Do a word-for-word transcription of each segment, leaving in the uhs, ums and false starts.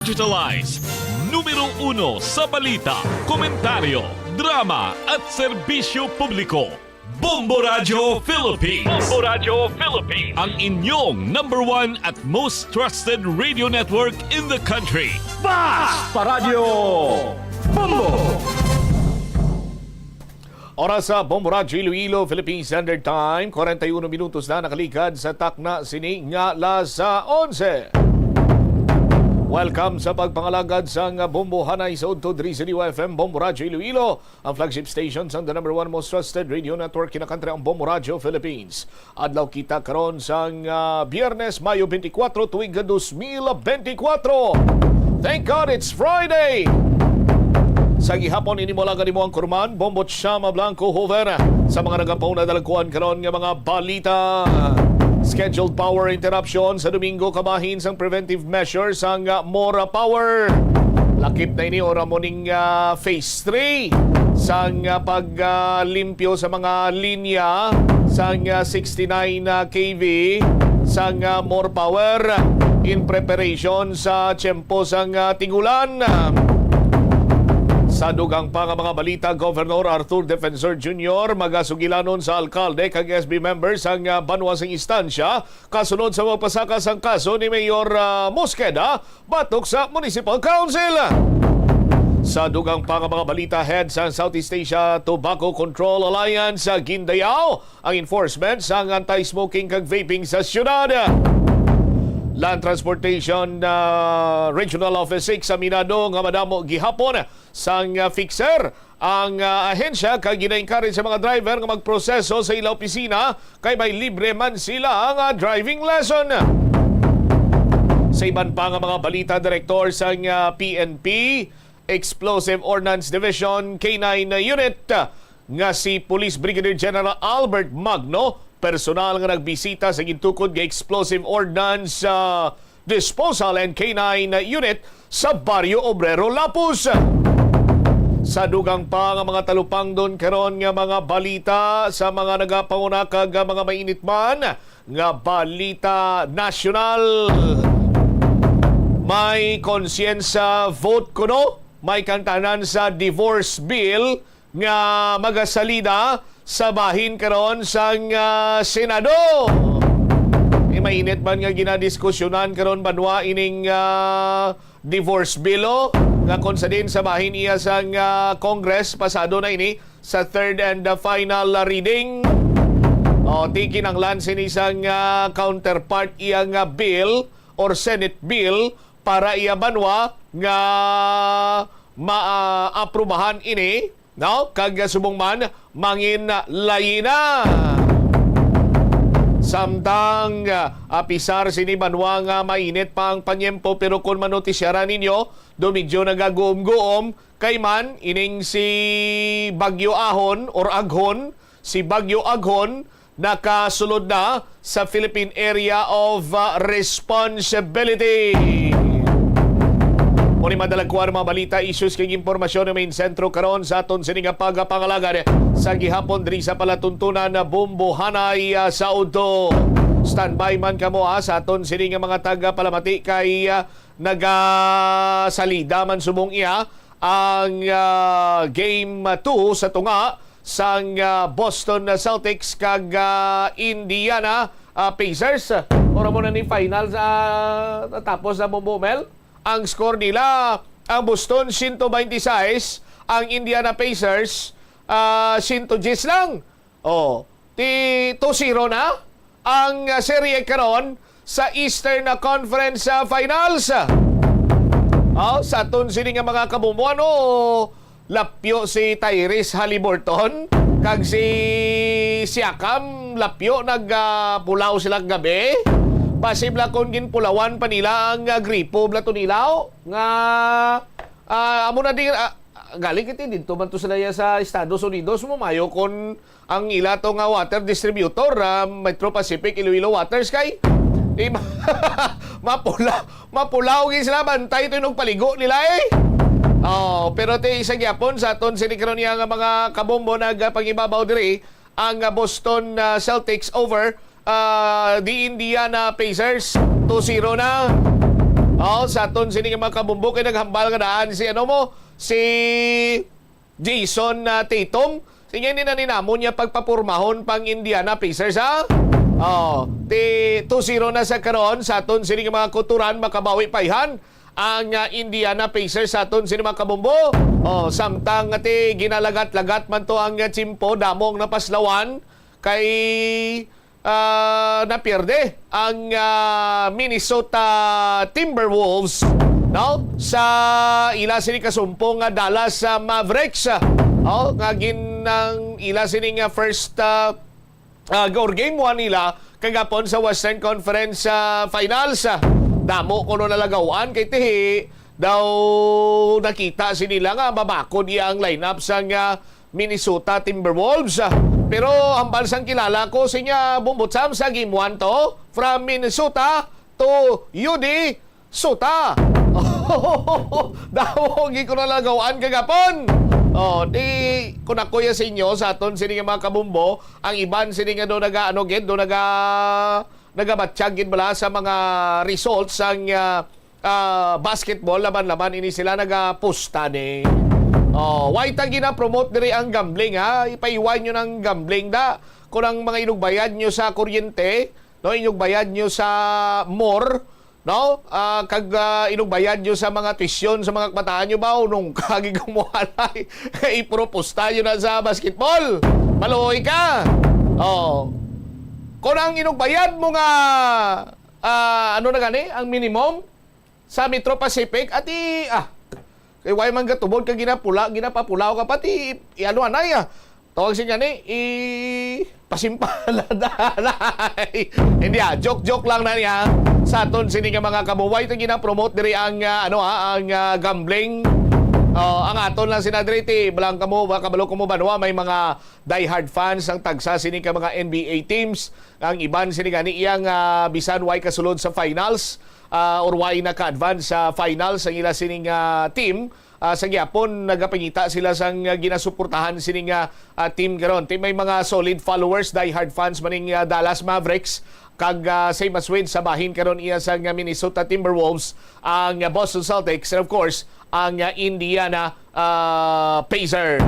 Digitalize. Numero uno sa balita, komentaryo, drama at serbisyo publiko. Bombo Radyo Philippines. Bombo Radyo Philippines. Ang inyong number one at most trusted radio network in the country. Basta Radyo Bombo! Oras sa Bombo Radyo Iloilo, Philippine Standard Time, kwarenta y uno minutos na nakaligad sa takna sini nga alas onse. Welcome sa pagpangalagad sang Bombo Hanay sa udto diri sa D Y F M, Bombo Radyo Iloilo, ang flagship station sang the number one most trusted radio network in the country, ang Bombo Radyo Philippines. Adlaw kita karon sang, ah, Biyernes, Mayo twenty-four, tuig dos mil twenty-four. Thank God it's Friday! Sa gihapon, ini mo lang ang imo anchorman, Bombo Chama Blanco Hoven. Sa mga nagapauna dalagkuan karon nga mga balita, scheduled power interruption sa Domingo kabahin sang preventive measures sang, ah, Mora Power. Lakip na ini, ora mo ning, ah, phase three sang, ah, pag, ah, limpyo sa mga linya sang, ah, sixty-nine, ah, K V sang, ah, Mora Power in preparation sa tiyempo sang, ah, tigulan. Sa dugang pa nga mga balita, Governor Arthur Defensor Junior magasugilanon sa alkalde kag S B member sang, ah, banwa sing istansya kasunod sa pagpasaka sang kaso ni Mayor, ah, Mosqueda batok sa Municipal Council. Sa dugang pa nga mga balita, head sa Southeast Asia Tobacco Control Alliance, ah, gindayaw ang enforcement sang anti-smoking kag vaping sa syudad. Land Transportation, ah, Regional Office six aminado nga madamo gihapon sang, ah, fixer ang, ah, ahensya kag gina-encourage sa mga driver nga magproseso sa ila opisina kay may libre man sila nga driving lesson. Sa iban pa nga mga balita, direktor sang, ah, P N P Explosive Ordnance Division K nine Unit, ah, nga si Police Brigadier General Albert Magno, personal nga nagbisita sa gintukod nga explosive ordnance, ah, Disposal and K nine Unit sa Barrio Obrero, Lapuz. Sa dugang pa nga mga talupangdon karon nga mga balita sa mga nagapanguna kag mga mainit man nga balita nasyonal, may konsyensya vote kuno may kantanan sa divorce bill nga magasalida sa bahin karon sang, ah, Senado. Ni mainit man nga ginadiskusyonan karon banwa ining, ah, divorce bill, oh, nga kon sa din sa bahin iya sang, ah, Congress, pasado na ini sa third and the final, ah, reading. O, ti kinanglan sini sang, ah, counterpart iya nga bill or Senate bill para iya banwa nga maaprubahan ini, no? Kag subong man, mangin layi na. Samtang, ah, apisar sini banwa nga mainit pa ang panyempo, pero kon manotisyaran ninyo, do medyo nagaguom-guom kay man ining si Bagyo Ahon or Aghon, si Bagyo Aghon nakasulod na sa Philippine Area of, uh, Responsibility. Mao ni madalagkuan ang mga balita, issues kag impormasyon nga main sentro karon sa aton sini nga pagapangalagad sa gihapon diri sa palatuntunan na Bombo Hanay, uh, sa udto. Standby man kamo, ha, sa aton sini nga mga tagapalamati kay, uh, nagasalida man subong iya ang, uh, game two sa tunga sang, ah, Boston Celtics kag, ah, Indiana, ah, Pacers. Ora mo na ni finals, ah, natapos na, Bombo Mel. Ang score nila, ang Boston, siyento baynte sais, ang Indiana Pacers, ah, siyento diyes lang. Oh, ti two zero na ang, ah, serye karon sa Eastern Conference, ah, Finals. Oh, sa aton sini nga mga kabumbuan, oh, lapyo si Tyrese Haliburton kag si Siakam, lapyo nag, ah, pulaw sila gabi. Posible kon ginpulawan pa nila ang, ah, gripo bala to nila, oh, nga, ah, amo na din, ah, galing kiti dito man to sila ya sa Estados Unidos, mo mayo kon ang ila to nga water distributor, ah, Metro Pacific Iloilo Waters kay, eh, mapula, mapulaw gid sila, bantay to yung paligo nila, eh. Oh, pero ti isa gyapon sa aton sini karon niya nga mga kabombo nagpangibabaw diri ang, ah, Boston, ah, Celtics over, ah, the Indiana Pacers, two zero na. Oh, sa aton sini nga mga kabumbo kay naghambal nga daan si ano mo, si Jason, ah, Tatum. Sige, ni naninamon niya pagpapurmahon pang Indiana Pacers, ha? Oh, ti two zero na sa karon sa aton sini nga mga kuturan, makabawi pa ihan ang, ah, Indiana Pacers sa aton sini mga kabumbo. Oh, samtang nga ti ginalagat-lagat man to ang, ah, tiyempo, damo ang napaslawan kay, ah, napierde ang, ah, Minnesota Timberwolves, no, sa ila sini kasumpong nga Dallas, ah, Mavericks, ah, oh, nga gin-, ang ila sini nga first, ah, ah, or game one nila kagapon sa Western Conference, ah, Finals. Ah, damo kuno nalagawan kay tihi daw nakita sini nila nga mabakod iya ang lineup sang, ah, Minnesota Timberwolves. Ah, pero hambal sang kilala ko sa inya, Bumbot Sam, sa game one to, from Minnesota to U D Suta. Daw, gi ko nalagawan kagapon. Oh, di, kung ako ya sa inyo, sa aton sini nga mga kabumbo, ang iban sini nga do naga, ano gid, do naga, nagabatyag gid bala sa mga results sang, ah, ah, basketball, laban-laban ini sila nagapusta ni. Oh, why ta gina-promote diri ang gambling, ha? Ipaiwan nyo ng gambling da. Kung ang mga inugbayad nyo sa kuryente, no, inugbayad nyo sa more, no? Ah, kag, ah, inugbayad nyo sa mga tuition sa mga kabataan nyo ba? O nung kagi kumuhalay, iproposta nyo na sa basketball. Maluoy ka. Oh. Kung ang inugbayad mo nga, ah, ano na gani, ang minimum sa Metro Pacific, ati, ah, kay why man gatubod ka ginapula, ginapapulaw ka, pati, i-, ano, anay, ah. Tawag siya gani, i-, pasimpala na, anay. Hindi, ah, joke-joke lang na niya. Sa aton sini nga mga kabuway, ito ginapromote diri ang, ah, ano, ah, ang, ah, gambling. Oh, ang aton lang sina diri, ti, balang kamo, ba, kabalo kamo ba, no? May mga diehard fans ang tagsa sini ka mga N B A teams. Ang iban sini gani iyang, ah, bisan way kasulod sa finals, ah, or way naka-advance sa finals ang ila sining, ah, team, ah, sa gyapon nagapangita sila sang, ah, ginasuportahan sining, ah, ah, team karon. Ti may mga solid followers, diehard fans maning, ah, Dallas Mavericks kag, ah, same as with sa bahin karon iya sang, ah, Minnesota Timberwolves, ang, ah, Boston Celtics, and of course, ang, ah, Indiana, ah, Pacers.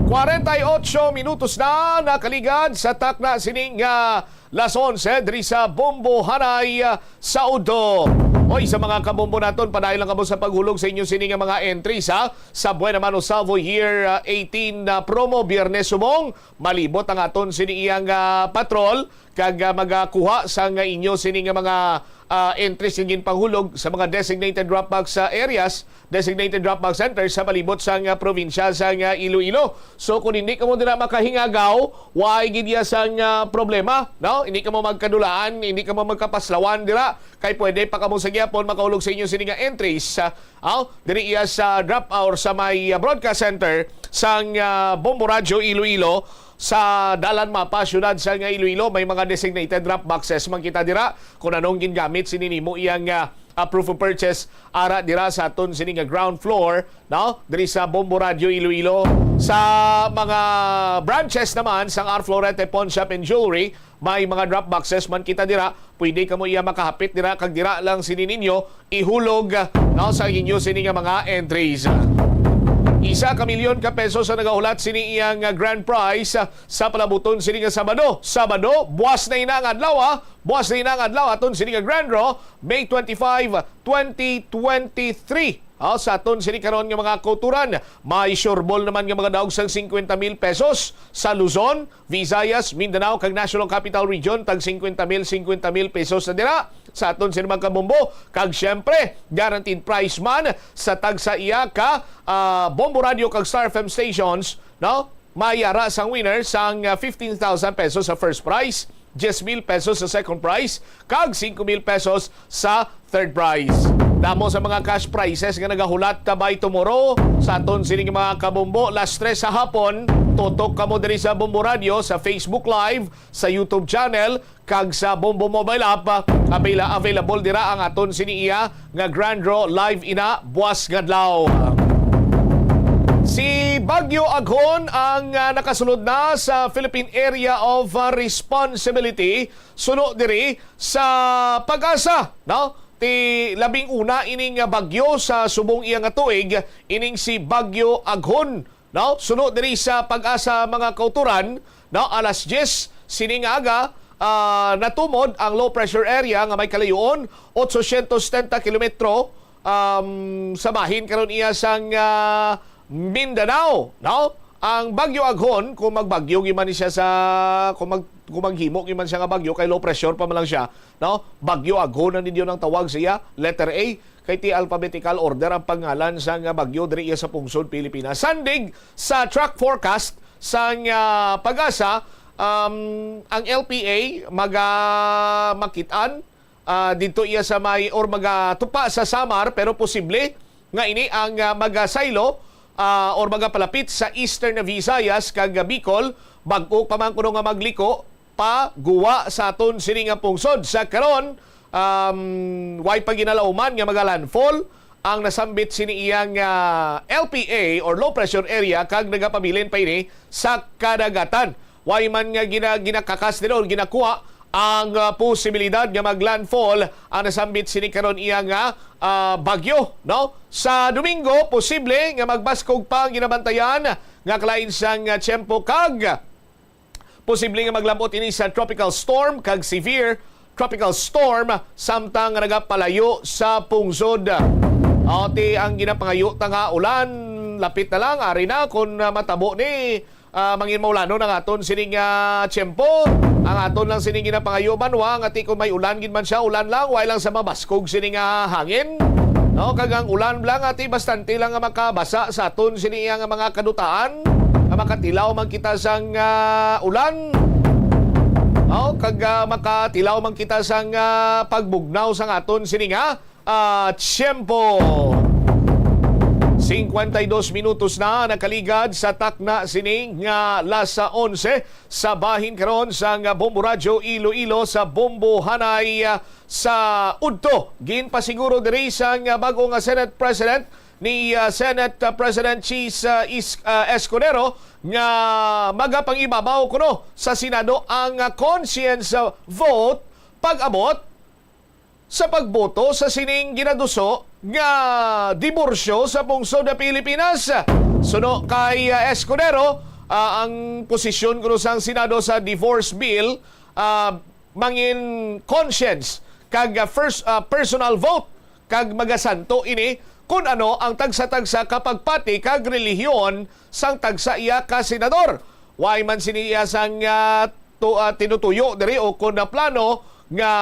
Kwarenta y ocho minutos na nakaligad sa takna sining, ah, las onse diri sa Bombo Hanay, ah, sa Udo. Oy, sa mga kabombo naton, padayon lang kamo sa paghulog sa inyo sini nga mga entries, ha, sa Buena Mano Salvo Year, ah, eighteen na promo, Biyernes subong. Malibot ang aton sini iyang, ah, patrol kag, ah, magakuha sang inyo sini nga mga, ah, entries nga ginpanghulog sa mga designated drop box, ah, areas, designated drop box centers sa palibot sang, ah, probinsya sang, ah, Iloilo. So, kung hindi kamo dira makahingagaw, way gid iya sang, ah, problema, no? Hindi kamo magkadulaan, hindi kamo magkapaslawan dira, kay pwede pa kamo sa gyapon makahulog sa inyo sini nga entries, ah, aw, diri iya sa drop or sa may, ah, broadcast center sang, ah, Bombo Radyo Iloilo. Sa Dalan Mapa, siyudad sang Iloilo, may mga designated drop boxes man kita dira. Kung anong gingamit sini nimo iyang, ah, ah, proof of purchase, ara dira sa aton sini nga ground floor, no? Diri sa Bombo Radio Iloilo. Sa mga branches naman sang R Florete Pawn Shop and Jewelry, may mga drop boxes man kita dira. Pwede kamo iya makahapit dira kag dira lang sini ninyo ihulog, no, sa inyo sini nga mga entries. Isa ka milyon ka pesos ang nagahulat sini iyang, ah, grand prize, ah, sa palabuton sini nga Sabado. Sabado, buwas na ina nga adlaw, ah. Buwas na ina nga adlaw aton sini nga grand draw, May twenty-five, twenty twenty-three. Ah, sa aton sini karon nga mga kauturan, may sure ball naman nga mga daog sang cincuenta mil pesos sa Luzon, Visayas, Mindanao, kag National Capital Region, tag cincuenta mil, cincuenta mil pesos na dira sa aton sini mga kabombo. Kag siyempre, guaranteed prize man sa tagsa iya ka, ah, Bombo Radio kag Star F M stations, no? May ara sang winner sang, ah, fifteen thousand pesos sa first prize, diyes mil pesos sa second prize, kag singko mil pesos sa third prize. Damo sa mga cash prizes nga nagahulat ta by tomorrow sa aton sining mga kabombo. Las tres sa hapon, tutok kamo diri sa Bombo Radio, sa Facebook Live, sa YouTube channel, kag sa Bombo Mobile App. Availa-, available dira ang aton sini iya nga Grand Draw live ina buwas nga adlaw. Si Bagyo Aghon ang, ah, nakasulod na sa Philippine Area of, ah, Responsibility suno diri sa PAGASA, no? ti labing una ining bagyo sa subong iya nga tuig, ining si Bagyo Aghon, no? Suno diri sa PAGASA, mga kautoran, no? Alas diyes sini nga aga, ah, natumod ang low pressure area nga may kalayuon otso syentos setenta kilometro, um, sa bahin karon iya sang, ah, Mindanao, no? Ang Bagyo Aghon, kung magbagyo gyud man siya sa, kung mag-, kung maghimo gyud man siya nga bagyo, kay low pressure pa man lang siya, no? Bagyo Aghon na ninyo ang tawag sa iya, letter A, kay ti alphabetical order ang pangalan sang bagyo diri iya sa pungsod Pilipinas. Sandig sa track forecast sang, ah, PAGASA, um, ang L P A maga-, makit-an, ah, didto iya sa may, or magatupa sa Samar, pero posible nga ini ang, ah, magasaylo, ah, or magapalapit sa Eastern Visayas kag Bicol, bag-o pa man kuno nga magliko pa guwa sa aton sini nga pungsod. Sa karon, um, way pa ginalauman nga magalandfall ang nasambit sini iyang, ah, L P A or low pressure area, kag nagapabilin pa ini sa kadagatan. Way man nga gina-, ginakakas nila o ginakuha ang, ah, posibilidad nga maglandfall ang nasambit sini karon iya nga, ah, bagyo, no? Sa Domingo, posible nga magbaskog pa ang ginabantayan nga kalain sang, ah, tiyempo, kag posible nga maglabot ini sa tropical storm kag severe tropical storm, samtang nga nagapalayo sa pungsod. Ati ang ginapangayo ta nga ulan, lapit na lang, ari na, kun, ah, matabo ni, ah, mangin maulanon ang aton sining, ah, tiyempo. Ang aton lang sining ginapangayo, banwa, nga ti kun may ulan gid man siya, ulan lang, way lang sa mabaskog sining, ah, hangin. No, kag ang ulan lang, ati, bastante lang nga makabasa sa aton sini nga mga kadutaan, nga makatilaw man kita sang, ah, ulan. No, kag, ah, makatilaw man kita sang, ah, pagbugnaw sang aton sini nga, ah, tiyempo. Cincuenta y dos minutos na nakaligad sa takna sini nga alas onse sa bahin karon sang Bombo Radyo Iloilo sa Bombohanay, ah, sa udto. Ginpasiguro diri sang, ah, bag-o nga Senate President ni, ah, Senate, ah, President Chiz, ah, Is-, ah, Escudero nga magapangibabaw kuno sa Senado ang, ah, conscience, ah, vote pag-abot sa pagboto sa sining ginaduso nga diborsyo sa pungsod sa Pilipinas. Suno kay, ah, Escudero, ah, ang posisyon kuno sang Senado sa divorce bill, ah, mangin conscience kag, ah, first, ah, personal vote, kag magasanto ini kun ano ang tagsa-tagsa ka pagpati kag relihiyon sang tagsa iya ka senador. Way man sini iya sang, ah, tu-, ah, tinutuyo diri o kun na plano nga,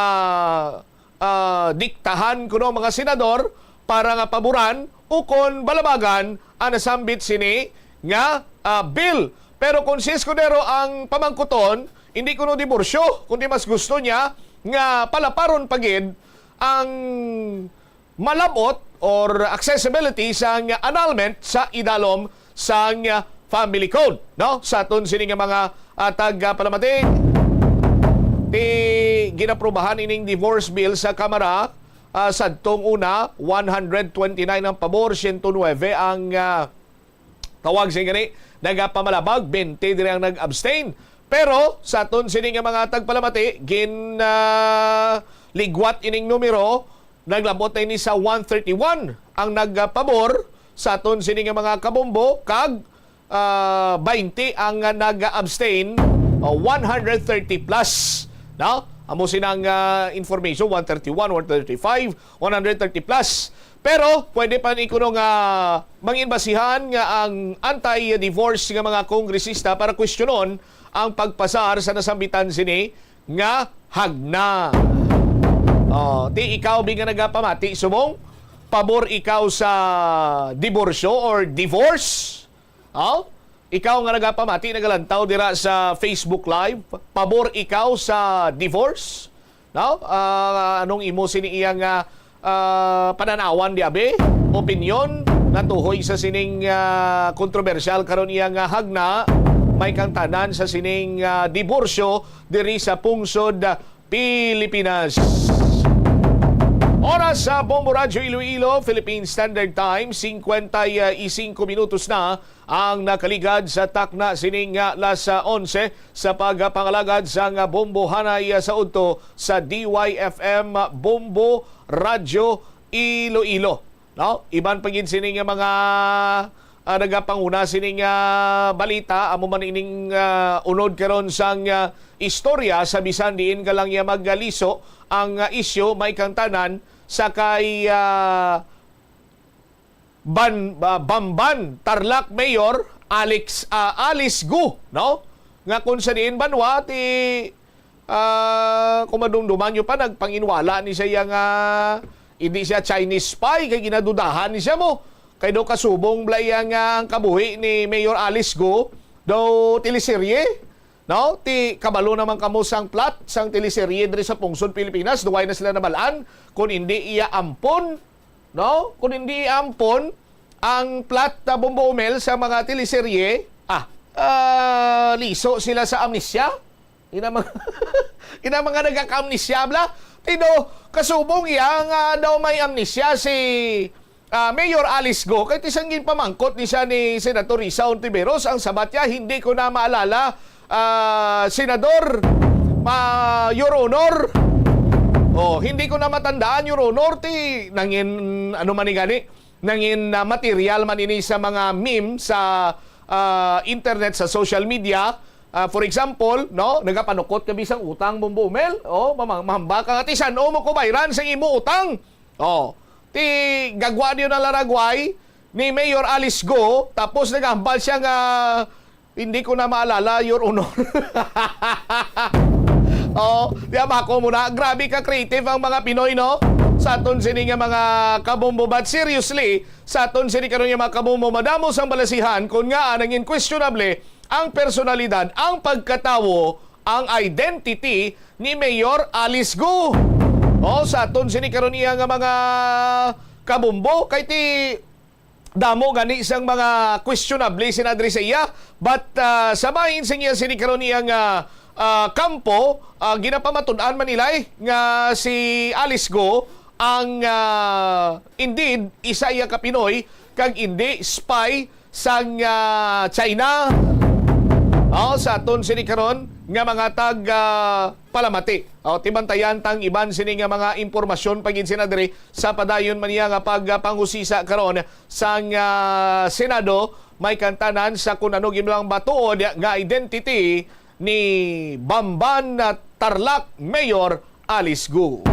ah, diktahan kuno mga senador para nga paboran o kon balabagan ang nasambit sini nga, ah, bill. Pero kung si Escudero ang pamangkuton, hindi kuno diborsyo, kundi mas gusto niya nga palaparon pa gid ang malabot or accessibility sang annulment sa idalom sang Family Code, no? Sa aton sini nga mga, ah, tag, ah, palamati, ti ginaprubahan ining divorce bill sa Kamara, ah, sadtong una, one hundred twenty-nine ang pabor, siyento nuebe ang, ah, tawag sa gani, nagapamalabag, bente diri ang nag-abstain. Pero sa aton sini nga mga tagpalamati, gin, ah, ligwat ining numero, naglabot na ini sa one thirty-one ang nagpabor sa aton sini nga mga kabombo, kag, ah, baynte ang nag-abstain, o one hundred thirty plus, no? Amo sinang, ah, information, one thirty-one, one thirty-five, one hundred thirty plus. Pero pwede pa ni kuno nga mangin basihan nga ang anti-divorce nga mga kongresista para kwestiyonon ang pagpasar sa nasambitan sini nga hagna. Oh, ti ikaw bi nga nagapamati subong, pabor ikaw sa diborsyo or divorce? Oh? Ikaw nga nagapamati, nagalantaw dira sa Facebook Live, pabor ikaw sa divorce? No? Ah, anong imo sini iyang, ah, ah, pananawan di abi? Opinyon natuhoy sa sining, ah, kontrobersyal karon iyang, ah, hagna, may kangtanan sa sining, ah, diborsyo diri sa pungsod, ah, Pilipinas. Oras sa Bombo Radyo Iloilo, Philippine Standard Time, singkwenta y singko minutos na ang nakaligad sa takna sining, ah, alas onse sa pagpangalagad sang Bombo Hanay, ah, sa udto sa D Y F M Bombo Radyo Iloilo. No? Iban pa gid sini nga mga, ah, nagapanguna sini nga balita, amo man ining, ah, unod karon sang, ah, istorya sa bisan diin ka lang iya magliso ang, ah, isyu, may kangtanan sa kay, ah, Ban-, ah, Bamban, Tarlac Mayor Alex, ah, Alice Go, no? Nga kung sa diin banwa ti, ah, kung madumduman nyo pa, nagpanginwala ni siya nga hindi siya Chinese spy, kay ginadudahan ni siya mo. Kay daw kasubong bala iya nga ang kabuhi ni Mayor Alice Go daw teleserye, no? Ti kabalo naman kamo sang plot sang teleserye diri sa pungsod Pilipinas, duway na sila nabalaan kung hindi iya ampon, no? Kung hindi iya ampon ang plot na Bombo Umel sa mga teleserye, ah, ah, liso sila sa amnesia. Ina mga, ina mga nagaka-amnesia bala. Ti daw kasubong iya nga daw may amnesia si, ah, Mayor Alice Go, kay ti sang ginpamangkot ni siya ni Senator Risa Hontiveros, ang sabat niya, "Hindi ko na maalala, ah, Senador, ma-, Your Honor. Oh, hindi ko na matandaan, Your Honor." Ti nangin, ano man ni gani, nangin, ah, material man ini sa mga meme sa, ah, internet, sa social media. Ah, for example, no, nagapanukot ka bisang utang, Bombo Umel. Oh, mamang-, mahamba ka nga, ti san-o mo kubayran sang imo utang? Oh, ti gagwa niyo na laragway ni Mayor Alice Go, tapos nagahambal siya nga, "Hindi ko na maalala, Your Honor." Oh, di ba, ako muna. Grabe ka creative ang mga Pinoy, no? Sa aton sini nga mga kabombo. But seriously, sa aton sini karon nga mga kabombo, madamo sang balasihan kung ngaa nangin questionable ang personalidad, ang pagkatawo, ang identity ni Mayor Alice Go. Oh, sa aton sini karon iya nga mga kabombo, kay ti damo gani sang mga questionable sina diri sa iya, but, ah, sa bahin sa iya sini karon iya nga, ah, kampo, ah, ginapamatud-an man nila, eh, nga si Alice Go ang, ah, indeed isa iya ka Pinoy kag indi spy sang, ah, China. Oh, sa aton sini karon nga mga tag, ah, palamati. Oh, tibantayan tang iban sini nga mga impormasyon pa gid sina diri sa padayon man niya nga pagpangusisa karon sang, ah, Senado, may kantanan sa kun ano gid lang ba tuod nga identity ni Bamban, ah, Tarlac Mayor Alice Go.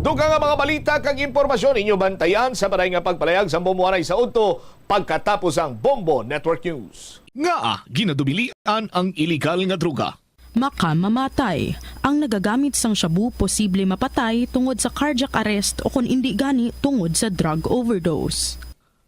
Dugang nga mga balita kag impormasyon inyo bantayan sa paday nga pagpalayag sa Bombo Anay sa udto pagkatapos ang Bombo Network News. Ngaa ginadubilian ang iligal nga droga? Makamamatay. Ang nagagamit sang shabu posible mapatay tungod sa cardiac arrest o kon indi gani tungod sa drug overdose.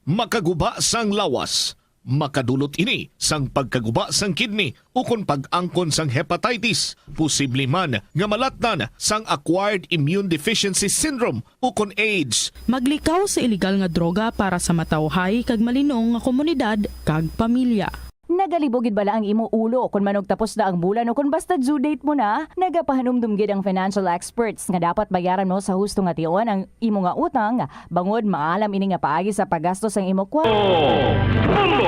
Makaguba sang lawas. Makadulot ini sang pagkaguba sang kidney ukon pag-angkon sang hepatitis, posible man nga malatnan sang acquired immune deficiency syndrome ukon AIDS. Maglikaw sa iligal nga droga para sa matawhay kag malinong nga komunidad kag pamilya. Nagalibog gid bala ang imo ulo kon manugtapos na ang bulan o kon basta due date mo na? Nagapahanumdom gid ang financial experts nga dapat bayaran mo sa husto nga tion ang imo nga utang, bangod maalam ini nga paagi sa paggasto sang imo kwa- Bombo!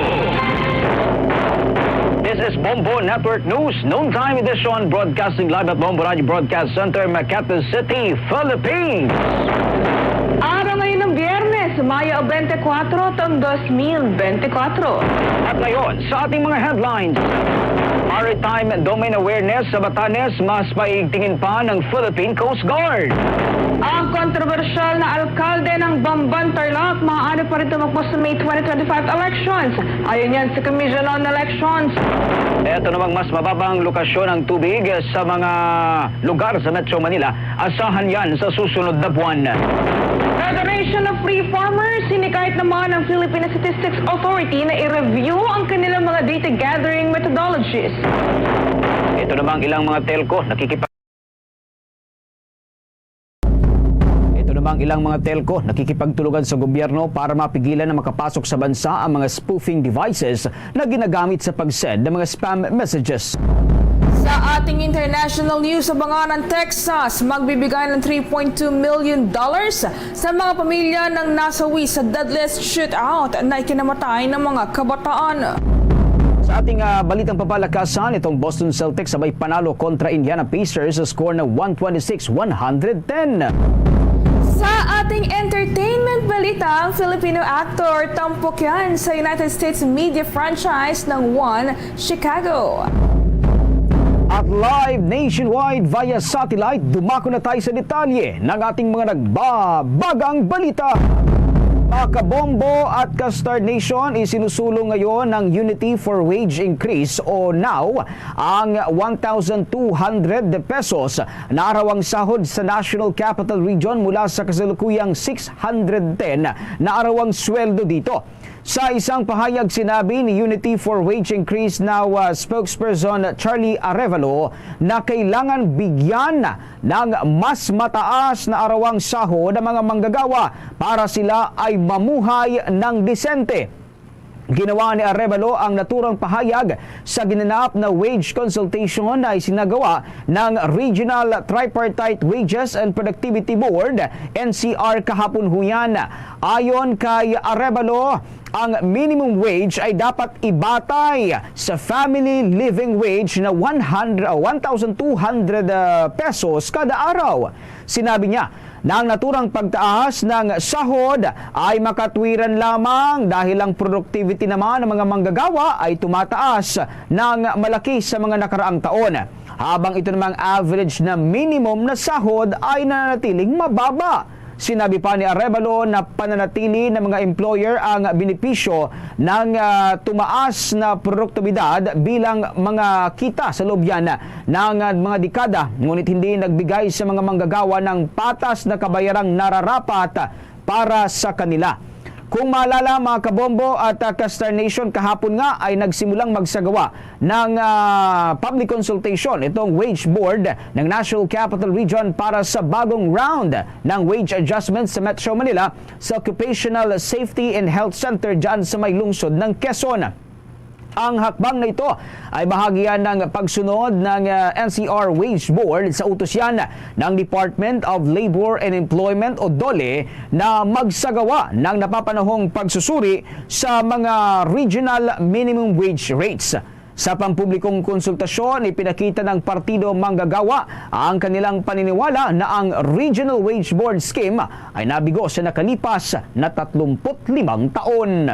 This is Bombo Network News, Noon Time Edition, broadcasting live at Bombo Radio Broadcast Center, Makati City, Philippines. Araw ngayon ng Biyernes, Mayo twenty-four, taong dos mil bente kwatro. At ngayon, sa ating mga headlines, maritime domain awareness sa Batanes, mas paigtingin pa ng Philippine Coast Guard. Ang kontrobersyal na alkalde ng Bamban, Tarlac, maaari pa rin tumakbo sa May twenty twenty-five elections. Ayon yan sa Commission on Elections. Ito namang mas mababang lokasyon ng tubig sa mga lugar sa Metro Manila. Asahan yan sa susunod na buwan. Federation of Reformers, hinikayat naman ang Philippine Statistics Authority na i-review ang kanilang mga data gathering methodologies. Ito namang ilang mga telco nakikipag- Ito namang ilang mga telco nakikipagtulungan sa gobyerno para mapigilan na makapasok sa bansa ang mga spoofing devices na ginagamit sa pag-send ng mga spam messages. Sa ating international news, abangan ang Texas magbibigay ng three point two million dollars sa mga pamilya ng nasawi sa deadliest shootout na ikinamatay ng mga kabataan. Sa ating, ah, balitang papalakasan, itong Boston Celtics sabay panalo kontra Indiana Pacers sa score na one twenty-six one hundred ten. Sa ating entertainment balita, ang Filipino actor tampok yan sa United States media franchise ng One Chicago. At live nationwide via satellite, dumako na tayo sa detalye ng ating mga nagbabagang balita. Mga kabombo at ka-Star Nation, isinusulong ngayon ng Unity for Wage Increase o now ang one thousand two hundred pesos na arawang sahod sa National Capital Region mula sa kasalukuyang six hundred ten na arawang sweldo dito. Sa isang pahayag, sinabi ni Unity for Wage Increase Now, uh, spokesperson Charlie Arevalo na kailangan bigyan ng mas mataas na arawang sahod ang mga manggagawa para sila ay mamuhay ng desente. Ginawa ni Arevalo ang naturang pahayag sa ginanap na wage consultation na isinagawa ng Regional Tripartite Wages and Productivity Board, N C R, kahapon huyan. Ayon kay Arevalo, ang minimum wage ay dapat ibatay sa family living wage na one hundred, ah, one thousand two hundred, ah, pesos kada araw. Sinabi niya na ang naturang pagtaas ng sahod ay makatwiran lamang dahil ang productivity naman ng mga manggagawa ay tumataas ng malaki sa mga nakaraang taon, habang ito namang average na minimum na sahod ay nananatiling mababa. Sinabi pa ni Arevalo na pananatili ng mga employer ang benepisyo ng, ah, tumaas na produktibidad bilang mga kita sa loob yan ng, ah, mga dekada, ngunit hindi nagbigay sa mga manggagawa ng patas na kabayarang nararapat para sa kanila. Kung maalala, mga kabombo at, ah, ka-Star Nation, kahapon nga ay nagsimulang magsagawa ng, ah, public consultation itong Wage Board ng National Capital Region para sa bagong round ng wage adjustment sa Metro Manila sa Occupational Safety and Health Center dyan sa may lungsod ng Quezon. Ang hakbang na ito ay bahagi yan ng pagsunod ng, ah, N C R Wage Board sa utos yan ng Department of Labor and Employment o DOLE na magsagawa ng napapanahong pagsusuri sa mga regional minimum wage rates. Sa pampublikong konsultasyon, ipinakita ng Partido Manggagawa ang kanilang paniniwala na ang Regional Wage Board Scheme ay nabigo sa nakalipas na tatlumpu't limang taon.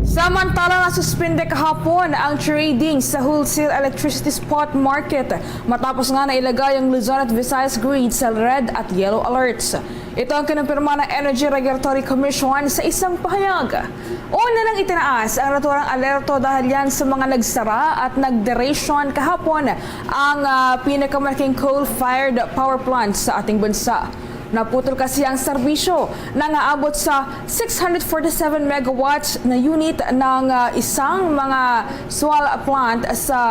Samantala, nasuspinde kahapon ang trading sa wholesale electricity spot market matapos nga nailagay ang Luzon at Visayas grid sa red at yellow alerts. Ito ang kinumpirma ng Energy Regulatory Commission sa isang pahayag. Una nang itinaas ang naturang alerto dahil yan sa mga nagsara at nag-deration kahapon ang, ah, pinakamalaking coal-fired power plant sa ating bansa. Naputol kasi ang serbisyo na naabot sa six hundred forty-seven megawatts na unit ng, ah, isang mga solar plant sa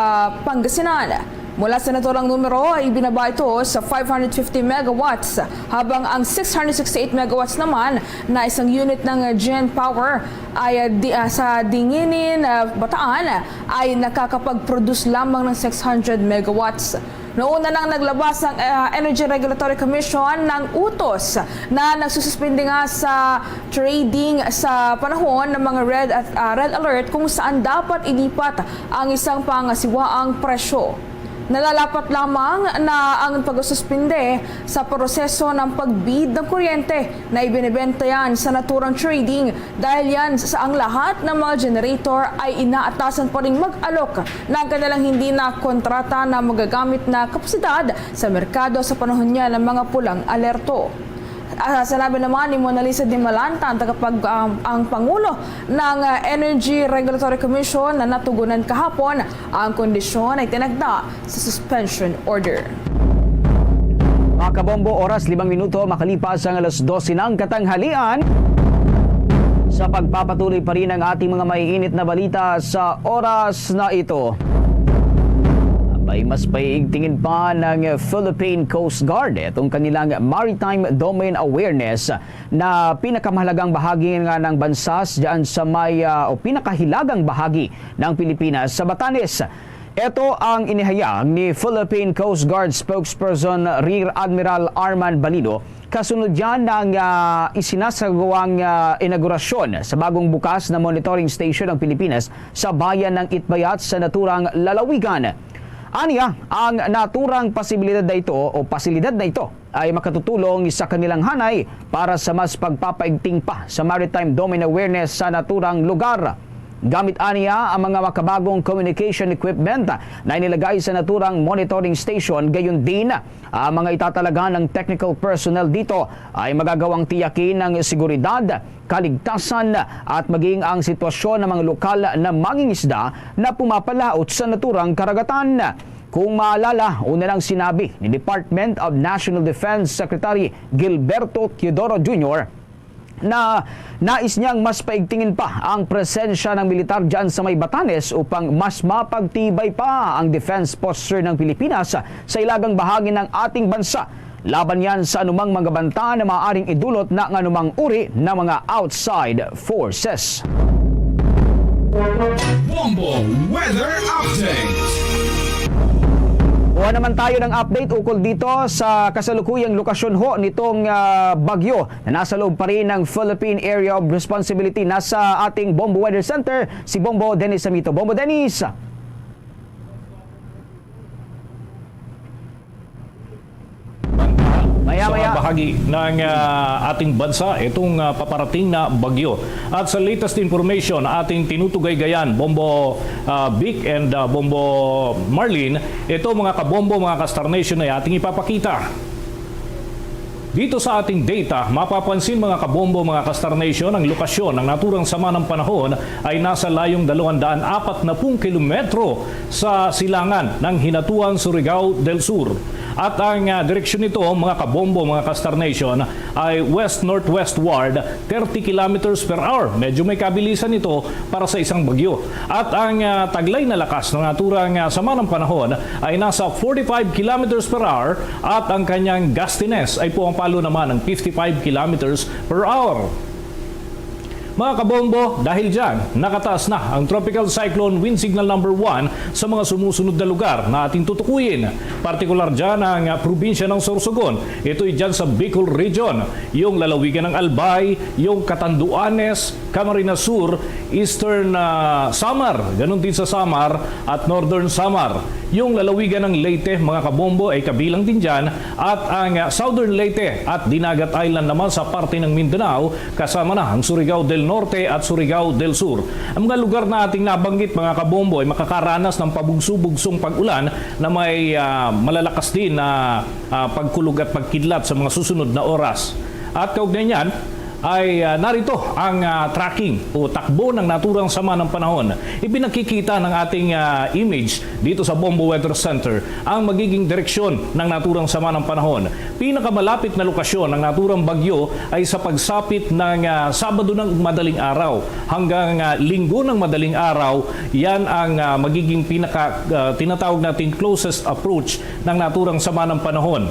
Pangasinan. Mula sa naturang numero ay ibinaba ito sa five hundred fifty megawatts, habang ang six hundred sixty-eight megawatts naman na isang unit ng Gen Power ay, ah, di, ah, sa Dinginin, ah, Bataan ay nakakapag-produce lamang ng six hundred megawatts. Nauna nang naglabas ang, ah, Energy Regulatory Commission ng utos na nagsususpindi nga sa trading sa panahon ng mga red at, ah, red alert kung saan dapat ilipat ang isang pangasiwaang presyo. Nalalapat lamang na ang pagsuspinde sa proseso ng pag-bid ng kuryente na ibinebenta yan sa naturang trading dahil yan sa ang lahat ng mga generator ay inaatasan pa ring mag-alok ng kanilang hindi na kontrata na magagamit na kapasidad sa merkado sa panahon niya ng mga pulang alerto. Ah, sinabi naman ni Monalisa Dimalanta, ang tagapag-, um, ang pangulo ng, ah, Energy Regulatory Commission, na natugunan kahapon ang kondisyon ay tinagda sa suspension order. Mga kabombo, oras limang minuto makalipas ang alas dose ng katanghalian. Sa pagpapatuloy pa rin ang ating mga maiinit na balita sa oras na ito. May mas paiigtingin pa ng Philippine Coast Guard itong kanilang Maritime Domain Awareness na pinakamahalagang bahagi nga ng bansa diyan sa may, ah, o pinakahilagang bahagi ng Pilipinas sa Batanes. Ito ang inihayag ni Philippine Coast Guard spokesperson Rear Admiral Arman Balido kasunod yan ng ah, isinasagawang ah, inaugurasyon sa bagong bukas na monitoring station ng Pilipinas sa bayan ng Itbayat sa naturang lalawigan. Aniya, ang naturang posibilidad na ito o pasilidad na ito ay makatutulong sa kanilang hanay para sa mas pagpapaigting pa sa maritime domain awareness sa naturang lugar. Gamit aniya ang mga makabagong communication equipment na inilagay sa naturang monitoring station, gayon din ang mga itatalaga ng technical personnel dito ay magagawang tiyakin ang seguridad, kaligtasan at maging ang sitwasyon ng mga lokal na mangingisda na pumapalaot sa naturang karagatan. Kung maalala, una lang sinabi ni Department of National Defense Secretary Gilberto Teodoro Junior na nais niyang mas paigtingin pa ang presensya ng militar dyan sa may Batanes upang mas mapagtibay pa ang defense posture ng Pilipinas sa ilagang bahagi ng ating bansa laban yan sa anumang mga banta na maaaring idulot na ng anumang uri ng mga outside forces. Bombo Weather Update. Kuha naman tayo ng update ukol dito sa kasalukuyang lokasyon ho nitong ah, bagyo na nasa loob pa rin ng Philippine Area of Responsibility. Nasa ating Bombo Weather Center si Bombo Dennis Samito. Bombo Dennis! Maya-maya. Sa bahagi ng ah, ating bansa itong ah, paparating na bagyo. At sa latest information, ating tinutugaygayan, Bombo ah, Vic and ah, Bombo Marlene, ito mga kabombo, mga ka-Star Nation, ay ating ipapakita. Dito sa ating data, mapapansin, mga kabombo, mga ka-Star Nation, ang lokasyon ng naturang sama ng panahon ay nasa layong dalawang daan apat na pung kilometro sa silangan ng Hinatuan, Surigao del Sur. At ang ah, direksyon nito, mga kabombo, mga ka-Star Nation, ay west-northwestward, thirty kilometers per hour. Medyo may kabilisan ito para sa isang bagyo. At ang ah, taglay na lakas ng naturang ah, sama ng panahon ay nasa forty-five kilometers per hour at ang kanyang gustiness ay pumapalo naman ng fifty-five kilometers per hour. Mga kabombo, dahil dyan, nakataas na ang Tropical Cyclone Wind Signal number one sa mga sumusunod na lugar na ating tutukuyin. Partikular dyan ang ah, probinsya ng Sorsogon. Ito'y dyan sa Bicol Region, yung lalawigan ng Albay, yung Catanduanes, Camarines Sur, Eastern ah, Samar, ganun din sa Samar at Northern Samar. Yung lalawigan ng Leyte, mga kabombo, ay kabilang din dyan at ang ah, Southern Leyte at Dinagat Island naman sa parte ng Mindanao, kasama na ang Surigao del Norte at Surigao del Sur. Ang mga lugar na ating nabanggit, mga kabombo, ay makakaranas ng pabugso-bugsong pag-ulan na may ah, malalakas din na ah, pagkulog at pagkidlat sa mga susunod na oras. At kaugnay niyan, ay ah, narito ang ah, tracking o takbo ng naturang sama ng panahon. Ipinakikita ng ating ah, image dito sa Bombo Weather Center ang magiging direksyon ng naturang sama ng panahon. Pinakamalapit na lokasyon ng naturang bagyo ay sa pagsapit ng ah, Sabado ng madaling araw hanggang ah, Linggo ng madaling araw. Yan ang ah, magiging pinaka ah, tinatawag nating closest approach ng naturang sama ng panahon.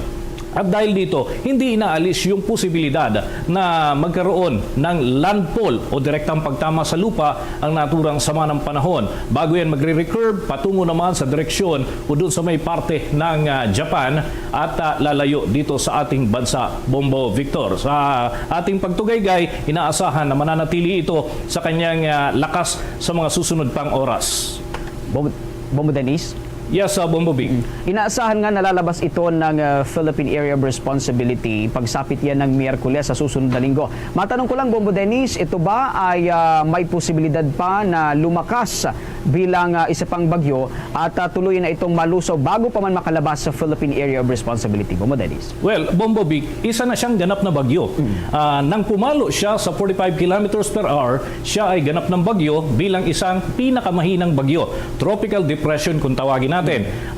At dahil dito, hindi inaalis yung posibilidad na magkaroon ng landfall o direktang pagtama sa lupa ang naturang sama ng panahon. Bago yan magre-recurve patungo naman sa direksyon o doon sa may parte ng ah, Japan at ah, lalayo dito sa ating bansa, Bombo Victor. Sa ating pagtugaygay, inaasahan na mananatili ito sa kanyang ah, lakas sa mga susunod pang oras. Bombo, Bombo Dennis? Yes, uh, Bombo Big. Inaasahan nga nalalabas ito ng uh, Philippine Area of Responsibility pagsapit yan ng Miyerkules sa susunod na linggo. Matanong ko lang, Bombo Dennis, ito ba ay uh, may posibilidad pa na lumakas bilang uh, isa pang bagyo at uh, tuluyan na itong malusaw bago pa man makalabas sa Philippine Area of Responsibility? Bombo Dennis. Well, Bombo Big, isa na siyang ganap na bagyo. Ah, nang pumalo siya sa forty-five kilometers per hour, siya ay ganap ng bagyo bilang isang pinakamahinang bagyo, tropical depression kung tawagin natin.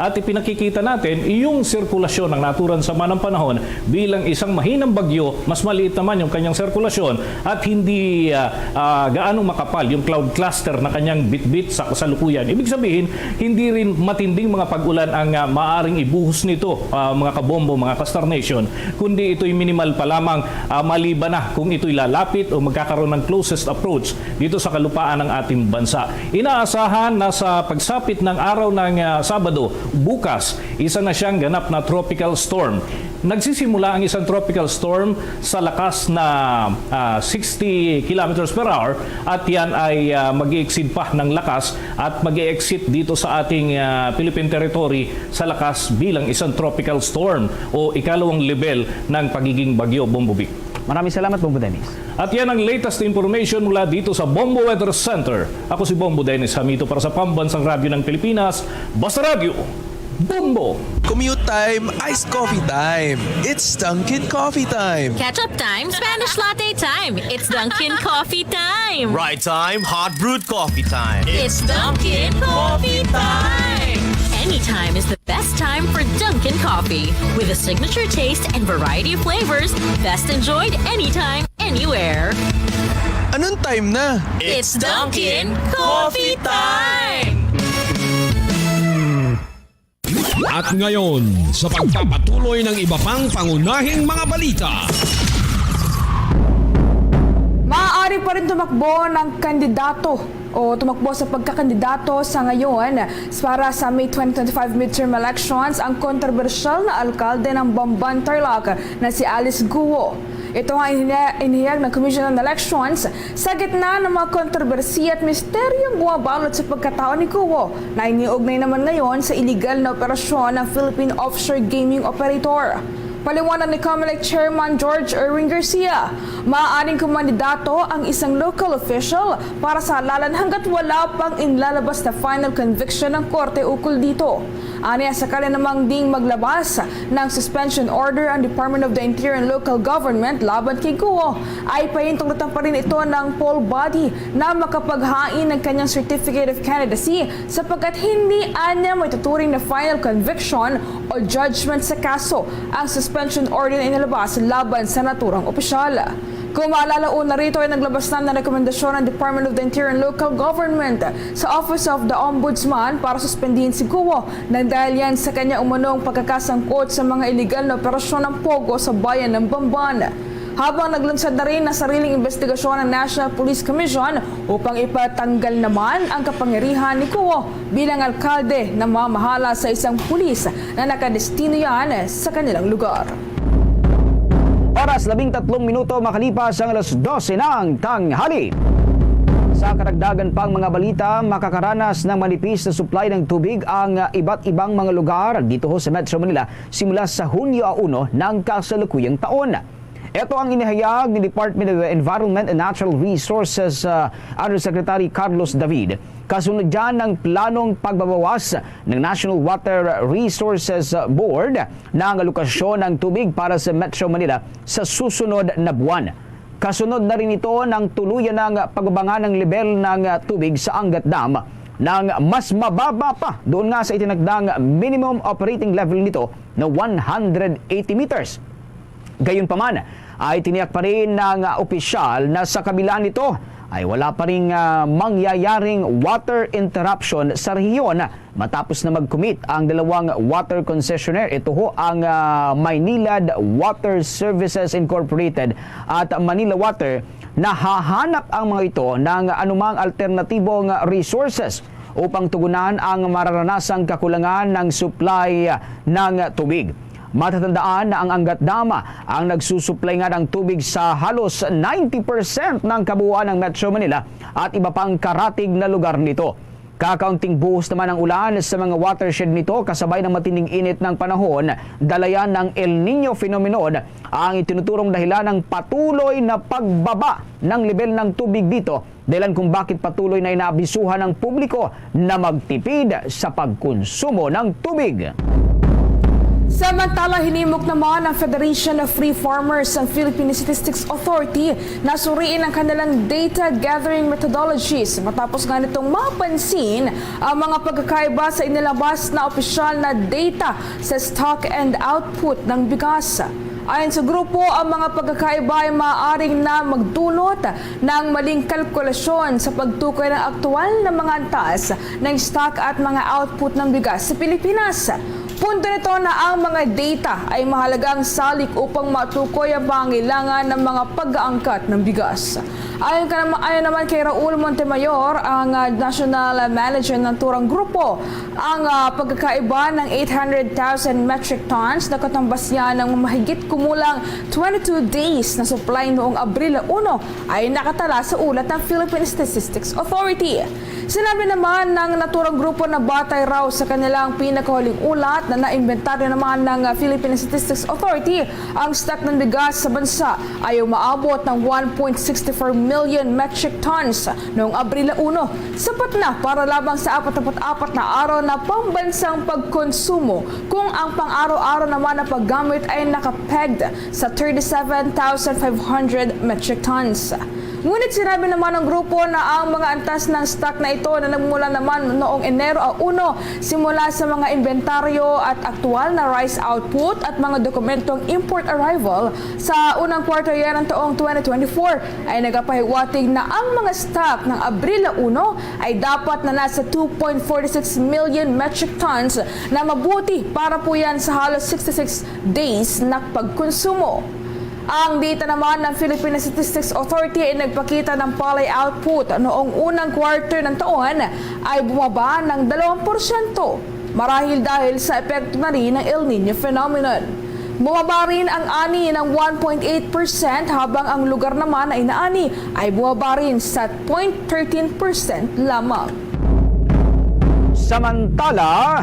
At ipinakikita natin yung sirkulasyon ng naturang sama ng panahon bilang isang mahinang bagyo, mas maliit naman yung kanyang sirkulasyon at hindi ah, ah, gaano makapal yung cloud cluster na kanyang bitbit sa kasalukuyan. Ibig sabihin, hindi rin matinding mga pag-ulan ang, ah, maaring ibuhos nito, ah, mga kabombo, mga ka-Star Nation, kundi ito'y minimal pa lamang, ah, maliban na kung ito'y lalapit o magkakaroon ng closest approach dito sa kalupaan ng ating bansa. Inaasahan na sa pagsapit ng araw ng, ah, Sabado, bukas, isa na siyang ganap na tropical storm. Nagsisimula ang isang tropical storm sa lakas na, ah, sixty kilometers per hour at yan ay, ah, mag-i-exceed pa ng lakas at mag-i-exit dito sa ating, ah, Philippine territory sa lakas bilang isang tropical storm o ikalawang level ng pagiging bagyo, Bombo Vic. Maraming salamat, Bombo Dennis. At yan ang latest information mula dito sa Bombo Weather Center. Ako si Bombo Dennis Hamito para sa Pambansang Radyo ng Pilipinas, Basta Radyo, Bombo! Commute time, iced coffee time. It's Dunkin' Coffee Time. Ketchup time, Spanish latte time. It's Dunkin' Coffee time. Ride time, hot brewed coffee time. It's Dunkin' Coffee time. Anytime is the best time for Dunkin' Coffee. With a signature taste and variety of flavors, best enjoyed anytime, anywhere. Anong time na? It's Dunkin' Coffee time! At ngayon, sa pagpapatuloy ng iba pang pangunahing mga balita. Maaari pa rin tumakbo ng kandidato o tumakbo sa pagkakandidato sa ngayon para sa May twenty twenty-five midterm elections ang kontrobersyal na alkalde ng Bamban, Tarlac na si Alice Guo. Ito nga inhiya-, inihayag ng Commission on Elections sa gitna ng mga kontrobersiya at misteryong bumabalot sa pagkatao ni Guo na iniugnay naman ngayon sa iligal na operasyon ng Philippine offshore gaming operator. Paliwanag ni Comelec Chairman George Erwin Garcia, maaaring kumandidato ang isang local official para sa halalan hanggat wala pang inlalabas na final conviction ng korte ukol dito. Ania, sakali namang ding maglabas ng suspension order ang Department of the Interior and Local Government laban kay Guo, ay pahintulutan pa rin ito ng poll body na makapaghain ng kanyang certificate of candidacy sapagkat hindi anya maituturing na final conviction o judgment sa kaso ang suspension order na inilabas laban sa naturang opisyal. Kung maalala, una rito ay naglabas na ng rekomendasyon ang Department of the Interior and Local Government sa Office of the Ombudsman para suspendihin si Guo nang dahil yan sa kanya umanong pagkakasangkot sa mga iligal na operasyon ng POGO sa bayan ng Bamban. Habang naglunsad na rin ng sariling investigasyon ang National Police Commission upang ipatanggal naman ang kapangyarihan ni Guo bilang alkalde na mamahala sa isang pulis na nakadestino yan sa kanilang lugar. Oras, labing tatlong minuto makalipas ang alas dose ng tanghali. Sa karagdagan pang mga balita, makakaranas ng manipis na supply ng tubig ang, ah, iba't ibang mga lugar dito ho sa Metro Manila simula sa Hunyo uno ng kasalukuyang taon. Ito ang inihayag ni Department of Environment and Natural Resources, ah, Undersecretary Carlos David. Kasunod dyan ng planong pagbabawas ng National Water Resources Board ng alokasyon ng tubig para sa Metro Manila sa susunod na buwan. Kasunod na rin ito ng tuluyan ng pagbaba ng level ng tubig sa Angat Dam nang mas mababa pa doon nga sa itinakdang minimum operating level nito na one hundred eighty meters. Gayunpaman, ay tiniyak pa rin ng opisyal na sa kabila nito ay wala pa rin, ah, mangyayaring water interruption sa rehiyon matapos na mag-commit ang dalawang water concessionaire. Ito ho ang, ah, Maynilad Water Services Incorporated at Manila Water. Nahahanap ang mga ito ng anumang alternatibong resources upang tugunan ang mararanasang kakulangan ng supply ng tubig. Matatandaan na ang Angat Dam ang nagsusuplay nga ng tubig sa halos ninety percent ng kabuuan ng Metro Manila at iba pang karatig na lugar nito. Kakaunting buhos naman ang ulan sa mga watershed nito kasabay ng matinding init ng panahon, dala yan ng El Niño phenomenon, ang itinuturong dahilan ng patuloy na pagbaba ng level ng tubig dito, dahilan kung bakit patuloy na inaabisuhan ang publiko na magtipid sa pagkonsumo ng tubig. Samantala, hinimok naman ang Federation of Free Farmers and Philippine Statistics Authority na suriin ang kanilang data gathering methodologies matapos nga nitong mapansin ang mga pagkakaiba sa inilabas na opisyal na data sa stock and output ng bigas. Ayon sa grupo, ang mga pagkakaiba ay maaaring na magdulot ng maling kalkulasyon sa pagtukoy ng aktual na mga antas ng stock at mga output ng bigas sa Pilipinas. Punto nito na ang mga data ay mahalagang salik upang matukoy ang pangangailangan ng mga pag-aangkat ng bigas. Ayon, ka naman, ayon naman kay Raul Montemayor, ang ah, national manager ng naturang grupo, ang ah, pagkakaiba ng eight hundred thousand metric tons na katumbas niya ng mahigit kumulang twenty-two days na supply noong Abril uno ay nakatala sa ulat ng Philippine Statistics Authority. Sinabi naman ng naturang grupo na batay raw sa kanilang pinakahuling ulat na naimbentaryo naman ng ah, Philippine Statistics Authority, ang stock ng bigas sa bansa ay umaabot ng one point six four million metric tons noong Abril uno. Sapat na para lamang sa apat na araw na pambansang pagkonsumo kung ang pang-araw-araw naman na paggamit ay nakapegged sa thirty-seven thousand five hundred metric tons. Ngunit sinabi naman ng grupo na ang mga antas ng stock na ito na nagmula naman noong Enero uno, simula sa mga inventaryo at aktual na rice output at mga dokumentong import arrival sa unang kwarto yan ng taong twenty twenty-four, ay nagapahiwatig na ang mga stock ng Abril uno ay dapat na nasa two point four six million metric tons na mabuti para po yan sa halos sixty-six days na pagkonsumo. Ang data naman ng Philippine Statistics Authority ay nagpakita ng palay output noong unang quarter ng taon ay bumaba ng dalawang porsyento, marahil dahil sa epekto na rin ng El Niño phenomenon. Bumaba rin ang ani ng one point eight percent, habang ang lugar naman na inaani ay bumaba rin sa zero point thirteen percent lamang. Samantala,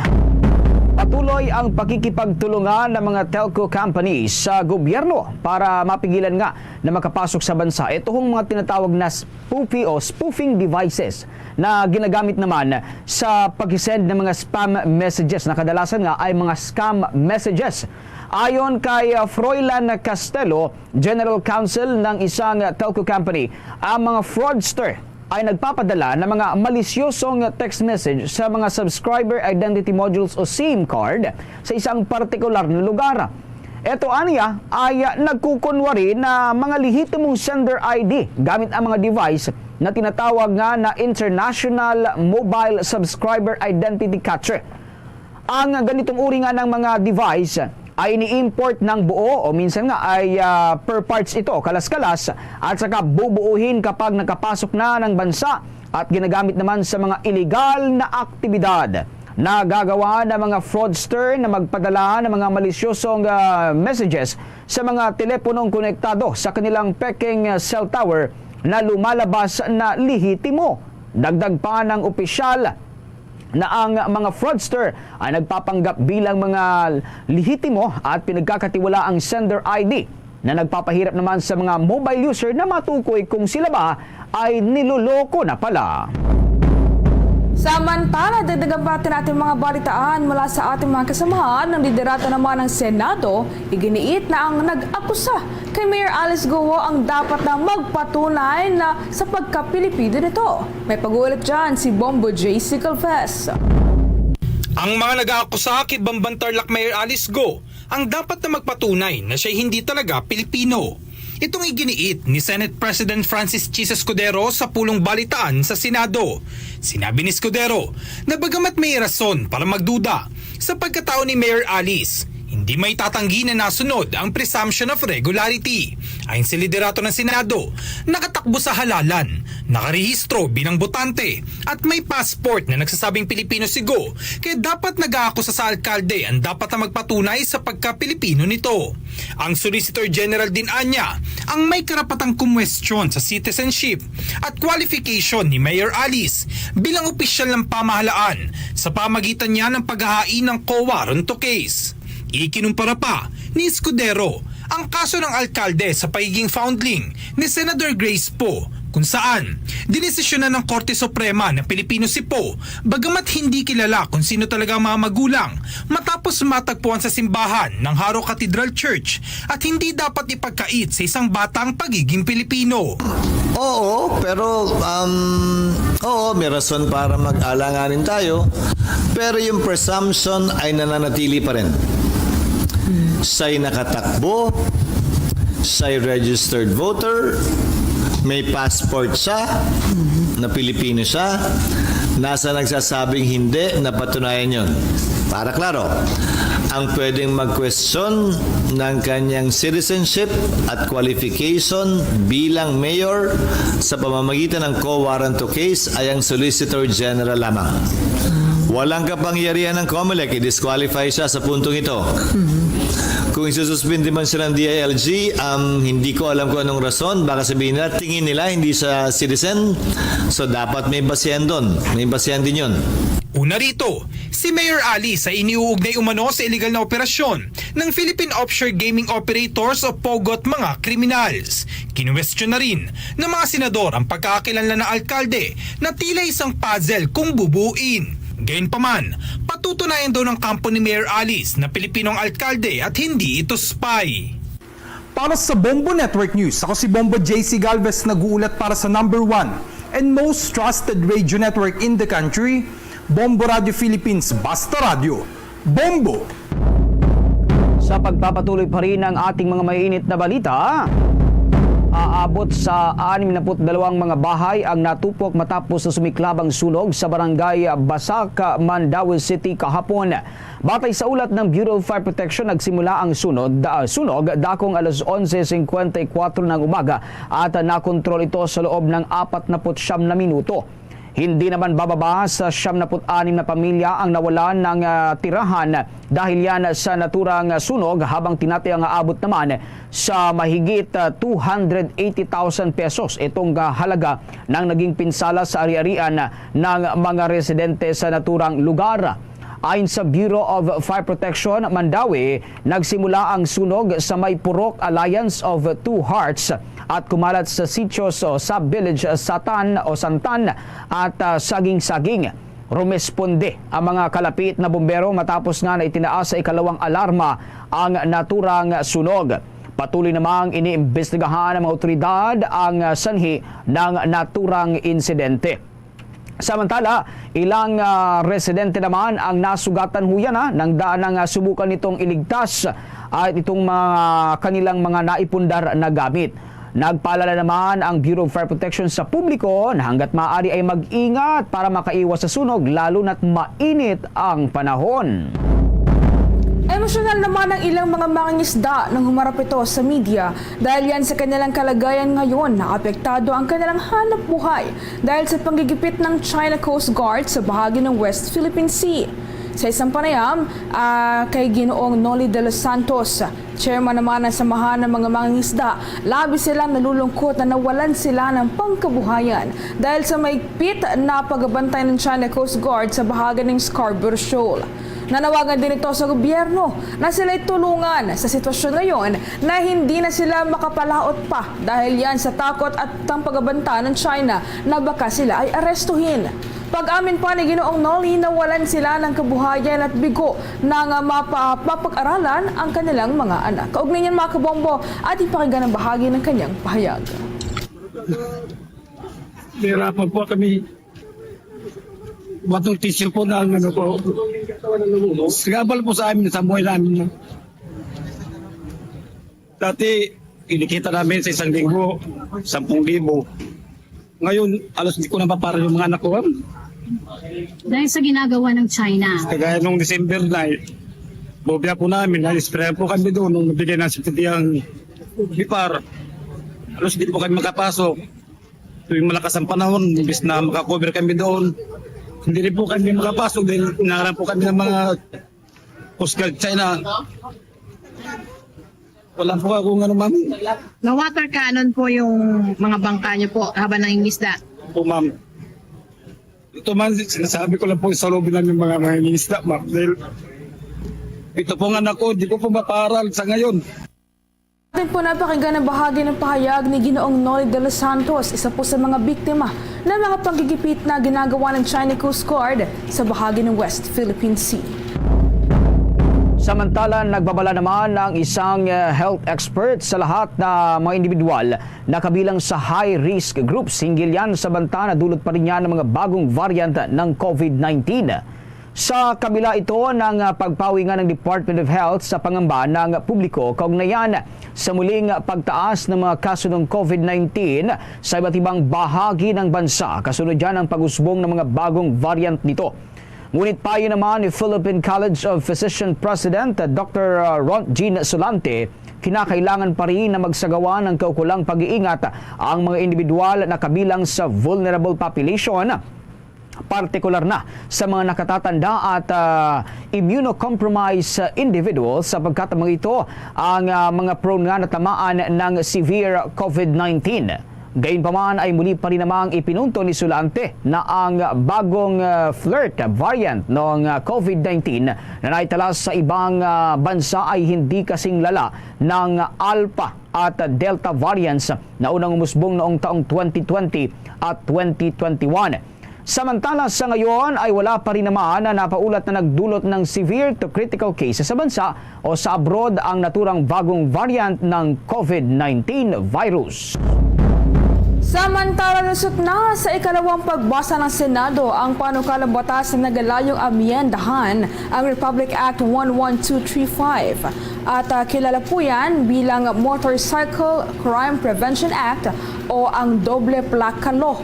patuloy ang pakikipagtulungan ng mga telco companies sa gobyerno para mapigilan nga na makapasok sa bansa ito hong mga tinatawag na spoofy o spoofing devices na ginagamit naman sa pag-send ng mga spam messages na kadalasan nga ay mga scam messages. Ayon kay uh, Froilan Castelo, General Counsel ng isang telco company, ang mga fraudster ay nagpapadala ng mga malisyosong text message sa mga subscriber identity modules o SIM card sa isang partikular na lugar. Ito aniya ay nagkukunwari na mga lehitimong sender I D gamit ang mga device na tinatawag nga na International Mobile Subscriber Identity Catcher. Ang ganitong uri nga ng mga device ay ini-import ng buo o minsan nga ay ah, per parts ito, kalas-kalas, at saka bubuuhin kapag nakapasok na ng bansa at ginagamit naman sa mga iligal na aktibidad. Nagagawa ng mga fraudster na magpadala ng mga malisyosong ah, messages sa mga teleponong konektado sa kanilang peking ah, cell tower na lumalabas na lehitimo. Dagdag pa ng opisyal na ang mga fraudster ay nagpapanggap bilang mga lehitimo at pinagkakatiwalaang sender I D na nagpapahirap naman sa mga mobile user na matukoy kung sila ba ay niloloko na pala. Samantala, dagdagan pa natin ating mga balitaan mula sa ating mga kasamahan. Ang liderato naman ng Senado, iginiit na ang nag-akusa kay Mayor Alice Guo ang dapat na magpatunay na sa pagka-Pilipino nito. May pag-uulat dyan si Bombo J C Calves. Ang mga nag-aakusa kay Bamban Tarlac Mayor Alice Go ang dapat na magpatunay na siya hindi talaga Pilipino. Itong iginiit ni Senate President Francis Chiz Escudero sa pulong balitaan sa Senado. Sinabi ni Escudero na bagamat may rason para magduda sa pagkatao ni Mayor Alice, hindi maitatanggi na nasunod ang presumption of regularity. Ayon sa liderato ng Senado, nakatakbo sa halalan, nakarehistro bilang botante, at may passport na nagsasabing Pilipino si Go, kaya dapat nag-aakusa sa alkalde ang dapat na magpatunay sa pagka-Pilipino nito. Ang Solicitor General din anya ang may karapatang kumwestiyon sa citizenship at qualification ni Mayor Alice bilang opisyal ng pamahalaan sa pamagitan niya ng paghahain ng COA Runto case. Ikinumpara pa ni Escudero ang kaso ng alkalde sa pagiging foundling ni Senador Grace Poe, kung saan dinesisyonan ng Korte Suprema na Pilipino si Poe, bagamat hindi kilala kung sino talaga ang mga magulang, matapos matagpuan sa simbahan ng Jaro Cathedral Church at hindi dapat ipagkait sa isang bata ang pagiging Pilipino. Oo, pero um, oo, may rason para mag-alanganin tayo. Pero yung presumption ay nananatili pa rin. Siya'y nakatakbo, siya'y registered voter, may passport siya, na Pilipino siya, nasa nagsasabing hindi, napatunayan yon. Para klaro, ang pwedeng mag-question ng kanyang citizenship at qualification bilang mayor sa pamamagitan ng quo warranto case ay ang Solicitor General lamang. Walang kapangyarihan ng COMELEC, i-disqualify siya sa puntong ito. Kung isususpindi man siya ng D I L G, um, hindi ko alam kung anong rason. Baka sabihin nila, tingin nila hindi siya citizen. So, dapat may basihan doon. May basihan din yun. Una rito, si Mayor Alice sa iniuugnay umano sa iligal na operasyon ng Philippine Offshore Gaming Operators o POGOt mga kriminals. Kinuwestiyon na rin ng mga senador ang pagkakakilanlan ng alkalde na tila isang puzzle kung bubuin. Gayunpaman, patutunayan daw ng kampo ni Mayor Alice na Pilipino ang alkalde at hindi ito spy. Para sa Bombo Network News, ako si Bombo J C Galvez, nag-uulat para sa number one and most trusted radio network in the country, Bombo Radio Philippines, Basta Radyo, Bombo! Sa pagpapatuloy pa rin ang ating mga mainit na balita, aabot sa anim na put dalawang mga bahay ang natupok matapos sa sumiklab ang sunog sa barangay Basak, Mandaue City kahapon. Batay sa ulat ng Bureau of Fire Protection, nagsimula ang sunod, ah, sunog dakong alas onse singkwenta y kuwatro ng umaga at nakontrol ito sa loob ng apat na put siyam na minuto. Hindi naman bababa sa siyam na put anim na pamilya ang nawalan ng, ah, tirahan dahil yan sa naturang sunog, habang tinatayang aabot naman sa mahigit, ah, two hundred eighty thousand pesos itong, ah, halaga ng naging pinsala sa ari-arian ng mga residente sa naturang lugar. Ayon sa Bureau of Fire Protection, Mandaue, nagsimula ang sunog sa may Purok Alliance of Two Hearts at kumalat sa sitio sa sub-village Satan o Santan at, ah, Saging-Saging. Rumesponde ang mga kalapit na bumbero matapos nga na itinaas sa ikalawang alarma ang naturang sunog. Patuloy namang iniimbestigahan ng mga otoridad ang, ah, sanhi ng naturang insidente. Samantala, ilang, ah, residente naman ang nasugatan huyan, ah, nang daan nga subukan nitong iligtas, ah, itong mga kanilang mga naipundar na gamit. Nagpaalala naman ang Bureau of Fire Protection sa publiko na hanggat maaari ay mag-ingat para makaiwas sa sunog, lalo na't mainit ang panahon. Emosyonal naman ang ilang mga mangingisda nang humarap ito sa media dahil yan sa kanilang kalagayan ngayon na apektado ang kanilang hanap buhay dahil sa panggigipit ng China Coast Guard sa bahagi ng West Philippine Sea. Sa isang panayam, ah, kay Ginoong Noli de los Santos, chairman naman ng Samahan ng mga Mangingisda, labis silang nalulungkot na nawalan sila ng pangkabuhayan dahil sa mahigpit na pagbantay ng China Coast Guard sa bahagi ng Scarborough Shoal. Nanawagan din ito sa gobyerno na sila'y tulungan sa sitwasyon ngayon na hindi na sila makapalaot pa dahil yan sa takot at ang pagbanta ng China na baka sila ay arestuhin. Pag-amin pa ni Ginoong Noli, nawalan sila ng kabuhayan at bigo na nga mapa-, mapag-aralan ang kanilang mga anak. Kaugnay niyan, mga kabombo, ating pakinggan ang bahagi ng kanyang pahayag. Nahirapan po kami. Batong tissue po na ang ano po. Struggle po sa amin, sa buhay namin. Dati, kinikita namin sa isang linggo, sampung libo. Ngayon, alos di ko na mapara yung mga anak ko, ma'am. Dahil sa ginagawa ng China. Kagaya nung December na, bobya po namin, na-sprayan po kami doon nung nabigay ng sitiyang bipar. Alos di po kami makapasok. Tuwing malakas ang panahon, imbis na makakover kami doon, hindi rin po kami makapasok dahil inaarang po kami ng mga Coast Guard China. Wala po akong ano, ma'am. Na-water cannon po yung mga bangka niyo po habang nangingisda? Po, ma'am. Ito man, sinasabi ko lang po sa loob ng mga mangingisda, ma'am. Dahil ito pong anak ko, di ko po maparal sa ngayon. Atin po napakinggan ang bahagi ng pahayag ni Ginoong Noli de los Santos, isa po sa mga biktima ng mga panggigipit na ginagawa ng China Coast Guard sa bahagi ng West Philippine Sea. Samantala, nagbabala naman ang isang, eh, health expert sa lahat na mga individual na kabilang sa high-risk groups. Hinggil yan sa banta na dulot pa rin yan ng mga bagong variant ng COVID nineteen. Sa kabila ito ng, ah, pagpawingan ng Department of Health sa pangamba ng publiko kaugnayan sa muling pagtaas ng mga kaso ng COVID nineteen sa iba't ibang bahagi ng bansa, kasunod yan ang pag-usbong ng mga bagong variant nito. Ngunit payo naman ni Philippine College of Physician President Doctor Ron Jean Solante, kinakailangan pa rin na magsagawa ng kaukulang pag-iingat ang mga individual na kabilang sa vulnerable population, partikular na sa mga nakatatanda at, ah, immunocompromised individuals, sapagkat mga ito ang, ah, mga prone nga natamaan ng severe COVID nineteen. Gayunpaman ay muli pa rin namang ipinunto ni Sulante na ang bagong, ah, flirt variant ng, ah, COVID nineteen na naitala sa ibang, ah, bansa ay hindi kasing lala ng Alpha at Delta variants na unang umusbong noong taong twenty twenty at twenty twenty-one. Samantala, sa ngayon ay wala pa rin naman na napaulat na nagdulot ng severe to critical cases sa bansa o sa abroad ang naturang bagong variant ng COVID nineteen virus. Samantala, lusot na sa ikalawang pagbasa ng Senado ang panukalang batas na nagalayong amyendahan ang Republic Act one one two three five, at, ah, kilala po yan bilang Motorcycle Crime Prevention Act o ang Doble Plaka Law.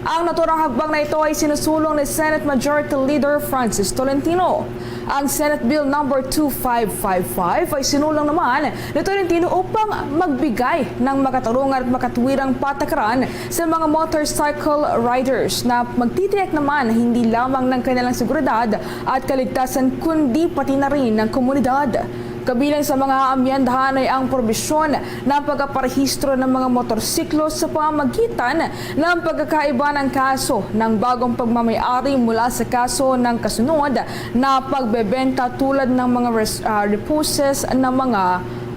Ang naturang hagbang na ito ay sinusulong ni Senate Majority Leader Francis Tolentino. Ang Senate Bill Number two five five five ay sinulang naman ni Tolentino upang magbigay ng makatarungan at makatwirang patakaran sa mga motorcycle riders na magtitiyak naman hindi lamang ng kanilang seguridad at kaligtasan, kundi pati na rin ng komunidad. Kabilang sa mga amyendahan ay ang probisyon ng pagpaparehistro ng mga motorsiklo sa pamamagitan ng pagkakaiba ng kaso ng bagong pagmamayari mula sa kaso ng kasunod na pagbebenta tulad ng mga res-, ah, reposes ng mga,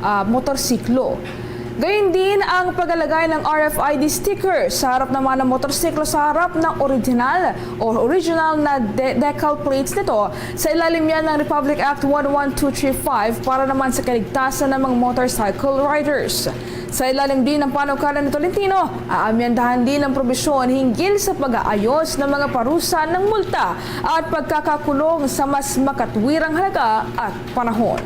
ah, motorsiklo. Gayon din ang paglalagay ng R F I D sticker sa harap naman ng motorsiklo sa harap ng original o original na de-, decal plates nito sa ilalim niya ng Republic Act one one two three five para naman sa kaligtasan ng mga motorcycle riders. Sa ilalim din ng panukala ni Tolentino, aamyendahan din ang probisyon hinggil sa pag-aayos ng mga parusa ng multa at pagkakakulong sa mas makatwirang halaga at panahon.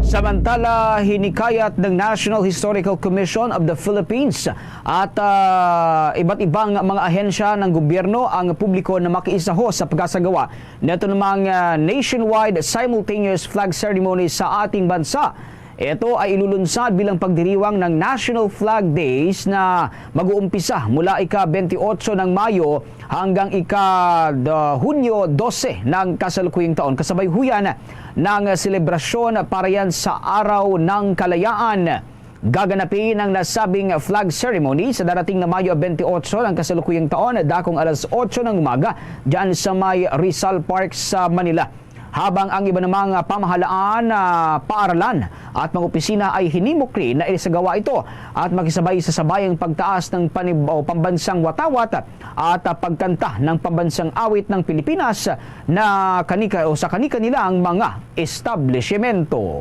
Samantala, hinikayat ng National Historical Commission of the Philippines at, ah, iba't ibang mga ahensya ng gobyerno ang publiko na makiisa ho sa pagkasagawa nito namang, ah, nationwide simultaneous flag ceremony sa ating bansa. Ito ay ilulunsad bilang pagdiriwang ng National Flag Days na mag-uumpisa mula ika-twenty-eight ng Mayo hanggang ika, ah, Hunyo dose ng kasalukuyang taon. Kasabay ho yan ng selebrasyon para yan sa Araw ng Kalayaan. Gaganapin ang nasabing flag ceremony sa darating na Mayo twenty-eight ng kasalukuyang taon, dakong alas otso ng umaga, dyan sa may Rizal Park sa Manila. Habang ang iba namang pamahalaan, ah, paaralan at mga opisina ay hinimok rin na isagawa ito at makisabay sa sabayang pagtaas ng panib-, o pambansang watawat at, ah, pagkanta ng pambansang awit ng Pilipinas na kanika-, o sa kani-kanilang mga establisimento.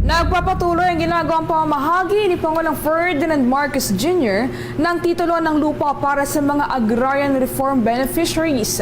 Nagpapatuloy ang ginagawang pamamahagi ni Pangulong Ferdinand Marcos Junior ng titulo ng lupa para sa mga agrarian reform beneficiaries.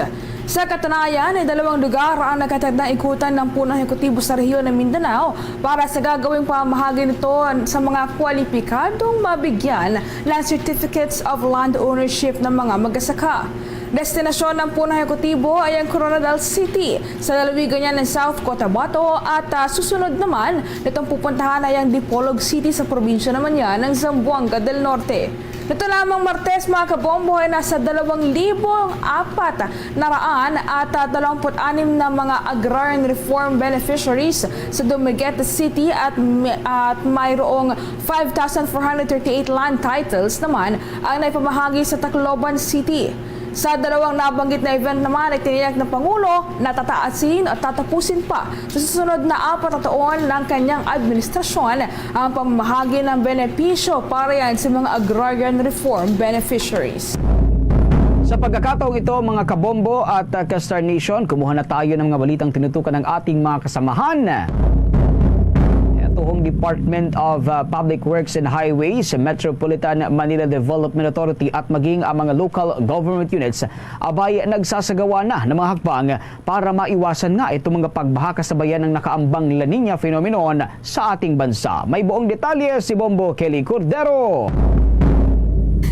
Sa katunayan, ay dalawang lugar ang naghatag ng ikutan ng punong ehekutibo sa rehiyon ng Mindanao para sa gagawing pamamahagi nito sa mga kwalipikadong mabigyan ng Certificates of Land Ownership ng mga magsasaka. Destinasyon ng punong ehekutibo ay ang Koronadal City sa lalawigan niya ng South Cotabato at, ah, susunod naman nitong pupuntahan ay ang Dipolog City sa probinsya naman niya ng Zamboanga del Norte. Nito lamang Martes, mga kabombo, ay nasa dalawang libo apat na raan at, ah, dalawampu't anim na mga agrarian reform beneficiaries sa Dumaguete City at may-, at mayroong five thousand four hundred thirty-eight land titles naman ang naipamahagi sa Tacloban City. Sa dalawang nabanggit na event naman ay tiniyak ng Pangulo na tataasin at tatapusin pa sa susunod na apat na taon ng kanyang administrasyon ang pamamahagi ng benepisyo para yan sa mga agrarian reform beneficiaries. Sa pagkakataong ito, mga kabombo at, uh, ka-Star Nation, kumuha na tayo ng mga balitang tinutukan ng ating mga kasamahan. Eto Ang Department of, uh, Public Works and Highways, Metropolitan Manila Development Authority at maging ang mga local government units abay nagsasagawa na ng mga hakbang para maiwasan nga itong mga pagbaha kasabayan ng nakaambang La Niña phenomenon sa ating bansa. May buong detalye si Bombo Kelly Cordero.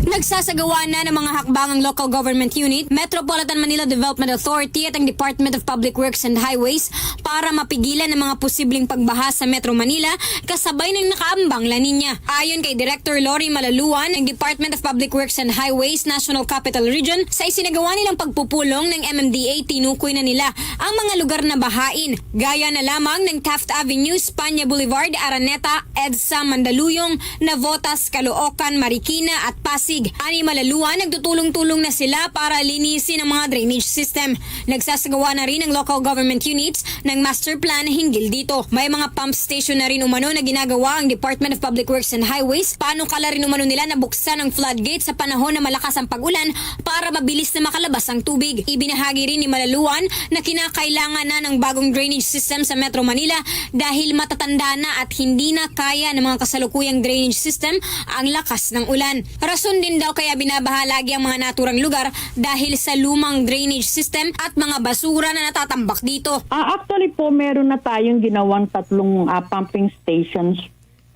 Nagsasagawa na ng mga hakbang ang Local Government Unit, Metropolitan Manila Development Authority at ang Department of Public Works and Highways para mapigilan ang mga posibleng pagbaha sa Metro Manila kasabay ng nakaambang La Niña. Ayon kay Director Lori Malaluan ng Department of Public Works and Highways, National Capital Region, sa isinagawa nilang pagpupulong ng M M D A, tinukoy na nila ang mga lugar na bahain, gaya na lamang ng Taft Avenue, España Boulevard, Araneta, EDSA, Mandaluyong, Navotas, Caloocan, Marikina, at Pasig. Ani Malaluan, nagtutulong-tulong na sila para linisin ang mga drainage system. Nagsasagawa na rin ang local government units ng master plan hinggil dito. May mga pump station na rin umano na ginagawa ang Department of Public Works and Highways. Panukala rin umano nila na buksan ang floodgate sa panahon na malakas ang pag-ulan para mabilis na makalabas ang tubig. Ibinahagi rin ni Malaluan na kinakailangan na ng bagong drainage system sa Metro Manila dahil matatanda na at hindi na kaya ng mga kasalukuyang drainage system ang lakas ng ulan. Rason din daw kaya binabaha lagi ang mga naturang lugar dahil sa lumang drainage system at mga basura na natatambak dito. Ah, actually po, meron na tayong ginawang tatlong, ah, pumping stations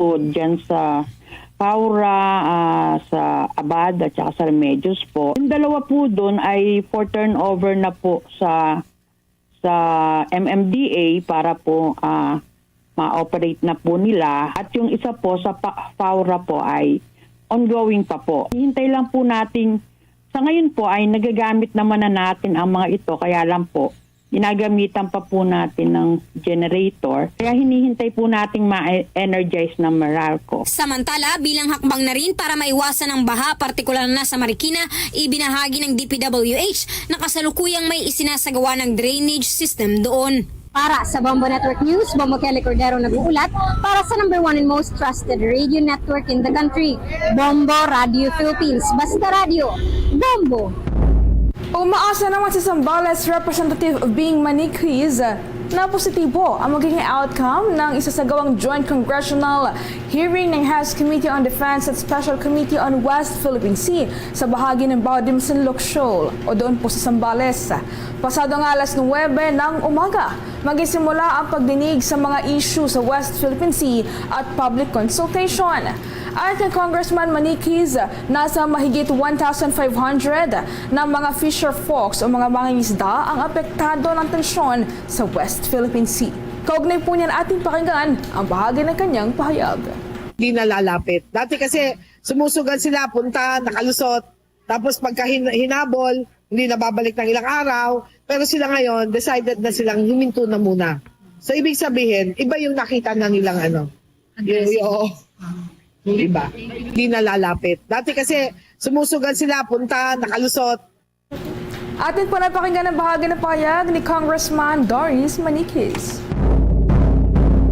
po dyan sa Paura, ah, sa Abad at saka sa Remedios po. Yung dalawa po doon ay for turnover na po sa, sa M M D A para po, ah, ma-operate na po nila. At yung isa po sa Pa-, Paura po ay ongoing pa po. Hihintay lang po natin, sa ngayon po ay nagagamit naman na natin ang mga ito, kaya lang po, ginagamitan pa po natin ng generator. Kaya hinihintay po nating ma-energize ng Meralco. Samantala, bilang hakbang na rin para maiwasan ang baha, partikular na sa Marikina, ibinahagi ng D P W H na kasalukuyang may isinasagawa ng drainage system doon. Para sa Bombo Network News, Bombo Kelly Cordero nag-uulat para sa number one and most trusted radio network in the country, Bombo Radio Philippines. Basta radyo, Bombo! Umaasa naman si Zambales Representative Bing Maniquez na positibo ang magiging outcome ng isasagawang Joint Congressional Hearing ng House Committee on Defense at Special Committee on West Philippine Sea sa bahagi ng Baudimson Lookout Shoal o doon po sa Zambales. Pasado nga alas nuwebe ng umaga, magsisimula ang pagdinig sa mga issue sa West Philippine Sea at public consultation. Ayon kay Congressman Maniquez, nasa mahigit one thousand five hundred na mga fisher folks o mga mangingisda ang apektado ng tensyon sa West Philippine Sea. Kaugnay po niyan, ating pakinggan ang bahagi ng kanyang pahayag. Di na lalapit. Dati kasi sumusugal sila, punta, nakalusot. Tapos pagka hin-, hinabol, hindi na babalik ng ilang araw. Pero sila ngayon, decided na silang huminto na muna. So, ibig sabihin, iba yung nakita na nilang ano. Yung, yung, oo. Iba. Hindi na lalapit. Dati kasi, sumusugal sila, punta, nakalusot. Atin po napakinggan ang bahagi ng pahayag ni Congressman Doris Maniquez.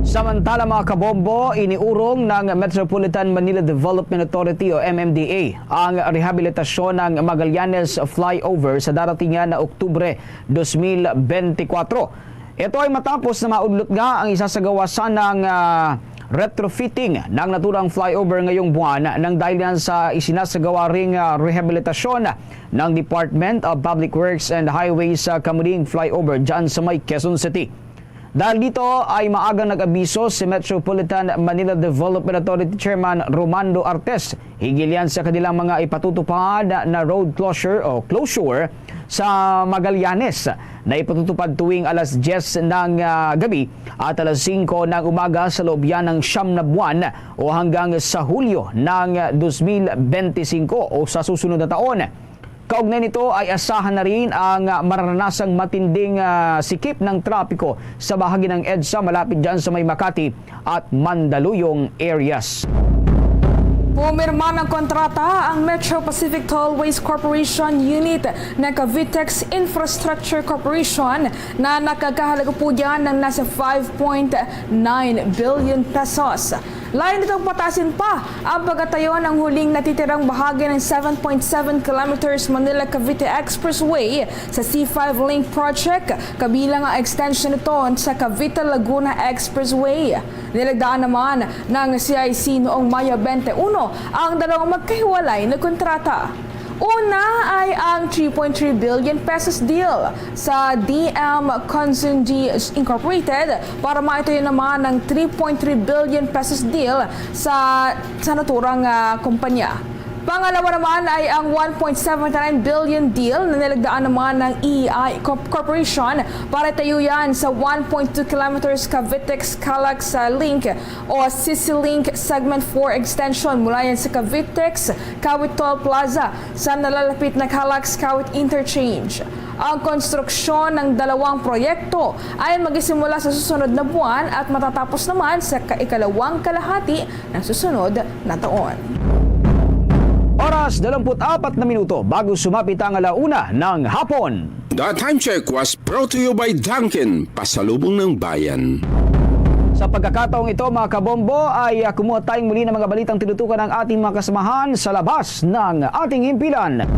Samantala, mga kabombo, iniurong ng Metropolitan Manila Development Authority o M M D A ang rehabilitasyon ng Magallanes Flyover sa darating na Oktubre dos mil benti kwatro. Ito ay matapos na maudlot nga ang isasagawa sanang, ah, retrofitting ng naturang flyover ngayong buwan nang dahil yan sa isinasagawa ring, ah, rehabilitasyon ng Department of Public Works and Highways sa Camuning Flyover dyan sa may Quezon City. Dahil dito ay maagang nag-abiso si Metropolitan Manila Development Authority Chairman Romando Artes hinggil yan sa kanilang mga ipatutupad na road closure o closure sa Magallanes na ipatutupad tuwing alas diyes ng, ah, gabi at alas singko ng umaga sa loob yan ng siyam na buwan o hanggang sa Hulyo ng dos mil benti singko o sa susunod na taon. Kaugnay nito ay asahan na rin ang, ah, maranasang matinding, ah, sikip ng trapiko sa bahagi ng EDSA malapit dyan sa may Makati at Mandaluyong areas. Pumirma ng kontrata ang Metro Pacific Tollways Corporation Unit ng Cavitex Infrastructure Corporation na nakakahalaga po yan ng nasa five point nine billion pesos. Lain nitong patasin pa ang pagkatayo ng huling natitirang bahagi ng seven point seven kilometers Manila-Cavite Expressway sa C five Link Project, kabilang ang extension nito sa Cavite-Laguna Expressway. Nilagdaan naman ng C I C noong Mayo twenty-one ang dalawang magkahiwalay na kontrata. Una ay ang three point three billion pesos deal sa D M Consundi Incorporated para maituyo naman ng three point three billion pesos deal sa, sa naturang, ah, kumpanya. Pangalawa naman ay ang one point seven nine billion deal na nilagdaan naman ng E I Corp-, Corporation para itayo yan sa one point two kilometers Cavitex-Calax, ah, Link o CityLink Segment four Extension mula yan sa Cavitex Kawit Toll Plaza sa nalalapit na Calax Kawit Interchange. Ang konstruksyon ng dalawang proyekto ay magsisimula sa susunod na buwan at matatapos naman sa ka-, ikalawang kalahati ng susunod na taon. Oras, dalawampu't apat na minuto bago sumapit ang ala una ng hapon. The time check was brought to you by Dunkin, pasalubong ng bayan. Sa pagkakataong ito, mga kabombo, ay, ah, kumuha tayong muli ng mga balitang tinutukan ng ating mga kasamahan sa labas ng ating himpilan.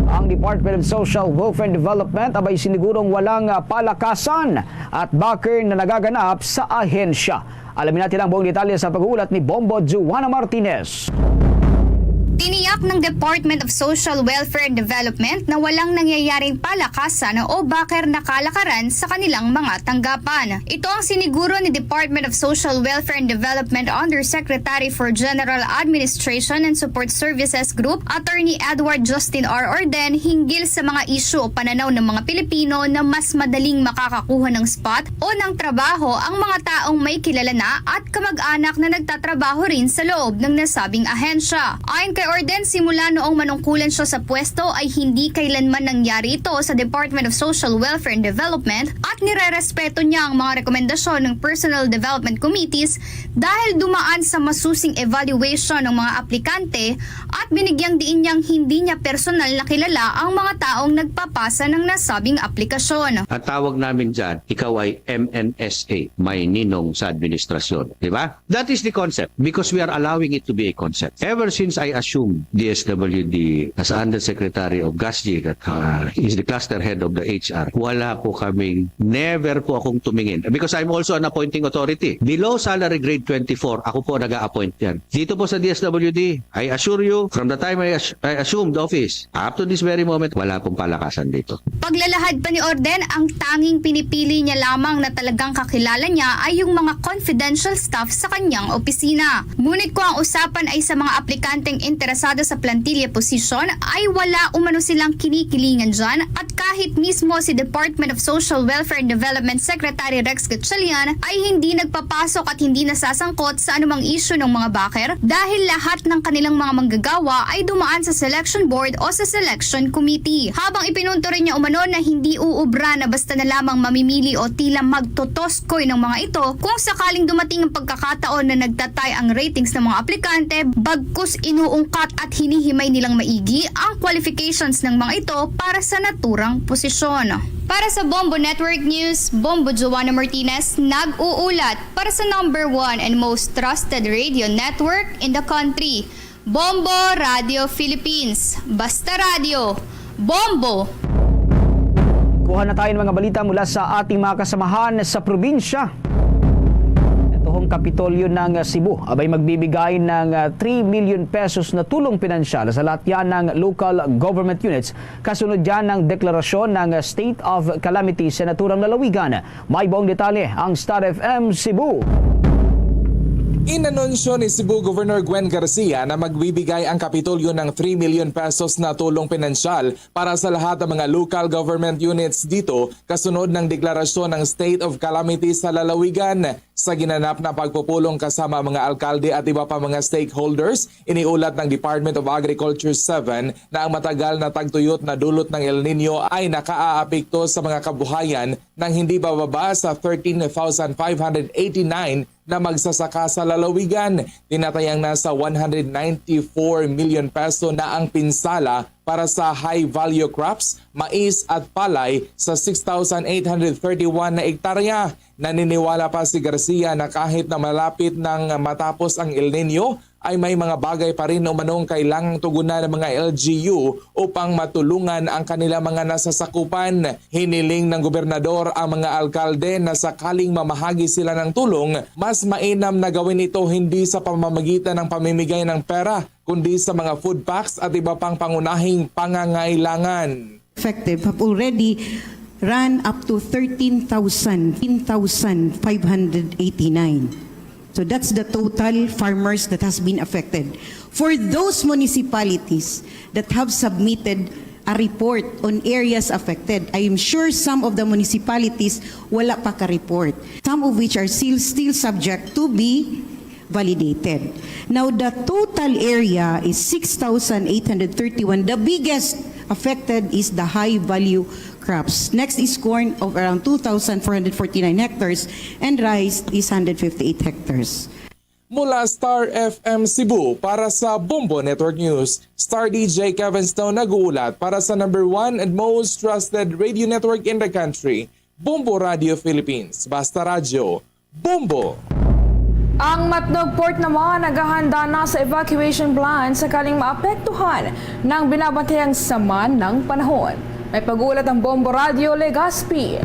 Ang Department of Social Welfare and Development abay sinigurong walang, ah, palakasan at backer na nagaganap sa ahensya. Alamin natin ang buong detalye sa pag-uulat ni Bombo Juana Martinez. Tiniyak ng Department of Social Welfare and Development na walang nangyayaring palakasan o backer na kalakaran sa kanilang mga tanggapan. Ito ang siniguro ni Department of Social Welfare and Development Undersecretary for General Administration and Support Services Group, Attorney Edward Justin R. Orden, hinggil sa mga isyu o pananaw ng mga Pilipino na mas madaling makakakuha ng spot o ng trabaho ang mga taong may kilala na at kamag-anak na nagtatrabaho rin sa loob ng nasabing ahensya. Ayon kay Orden, simula noong manungkulan siya sa pwesto ay hindi kailanman nangyari ito sa Department of Social Welfare and Development at nirerespeto niya ang mga rekomendasyon ng Personal Development Committees dahil dumaan sa masusing evaluation ng mga aplikante at binigyang diin niyang hindi niya personal na kilala ang mga taong nagpapasa ng nasabing aplikasyon. Ang tawag namin dyan, ikaw ay M N S A, may ninong sa administrasyon. Di ba? That is the concept because we are allowing it to be a concept. Ever since I assumed D S W D as Undersecretary of GASG, that, uh, is the cluster head of the H R, wala po kaming, never po akong tumingin. Because I'm also an appointing authority. Below salary grade twenty-four, ako po nag-a-appoint yan. Dito po sa D S W D, I assure you, from the time I, ass- I assumed office, up to this very moment, wala pong palakasan dito. Paglalahad pa ni Orden, ang tanging pinipili niya lamang na talagang kakilala niya ay yung mga confidential staff sa kanyang opisina. Ngunit kung ang usapan ay sa mga aplikanteng interesado sa plantilla position, ay wala umano silang kinikilingan dyan at kahit mismo si Department of Social Welfare and Development Secretary Rex Gatchalian ay hindi nagpapasok at hindi nasasangkot sa anumang isyu ng mga backer dahil lahat ng kanilang mga manggagawa ay dumaan sa selection board o sa selection committee. Habang ipinunto rin niya umano na hindi uubra na basta na lamang mamimili o tila magtotoskoy ng mga ito kung sakaling dumating ang pagkakataon na nagtatay ang ratings ng mga aplikante, bagkus inuungkat at hinihimay nilang maigi ang qualifications ng mga ito para sa naturang posisyon. Para sa Bombo Network News, Bombo Joanna Martinez nag-uulat para sa number one and most trusted radio network in the country, Bombo Radio Philippines. Basta radyo, Bombo! Kuha na tayo ng mga balita mula sa ating mga kasamahan sa probinsya. Ito hong Kapitolyo ng Cebu abay magbibigay ng, ah, three million pesos na tulong pinansyal sa lahat yan ng local government units. Kasunod yan ng deklarasyon ng State of Calamity sa naturang lalawigan. May buong detalye ang Star F M Cebu. Inanunsyo ni Cebu Governor Gwen Garcia na magbibigay ang Kapitolyo ng three million pesos na tulong pinansyal para sa lahat ng mga local government units dito kasunod ng deklarasyon ng state of calamity sa lalawigan. Sa ginanap na pagpupulong kasama mga alkalde at iba pa mga stakeholders, iniulat ng Department of Agriculture seven na ang matagal na tagtuyot na dulot ng El Nino ay nakaaapekto sa mga kabuhayan ng hindi bababa sa thirteen thousand five hundred eighty-nine na magsasaka sa lalawigan. Tinatayang nasa one hundred ninety-four million peso na ang pinsala para sa high-value crops, mais at palay sa six thousand eight hundred thirty-one na ektarya. Naniniwala pa si Garcia na kahit na malapit nang matapos ang El Niño, ay may mga bagay pa rin umanong kailangang tugunan ng mga L G U upang matulungan ang kanilang mga nasasakupan. Hiniling ng gobernador ang mga alkalde na sakaling mamahagi sila ng tulong, mas mainam na gawin ito hindi sa pamamagitan ng pamimigay ng pera, kundi sa mga food packs at iba pang pangunahing pangangailangan. Effective have already run up to thirteen thousand, fifteen thousand five hundred eighty-nine. So that's the total farmers that has been affected. For those municipalities that have submitted a report on areas affected, I am sure some of the municipalities wala pa ka-report, some of which are still, still subject to be validated. Now, the total area is six thousand eight hundred thirty-one. The biggest affected is the high-value crops. Next is corn of around two thousand four hundred forty-nine hectares, and rice is one hundred fifty-eight hectares. Mula Star F M Cebu, para sa Bombo Network News, Star D J Kevin Stone nag-uulat para sa number one and most trusted radio network in the country, Bombo Radio Philippines. Basta Radyo, Bombo! Ang Matnog Port naman naghahanda na sa evacuation plan sakaling maapektuhan ng binabantayang sama ng panahon. May pag-uulat ang Bombo Radio Legazpi.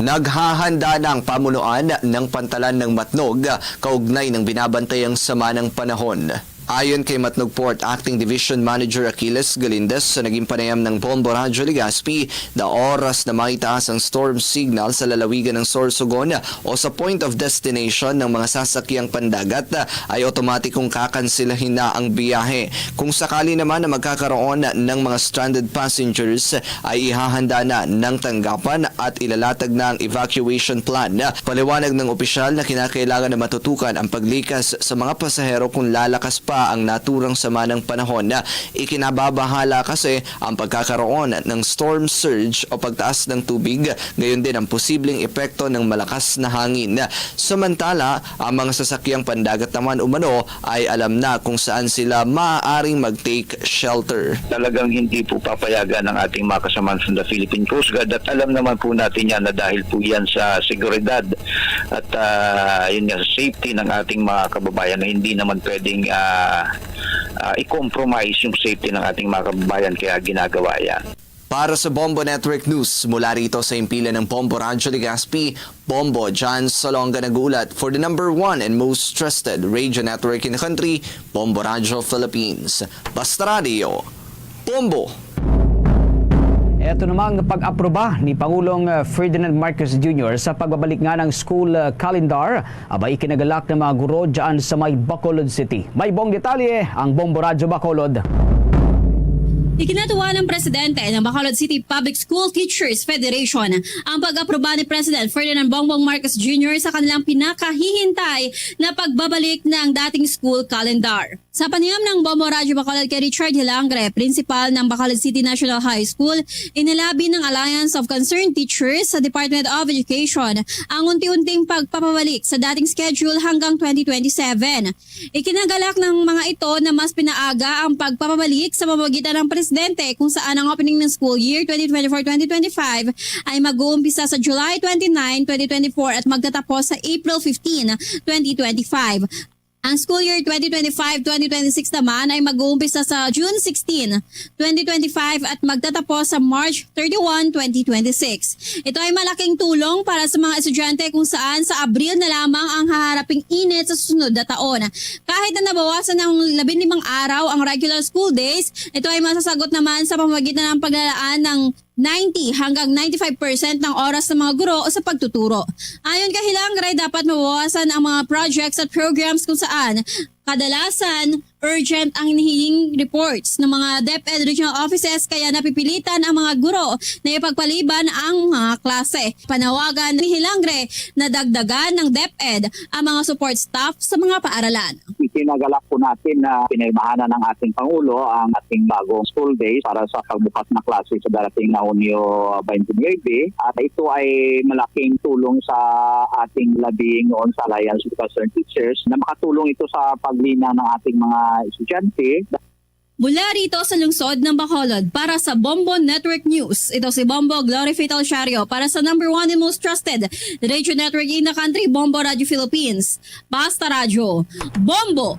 Naghahanda na ang pamunuan ng pantalan ng Matnog kaugnay ng binabantayang sama ng panahon. Ayon kay Matnog Port Acting Division Manager Achilles Galindez, sa naging panayam ng Bombo Radyo Legazpi, the oras na maitaas ang storm signal sa lalawigan ng Sorsogon o sa point of destination ng mga sasakyang pandagat, ay otomatikong kakansilahin na ang biyahe. Kung sakali naman na magkakaroon ng mga stranded passengers, ay ihahanda na ng tanggapan at ilalatag na ang evacuation plan. Paliwanag ng opisyal na kinakailangan na matutukan ang paglikas sa mga pasahero kung lalakas pa ang naturang sama ng panahon. Ikinababahala kasi ang pagkakaroon ng storm surge o pagtaas ng tubig, gayon din ang posibleng epekto ng malakas na hangin. Samantala, ang mga sasakyang pandagat naman umano ay alam na kung saan sila maaaring mag-take shelter. Talagang hindi po papayagan ng ating mga kasamahan from the Philippine Coast Guard at alam naman po natin yan na dahil po yan sa seguridad at ah, yun nga, sa safety ng ating mga kababayan na hindi naman pwedeng ah, ah, i-compromise yung safety ng ating mga kababayan kaya ginagawa yan. Para sa Bombo Network News, mula rito sa himpilan ng Bombo Radyo Legazpi, Bombo John Salonga nag-uulat for the number one and most trusted radio network in the country, Bombo Radyo Philippines. Basta Radio, Bombo! Ito namang pag-aproba ni Pangulong Ferdinand Marcos Junior sa pagbabalik nga ng school calendar abay ikinagalak ng mga guro dyan sa may Bacolod City. May buong detalye ang Bombo Radyo Bacolod. Ikinatuwa ng presidente ng Bacolod City Public School Teachers Federation ang pag-aproba ni President Ferdinand Bongbong Marcos Junior sa kanilang pinakahihintay na pagbabalik ng dating school calendar. Sa panayam ng Bombo Radyo Bacolod kay Richard Hilangre, principal ng Bacolod City National High School, inilabin ng Alliance of Concerned Teachers sa Department of Education ang unti-unting pagpapabalik sa dating schedule hanggang twenty twenty-seven. Ikinagalak ng mga ito na mas pinaaga ang pagpapabalik sa pamamagitan ng presidente kung saan ang opening ng school year twenty twenty-four twenty twenty-five ay mag-uumpisa sa July twenty-nine, twenty twenty-four at magtatapos sa April fifteen, twenty twenty-five. Ang school year twenty twenty-five twenty twenty-six naman ay mag-uumpisa sa June sixteen, twenty twenty-five at magtatapos sa March thirty-one, twenty twenty-six. Ito ay malaking tulong para sa mga estudyante kung saan sa Abril na lamang ang haharaping init sa susunod na taon. Kahit na nabawasan ng labinlimang araw ang regular school days, ito ay masasagot naman sa pamamagitan ng paglalaan ng ninety hanggang ninety-five percent ng oras ng mga guro sa pagtuturo. Ayon kay Hilangre, dapat mabawasan ang mga projects at programs kung saan kadalasan urgent ang hinihingi reports ng mga DepEd regional offices kaya napipilitan ang mga guro na ipagpaliban ang mga klase. Panawagan ni Hilangre na dagdagan ng DepEd ang mga support staff sa mga paaralan. Ikinagalak po natin na pinirmahan na ng ating Pangulo ang ating bagong school days para sa pagbukas na klase sa darating na Hunyo twenty-nine. At ito ay malaking tulong sa ating lobbying noon sa Alliance of Concerned Teachers na makatulong ito sa paglinang ng ating mga estudyante. Mula rito sa lungsod ng Bacolod, para sa Bombo Network News, ito si Bombo Glory Vitalciario para sa number one and most trusted radio network in the country, Bombo Radio Philippines. Basta Radyo, Bombo!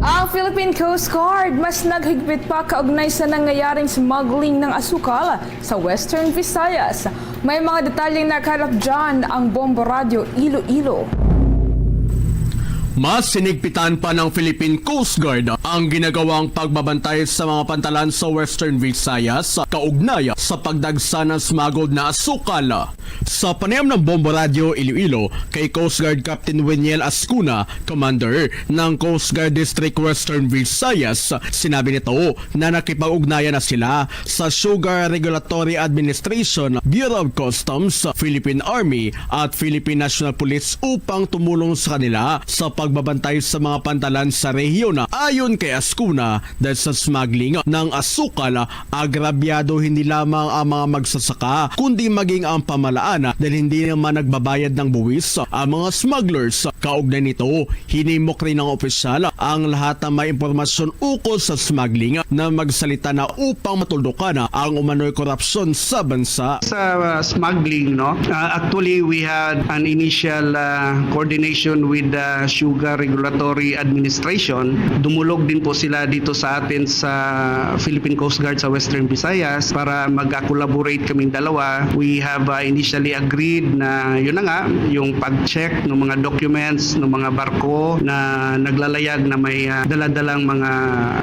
Ang Philippine Coast Guard mas naghigpit pa kaugnay sa nangyayaring smuggling ng asukal sa Western Visayas. May mga detalyeng nakalap dyan ang Bombo Radio Iloilo. Mas sinigpitan pa ng Philippine Coast Guard ang ginagawang pagbabantay sa mga pantalan sa Western Visayas kaugnay sa pagdagsa ng smuggled na asukal. Sa panayam ng Bombo Radio Iloilo kay Coast Guard Captain Weniel Ascuna, Commander ng Coast Guard District Western Visayas, sinabi nito na nakipag-ugnayan na sila sa Sugar Regulatory Administration, Bureau of Customs, Philippine Army at Philippine National Police upang tumulong sa kanila sa pagbabantay sa mga pantalan sa rehiyon. Ayon kay Ascuna, dahil sa smuggling ng asukal, agrabyado hindi lamang ang mga magsasaka, kundi maging ang pamahalaan dahil hindi naman nagbabayad ng buwis ang mga smugglers. Kaugnay nito, hinimok rin ng opisyal ang lahat ng may impormasyon ukol sa smuggling na magsalita na upang matuldukan ang umano'y korupsyon sa bansa. Sa, uh, smuggling, no? Uh, actually, we had an initial, uh, coordination with the Sugar Regulatory Administration. Dumulog din po sila dito sa atin sa Philippine Coast Guard sa Western Visayas para mag-collaborate kaming dalawa. We have, uh, initially agreed na yun na nga, yung pag-check ng mga documents ng mga barko na naglalayag na may, uh, daladalang mga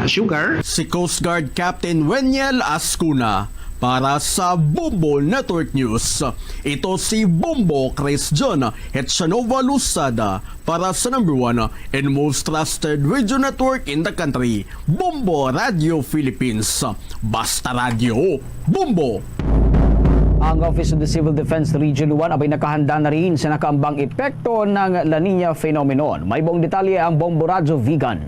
sugar. Si Coast Guard Captain Weniel Ascuna para sa Bombo Network News. Ito si Bombo Chris John Hetsanova Lusada para sa number one and most trusted radio network in the country, Bombo Radio Philippines. Basta Radyo, Bombo! Ang Office of the Civil Defense Region one abay nakahanda na rin sa nakaambang epekto ng La Niña phenomenon. May buong detalye ang Bombo Radyo Vigan.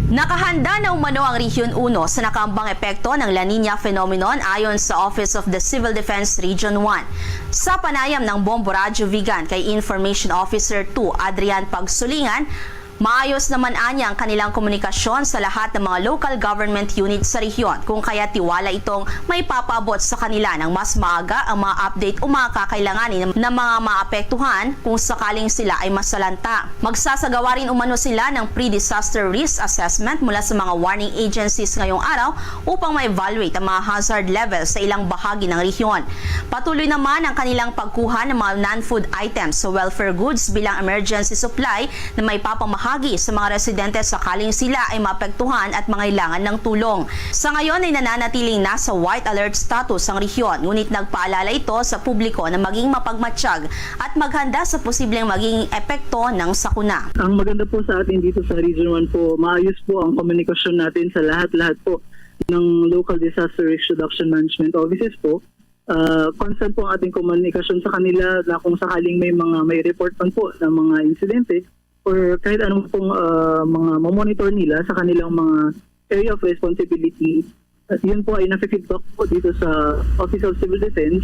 Nakahanda na umano ang Region uno sa nakaambang epekto ng La Niña phenomenon ayon sa Office of the Civil Defense Region one. Sa panayam ng Bombo Radyo Vigan kay Information Officer two Adrian Pagsulingan, maayos naman anya ang kanilang komunikasyon sa lahat ng mga local government unit sa rehiyon, kung kaya tiwala itong may papaabot sa kanila ng mas maaga ang mga update o mga kakailanganin ng mga maapektuhan kung sakaling sila ay masalanta. Magsasagawa rin umano sila ng pre-disaster risk assessment mula sa mga warning agencies ngayong araw upang ma-evaluate ang mga hazard level sa ilang bahagi ng rehiyon. Patuloy naman ang kanilang pagkuha ng mga non-food items sa welfare goods bilang emergency supply na may papamahagi sa mga residente sakaling sila ay maapektuhan at mangailangan ng tulong. Sa ngayon ay nananatiling nasa white alert status ang rehiyon, ngunit nagpaalala ito sa publiko na maging mapagmatsyag at maghanda sa posibleng maging epekto ng sakuna. Ang maganda po sa atin dito sa Region one po, maayos po ang komunikasyon natin sa lahat-lahat po ng local disaster risk reduction management offices po. Ah, constant po ang ating komunikasyon sa kanila na kung sakaling may mga, may report man po ng mga insidente or kahit anong pong, ah, mga mamonitor nila sa kanilang mga area of responsibility. At yun po ay nasa feedback po dito sa Office of Civil Defense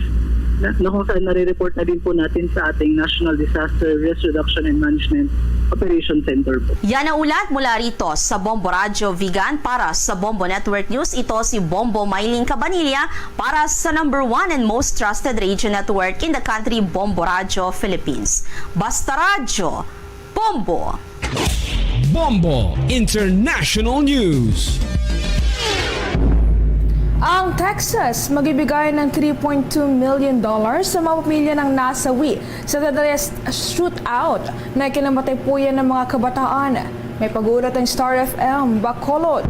na, na kung saan nare-report na din po natin sa ating National Disaster Risk Reduction and Management Operation Center po. Yan ang ulat mula rito sa Bombo Radyo Vigan. Para sa Bombo Network News, ito si Bombo Mylene Cabanilla para sa number one and most trusted radio network in the country, Bombo Radyo Philippines. Basta Radyo, Bombo! Bombo International News. Ang Texas magbibigay ng three point two million dollars sa mga pamilya ng nasawi sa terrorist shootout na kinamatayan ng mga kabataan. May pag-uulat ng Star F M Bacolod.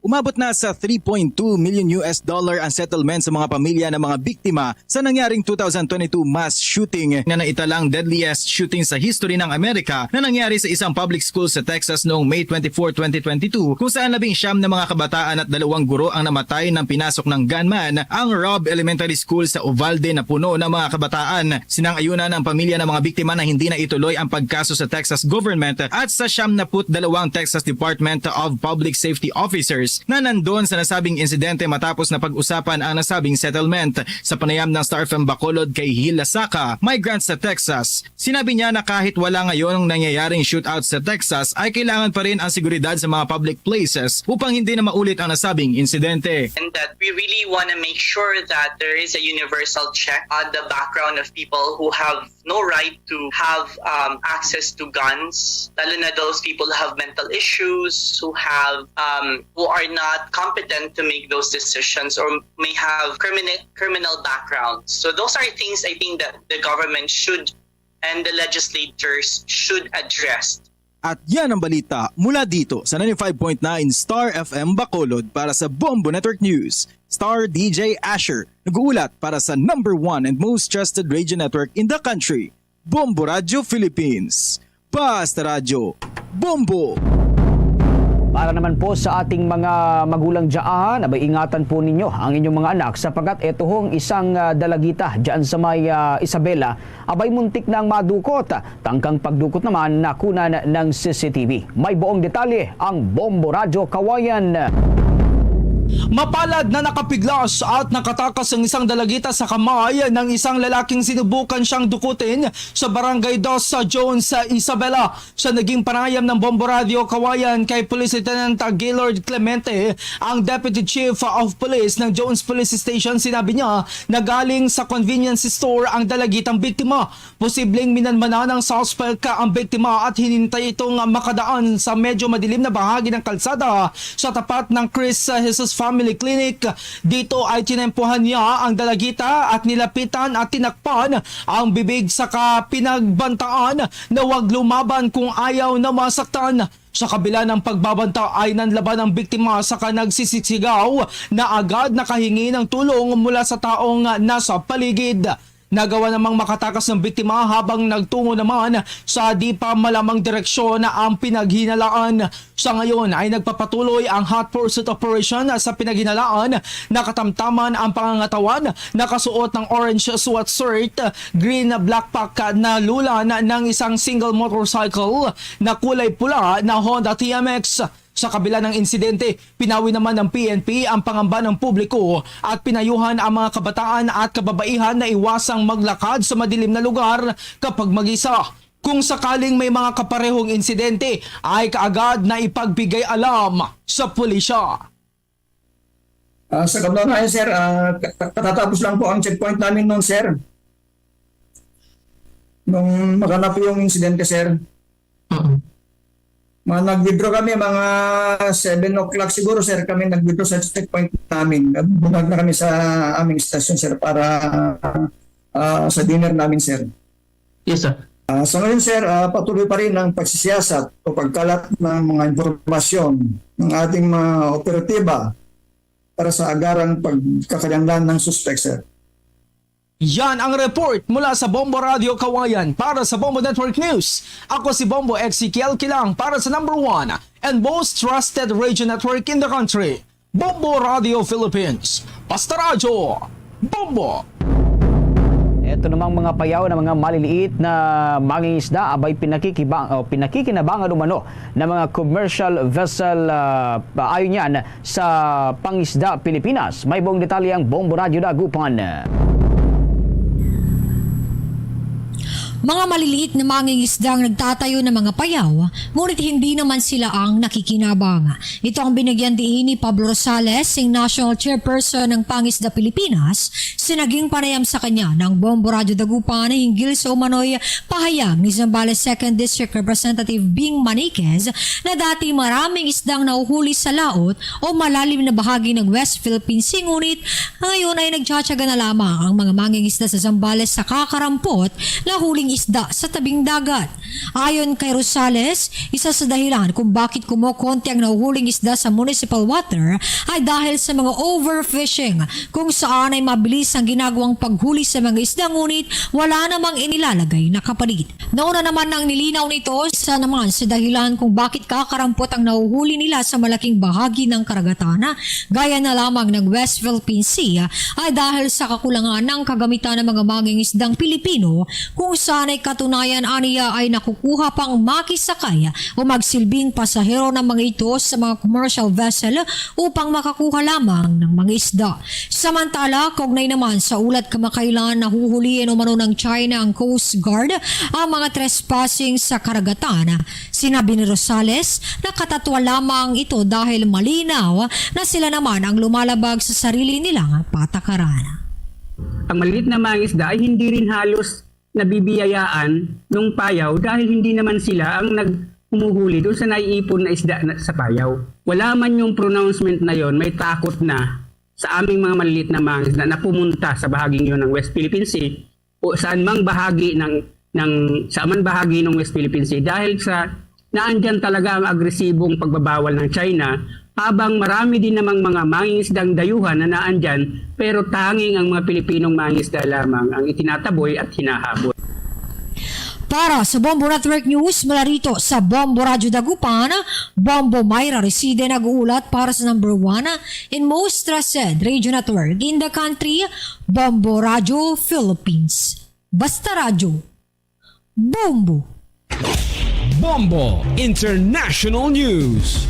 Umabot na sa three point two million U S dollar ang settlement sa mga pamilya ng mga biktima sa nangyaring two thousand twenty-two mass shooting na naitalang deadliest shooting sa history ng Amerika na nangyari sa isang public school sa Texas noong May twenty-four, twenty twenty-two, kung saan labing siyam na mga kabataan at dalawang guro ang namatay nang pinasok ng gunman ang Robb Elementary School sa Uvalde na puno ng mga kabataan. Sinang-ayunan ang pamilya ng mga biktima na hindi na ituloy ang pagkaso sa Texas government at sa siyam na put dalawang Texas Department of Public Safety officers na nandun sa nasabing insidente matapos na pag-usapan ang nasabing settlement. Sa panayam ng Star F M Bacolod kay Hil Lasaka, migrant sa Texas, sinabi niya na kahit wala ngayon ang nangyayaring shootout sa Texas, ay kailangan pa rin ang seguridad sa mga public places upang hindi na maulit ang nasabing insidente. And that we really want to make sure that there is a universal check on the background of people who have no right to have um, access to guns, lalo na those people who have mental issues, who have um, who are not competent to make those decisions or may have criminal criminal backgrounds. So those are things I think that the government should and the legislatures should address. At yan ang balita mula dito sa ninety-five point nine Star F M Bacolod. Para sa Bombo Network News, Star D J Asher, nag-uulat para sa number one and most trusted radio network in the country, Bombo Radio Philippines. Basta Radyo, Bombo! Para naman po sa ating mga magulang dyan, abay, ingatan po ninyo ang inyong mga anak, sapagkat eto hong isang, ah, dalagita dyan sa may, ah, Isabela, abay, muntik na ang madukot. Tangkang pagdukot naman nakunan ng C C T V. May buong detalye ang Bombo Radyo Kawayan. Mapalad na nakapiglas at nakatakas ang isang dalagita sa kamay ng isang lalaking sinubukan siyang dukutin sa Barangay Dos sa Jones sa Isabela. Sa naging panayam ng Bombo Radio Kawayan kay Police Lieutenant Gaylord Clemente, ang Deputy Chief of Police ng Jones Police Station, sinabi niya na galing sa convenience store ang dalagitang biktima. Posibleng minanmanan ng suspect ang biktima at hinintay itong makadaan sa medyo madilim na bahagi ng kalsada sa tapat ng Chris Jesus Family Clinic. Dito ay tinempuhan niya ang dalagita at nilapitan at tinakpan ang bibig, saka pinagbantaan na wag lumaban kung ayaw na masaktan. Sa kabila ng pagbabanta ay nanlaban ang biktima, saka nagsisisigaw na agad nakahingi ng tulong mula sa taong nasa paligid. Nagawa namang makatakas ng biktima habang nagtungo naman sa di pa malamang direksyon ang pinaghinalaan. Sa ngayon ay nagpapatuloy ang hot pursuit operation sa pinaghinalaan. Nakatamtaman ang pangangatawan, nakasuot ng orange sweatshirt, green black pack na lulan ng isang single motorcycle na kulay pula na Honda T M X. Sa kabila ng insidente, pinawi naman ng P N P ang pangamba ng publiko at pinayuhan ang mga kabataan at kababaihan na iwasang maglakad sa madilim na lugar kapag mag-isa. Kung sakaling may mga kaparehong insidente, ay kaagad na ipagbigay alam sa pulisya. Ah, sa kabanayan, sir, ah, ka- katatapos lang po ang checkpoint namin noon, sir. Nung maganap yung insidente, sir. Mga nag-withdraw kami, mga seven o'clock siguro, sir, kami nag-withdraw sa checkpoint namin. Bulag na kami sa aming station, sir, para ah, sa dinner namin, sir. Yes, sir. Ah, sa ngayon, sir, ah, patuloy pa rin ang pagsisiyasat o pagkalat ng mga impormasyon ng ating mga operatiba para sa agarang pagkakakilanlan ng suspek, sir. Yan ang report mula sa Bombo Radio Kawayan. Para sa Bombo Network News, ako si Bombo Ezekiel Kilang para sa number one and most trusted radio network in the country, Bombo Radio Philippines. Basta Radyo, Bombo! Ito namang mga payaw na mga maliliit na mangingisda abay pinakikibang, o pinakikinabangan umano ng mga commercial vessel, ah, ayon yan sa Pangisda Pilipinas. May buong detalye ang Bombo Radyo Dagupan. Mga maliliit na mangingisda ang nagtatayo ng mga payaw, ngunit hindi naman sila ang nakikinabang. Ito ang binigyan diin ni Pablo Rosales, sing National Chairperson ng Pangisda Pilipinas, sa naging panayam sa kanya ng Bombo Radyo Dagupan hinggil sa umano'y pahayag ni Zambales Second District Representative Bing Maniquez na dati maraming isdang nahuhuli sa laot o malalim na bahagi ng West Philippine Sea, ngunit ngayon ay nagtsatsaga na lamang ang mga mangingisda sa Zambales sa kakarampot na huling isda sa tabing dagat. Ayon kay Rosales, isa sa dahilan kung bakit kumokonti ang nahuhuling isda sa municipal water ay dahil sa mga overfishing, kung saan ay mabilis ang ginagawang paghuli sa mga isda ngunit wala namang inilalagay na kapalit. Nauna naman nang nilinaw nito sa naman sa dahilan kung bakit kakarampot ang nahuhuli nila sa malaking bahagi ng karagatan, gaya na lamang ng West Philippine Sea, ay dahil sa kakulangan ng kagamitan ng mga mangingisdang Pilipino, kung saan Anay katunayan aniya ay nakukuha pang makisakay o magsilbing pasahero ng mga ito sa mga commercial vessel upang makakuha lamang ng mga isda. Samantala, kaugnay naman sa ulat kamakailan, nahuhulihan umano ng China ang Coast Guard ang mga trespassing sa karagatan. Sinabi ni Rosales na katatwa lamang ito dahil malinaw na sila naman ang lumalabag sa sarili nilang patakaran. Ang maliit na mga isda ay hindi rin halos nabibiyayaan ng payaw dahil hindi naman sila ang naghumuhuli doon sa naiipon na isda na, sa payaw. Wala man yung pronouncement na yon, may takot na sa aming mga maliit na mga isda na pumunta sa bahaging yon ng West Philippine Sea o saan mang bahagi ng, ng saan man bahagi ng West Philippine Sea dahil sa naandyan talaga ang agresibong pagbabawal ng China, habang marami din namang mga mangingisdang dayuhan na naandyan, pero tanging ang mga Pilipinong mangingisda lamang ang itinataboy at hinahabol. Para sa Bombo Network News, mula rito sa Bombo Radyo Dagupan, Bombo Myra Reside nag-uulat para sa number one and most trusted radio network in the country, Bombo Radyo Philippines. Basta Radyo, Bombo! Bombo International News.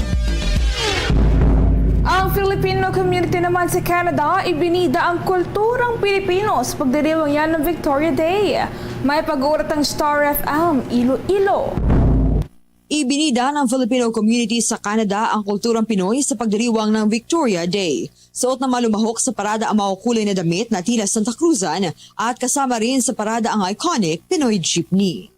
Ang Filipino community naman sa Canada ibinida ang kulturang Pilipino sa pagdiriwang niya ng Victoria Day. May pag-urat ang Star F M Iloilo. Ibinida ng Filipino community sa Canada ang kulturang Pinoy sa pagdiriwang ng Victoria Day. Suot na malumahok sa parada ang makukulay na damit na tila Santa Cruzan at kasama rin sa parada ang iconic Pinoy jeepney.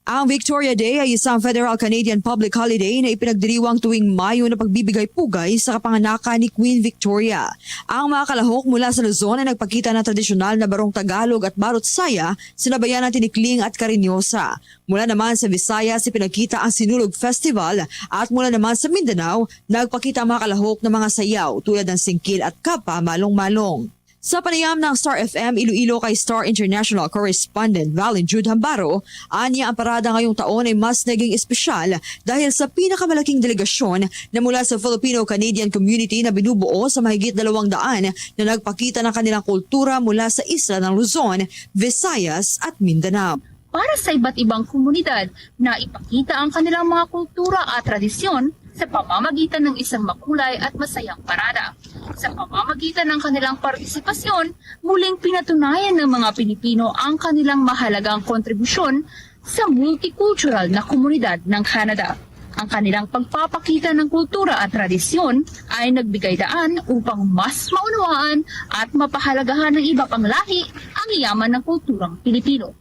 Ang Victoria Day ay isang federal Canadian public holiday na ipinagdiriwang tuwing Mayo na pagbibigay pugay sa kapanganakan ni Queen Victoria. Ang mga kalahok mula sa Luzon ay nagpakita ng tradisyonal na barong Tagalog at barot saya, sinabayan ng tinikling at karinyosa. Mula naman sa Visayas, ipinagkita ang Sinulog Festival at mula naman sa Mindanao, nagpakita ang mga kalahok ng mga sayaw tulad ng singkil at kapa malong-malong. Sa panayam ng Star F M Iloilo kay Star International correspondent Valen Jude Hambaro, anya ang parada ngayong taon ay mas naging espesyal dahil sa pinakamalaking delegasyon na mula sa Filipino-Canadian community na binubuo sa mahigit dalawang daan na nagpakita ng kanilang kultura mula sa isla ng Luzon, Visayas at Mindanao. Para sa iba't ibang komunidad na ipakita ang kanilang mga kultura at tradisyon sa pamamagitan ng isang makulay at masayang parada. Sa pamamagitan ng kanilang partisipasyon, muling pinatunayan ng mga Pilipino ang kanilang mahalagang kontribusyon sa multicultural na komunidad ng Canada. Ang kanilang pagpapakita ng kultura at tradisyon ay nagbigay daan upang mas maunawaan at mapahalagahan ng iba pang lahi ang yaman ng kulturang Pilipino.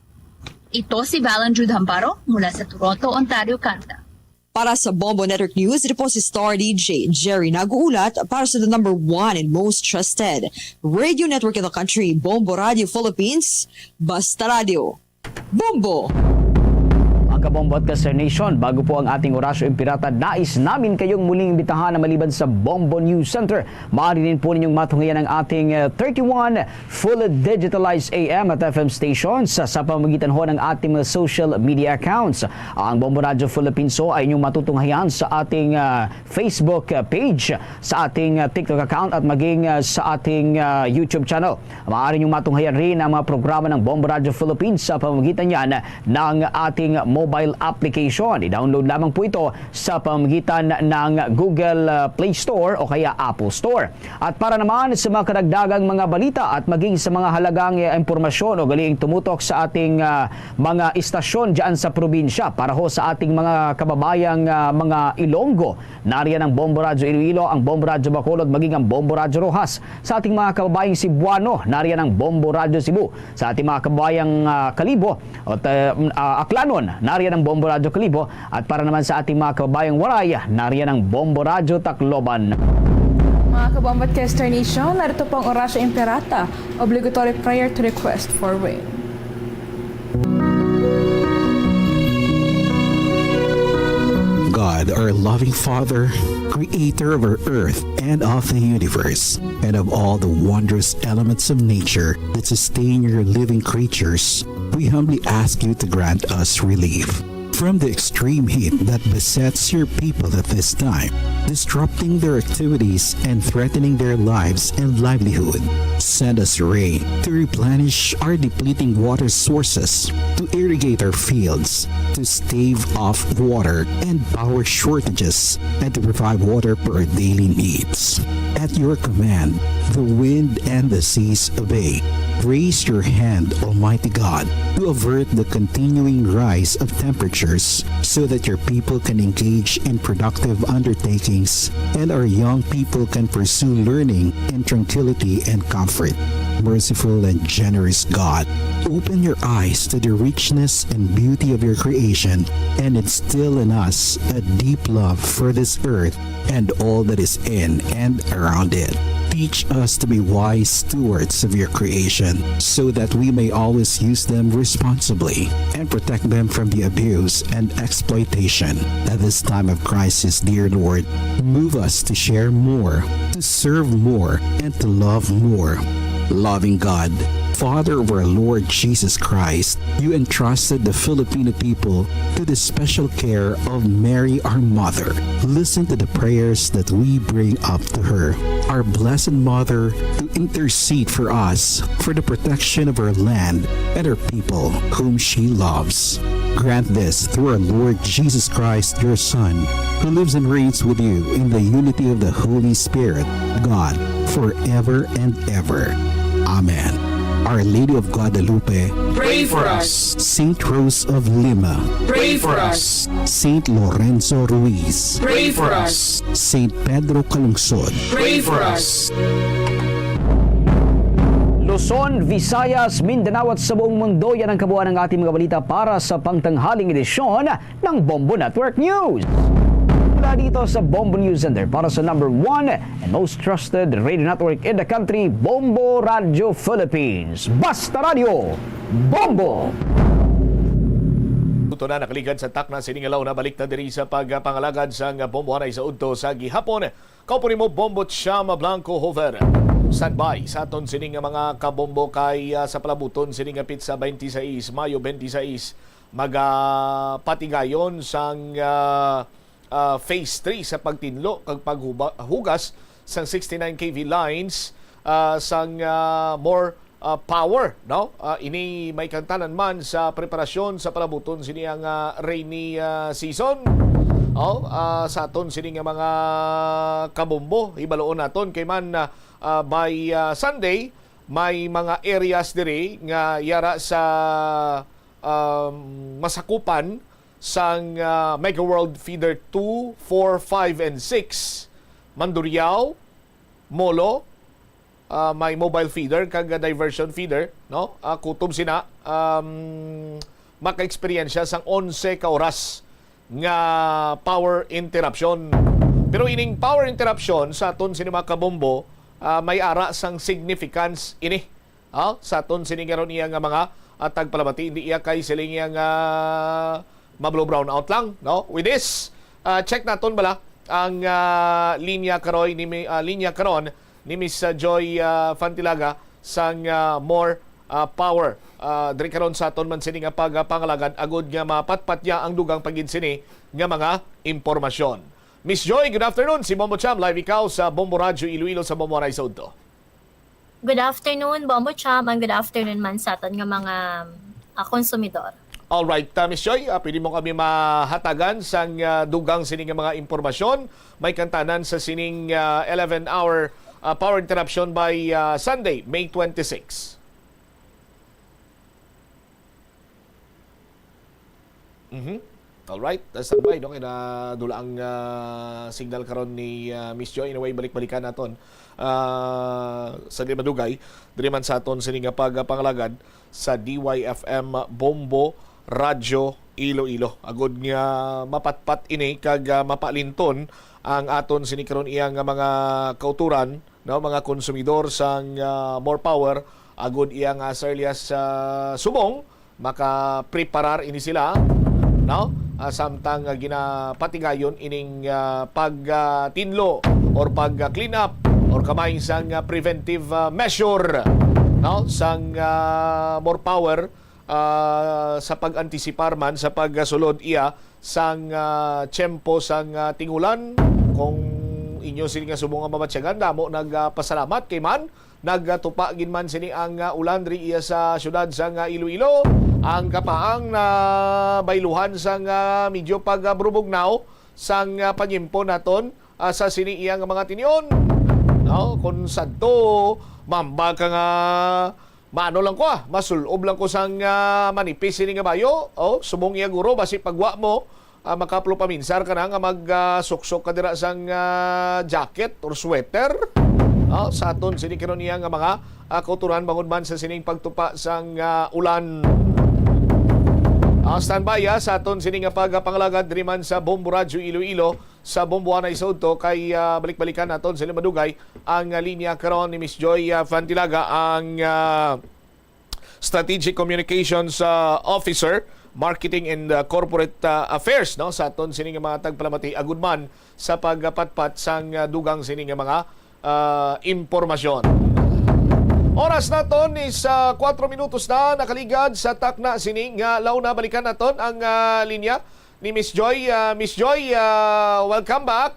Ito si Valen Jude Hambaro mula sa Toronto, Ontario, Canada. Para sa Bombo Network News, ito po si Star D J Jerry nag-uulat para sa the number one and most trusted radio network in the country, Bombo Radio Philippines, Basta Radio. Bombo! Mga kabombo at ka-Star Nation, bago po ang ating Orasyo Impirata, nais namin kayong muling imbitahan na maliban sa Bombo News Center, maaari din po ninyong matunghayan ang ating uh, thirty-one full digitalized A M at F M stations sa, sa pamamagitan ho ng ating mga social media accounts. Ang Bombo Radyo Philippines ho ay inyong matutunghayan sa ating uh, Facebook uh, page, sa ating uh, TikTok account at maging uh, sa ating uh, YouTube channel. Maaari niyong matunghayan rin ang mga programa ng Bombo Radyo Philippines sa pamamagitan niyan ng ating mobile application. I-download lamang po ito sa pamamagitan ng Google uh, Play Store o kaya Apple Store. At para naman sa mga karagdagang mga balita at maging sa mga halagang uh, impormasyon o galing tumutok sa ating uh, mga istasyon dyan sa probinsya, para ho sa ating mga kababayang uh, mga Ilonggo, nariyan ang Bombo Radyo Iloilo, ang Bombo Radyo Bacolod, maging ang Bombo Radyo Roxas. Sa ating mga kababayang Cebuano, nariyan ang Bombo Radyo Cebu. Sa ating mga kababayang uh, Kalibo o uh, uh, Aklanon, nariyan ang Bombo Radyo Kalibo. At para naman sa ating mga kababayang Waray, nariyan ang Bombo Radyo Tacloban. Mga kabombo at ka-Star Nation, narito po ang Orasyo Imperata, obligatory prayer to request for rain. God, our loving Father, creator of our earth and of the universe, and of all the wondrous elements of nature that sustain your living creatures, we humbly ask you to grant us relief from the extreme heat that besets your people at this time. disrupting their activities and threatening their lives and livelihood. Send us rain to replenish our depleting water sources, to irrigate our fields, to stave off water and power shortages, and to provide water for our daily needs. At your command, the wind and the seas obey. Raise your hand, Almighty God, to avert the continuing rise of temperatures so that your people can engage in productive undertakings and our young people can pursue learning in tranquility and comfort. Merciful and generous God, open your eyes to the richness and beauty of your creation and instill in us a deep love for this earth and all that is in and around it. Teach us to be wise stewards of your creation so that we may always use them responsibly and protect them from the abuse and exploitation. At this time of crisis, dear Lord, move us to share more, to serve more, and to love more. Loving God, Father of our Lord Jesus Christ, you entrusted the Filipino people to the special care of Mary, our Mother. Listen to the prayers that we bring up to her, our Blessed Mother, to intercede for us for the protection of our land and our people whom she loves. Grant this through our Lord Jesus Christ, your Son, who lives and reigns with you in the unity of the Holy Spirit, God, forever and ever. Amen. Our Lady of Guadalupe, pray for us. Saint Rose of Lima, pray for us. Saint Lorenzo Ruiz, pray for us. Saint Pedro Calungsod, pray for us. Luzon, Visayas, Mindanao at sa buong mundo, yan ang kabuuan ng ating mga balita para sa pangtanghaling edisyon ng Bombo Network News. Mula dito sa Bombo News Center para sa number one and most trusted radio network in the country, Bombo Radio Philippines. Basta Radio, Bombo! Ito na nakaligad sa takna sining adlaw, na balik na diri sa pagpangalagad sang Bombo anay sa udto sa gihapon. Kaupo nimo, Bombo Cham Blanco Hover. Standby sa aton sining nga mga kabombo kay, ah, sa palabuton sining nga petsa, twenty-six, Mayo twenty-six, magapatigayon sang, ah, ah, phase three sa pagtinlo kag paghuba-, hugas sang sixty-nine K V lines, ah, sang, ah, more, ah, power, no? Ah, ini may kantanan man sa preparasyon sa palabuton sini ang, ah, rainy, ah, season. Oh, ah, sa aton sini nga mga kabombo, hibaluon naton kay man, ah, ah, by, ah, Sunday, may mga areas diri nga yara sa, um, masakupan sang, ah, Mega World Feeder two, four, five, and six, Mandurriao, Molo, ah, may mobile feeder kag diversion feeder, no? Ah, kutob sina, um, maka-eksperyensya sang onse ka oras nga power interruption. Pero ining power interruption sa aton sini mga kabombo, ah, may ara sang significance ini. Ah, sa aton sini karon iya nga mga, ah, tagpalabati, hindi iya kay siling iya nga ma-blow brownout lang, no? With this, ah, check naton bala ang, ah, linya karoy ni Mi-, ah, linya karon ni Miss, ah, Joy, ah, Fantilaga sang, ah, more, ah, power. Ah, diri karon sa aton man sini nga pagpangalagad agud nga mapatpat niya ang dugang pa gid sini nga mga impormasyon. Miss Joy, good afternoon. Si Bombo Cham, live ikaw sa Bombo Radyo Iloilo sa Bombo Anay sa Udto. Good afternoon, Bombo Cham, and good afternoon man sa aton nga mga, ah, konsumidor. All right, uh, Miss Joy, uh, pwede mo kami mahatagan sang, uh, dugang sini nga mga impormasyon. May kantanan sa sining, uh, eleven hour, uh, power interruption by, uh, Sunday, May twenty-six. Mhm. All right, uh, standby, no? Kay nadula ang, uh, signal karon ni, uh, Miss Joy. Anyway, balik-balikan naton, uh, sa di madugay. Diri man sa aton sini nga pagpangalagad sa D Y F M Bombo Radyo Iloilo. Agud nga mapatpat ini kag, ah, mapalinton ang aton sini karon iya nga mga kauturan, no, mga konsumidor sang, ah, More Power, agud iya nga Sarlias sa subong, makapreparar ini sila, no? Ah, samtang, ah, ginapatigayon ining, ah, pag, ah, tinlo or pag, ah, clean up or kamay sang, ah, preventive, ah, measure, no, sang, ah, More Power, ah, sa pag-antisipar man sa pagsulod iya sang, ah, tiyempo sang, ah, tingulan, kung inyo sini nga subong nga mabatyagan. Damo nagpasalamat kay man nagtupa gid man sini ang, ah, ulan diri iya sa siyudad sang, ah, Iloilo. Ang kapaang na bayluhan sang, ah, medyo pag, ah, burubugnaw sang, ah, panyimpo naton, ah, sa sini iya nga mga tinion. No? Kung sadto, mamba ka nga maano lang ko, ah, masulob lang ko sang, ah, manipis sini nga bayo. Oh, subong iya guro, basi pagwa mo, ah, makaplo paminsar ka na nga mag, ah, suksok ka dira sang, ah, jacket or sweater. Oh, sa aton sini karon iya nga mga, ah, kauturan bangod man sa sining pagtupa sang, ah, ulan. Ah, standby, ah, sa aton sini nga pagpangalagad diri man sa Bombo Radyo Iloilo, sa Bombo Anay sa udto kay, ah, balik-balikan naton sila madugay ang, ah, linya karon ni Miss Joy, ah, Fantilaga, ang, ah, Strategic Communications, ah, Officer, Marketing and, ah, Corporate, ah, Affairs, no, sa aton sini nga mga tagpalamati agud man sa pagpatpat sang, ah, dugang sini nga mga, ah, impormasyon. Oras naton is, ah, kuwatro minutos na nakaligad sa takna sini nga launa. Balikan naton ang, ah, linya ni Miss Joy. Ah, Miss Joy, ah, welcome back.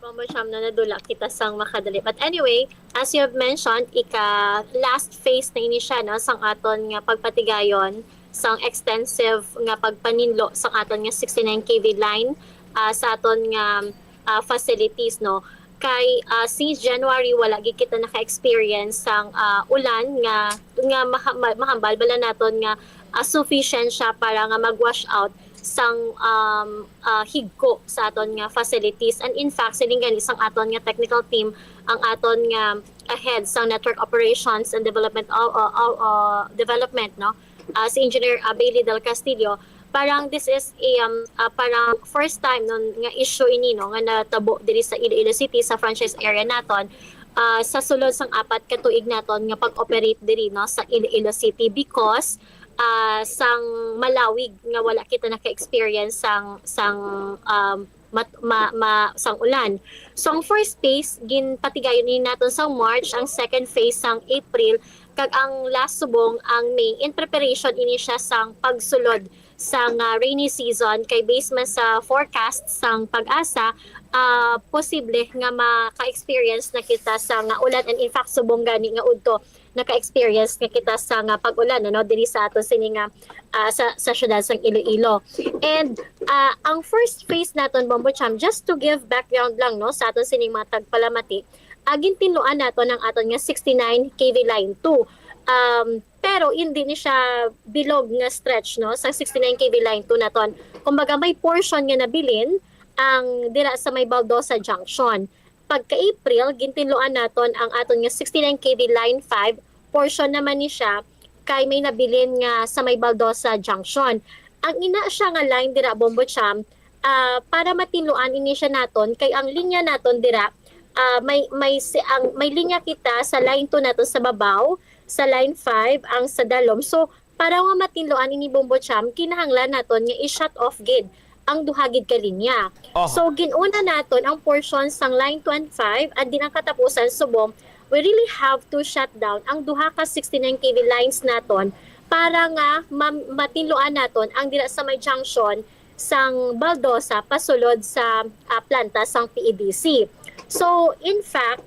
Mama Cham, na nadula kita sang makadali. But anyway, as you have mentioned, ika last phase na ini siya, no, sang aton nga pagpatigayon sang extensive nga pagpaninlo sang aton nga sixty-nine K V line, ah, sa aton nga, ah, facilities, no. Kay, ah, since January, wala gid kita naka-experience sang, ah, ulan nga, nga maha-, ma-, mahambal bala naton nga, ah, sufficient siya para nga mag-wash out sang, um, ah, higko sa aton nga facilities. And in fact, siling gani sang aton nga technical team, ang aton nga, ah, head sang network operations and development, ah, ah, ah, ah, development, no, ah, si Engineer, ah, Bailey Del Castillo, parang this is a, um, ah, parang first time, no, nga issue ini, no, nga natabo diri sa Iloilo City, sa franchise area naton, ah, sa sulod sang apat ka tuig naton nga pag-operate diri, no, sa Iloilo City, because, ah, sang malawig nga wala kita naka-experience sang, sang, um, mat-, ma-, ma-, sang ulan. So, ang first phase, ginpatigayon ini naton sang March, ang second phase sang April, kag ang last subong ang May. In preparation ini siya sang pagsulod sang, ah, rainy season, kay based man sa forecast sang PAGASA, ah, posible nga maka-experience na kita sang ulan, and in fact, subong gani nga udto naka-experience nga kita sang pag-ulan, ano, diri sa aton sini nga, ah, sa, sa siyudad sang Iloilo. And, ah, ang first phase naton, Bombo Cham, just to give background lang, no, sa aton sining mga tagpalamati, ah, gintinluan naton ang aton nga sixty-nine K V line two. Um, pero hindi ni siya bilog nga stretch, no, sa sixty-nine K V line two naton. Kumbaga, may portion nga nabilin ang dira sa may Baldosa Junction. Pagka-April, gintinluan naton ang aton nga sixty-nine K V Line five, portion naman ni siya kay may nabilin nga sa may Baldosa Junction. Ang ina siya nga line dira, Bombo Cham, ah, para matinluan ini siya naton, kay ang linya naton dira, ah, may, may, si-, ang, may linya kita sa line two naton sa babaw, sa line five, ang sa dalom. So, para nga matinluan ini, Bombo Cham, kinahanglan naton nga i-shut off gid ang duha gid ka linya. Aha. So, gin-una naton ang portion sang line two and five, and din ang katapusan subong, we really have to shut down ang duha ka sixty-nine K V lines naton para nga ma-, matinluan naton ang dira sa may junction sang Baldosa pasulod sa, ah, planta sang P E D C. So, in fact,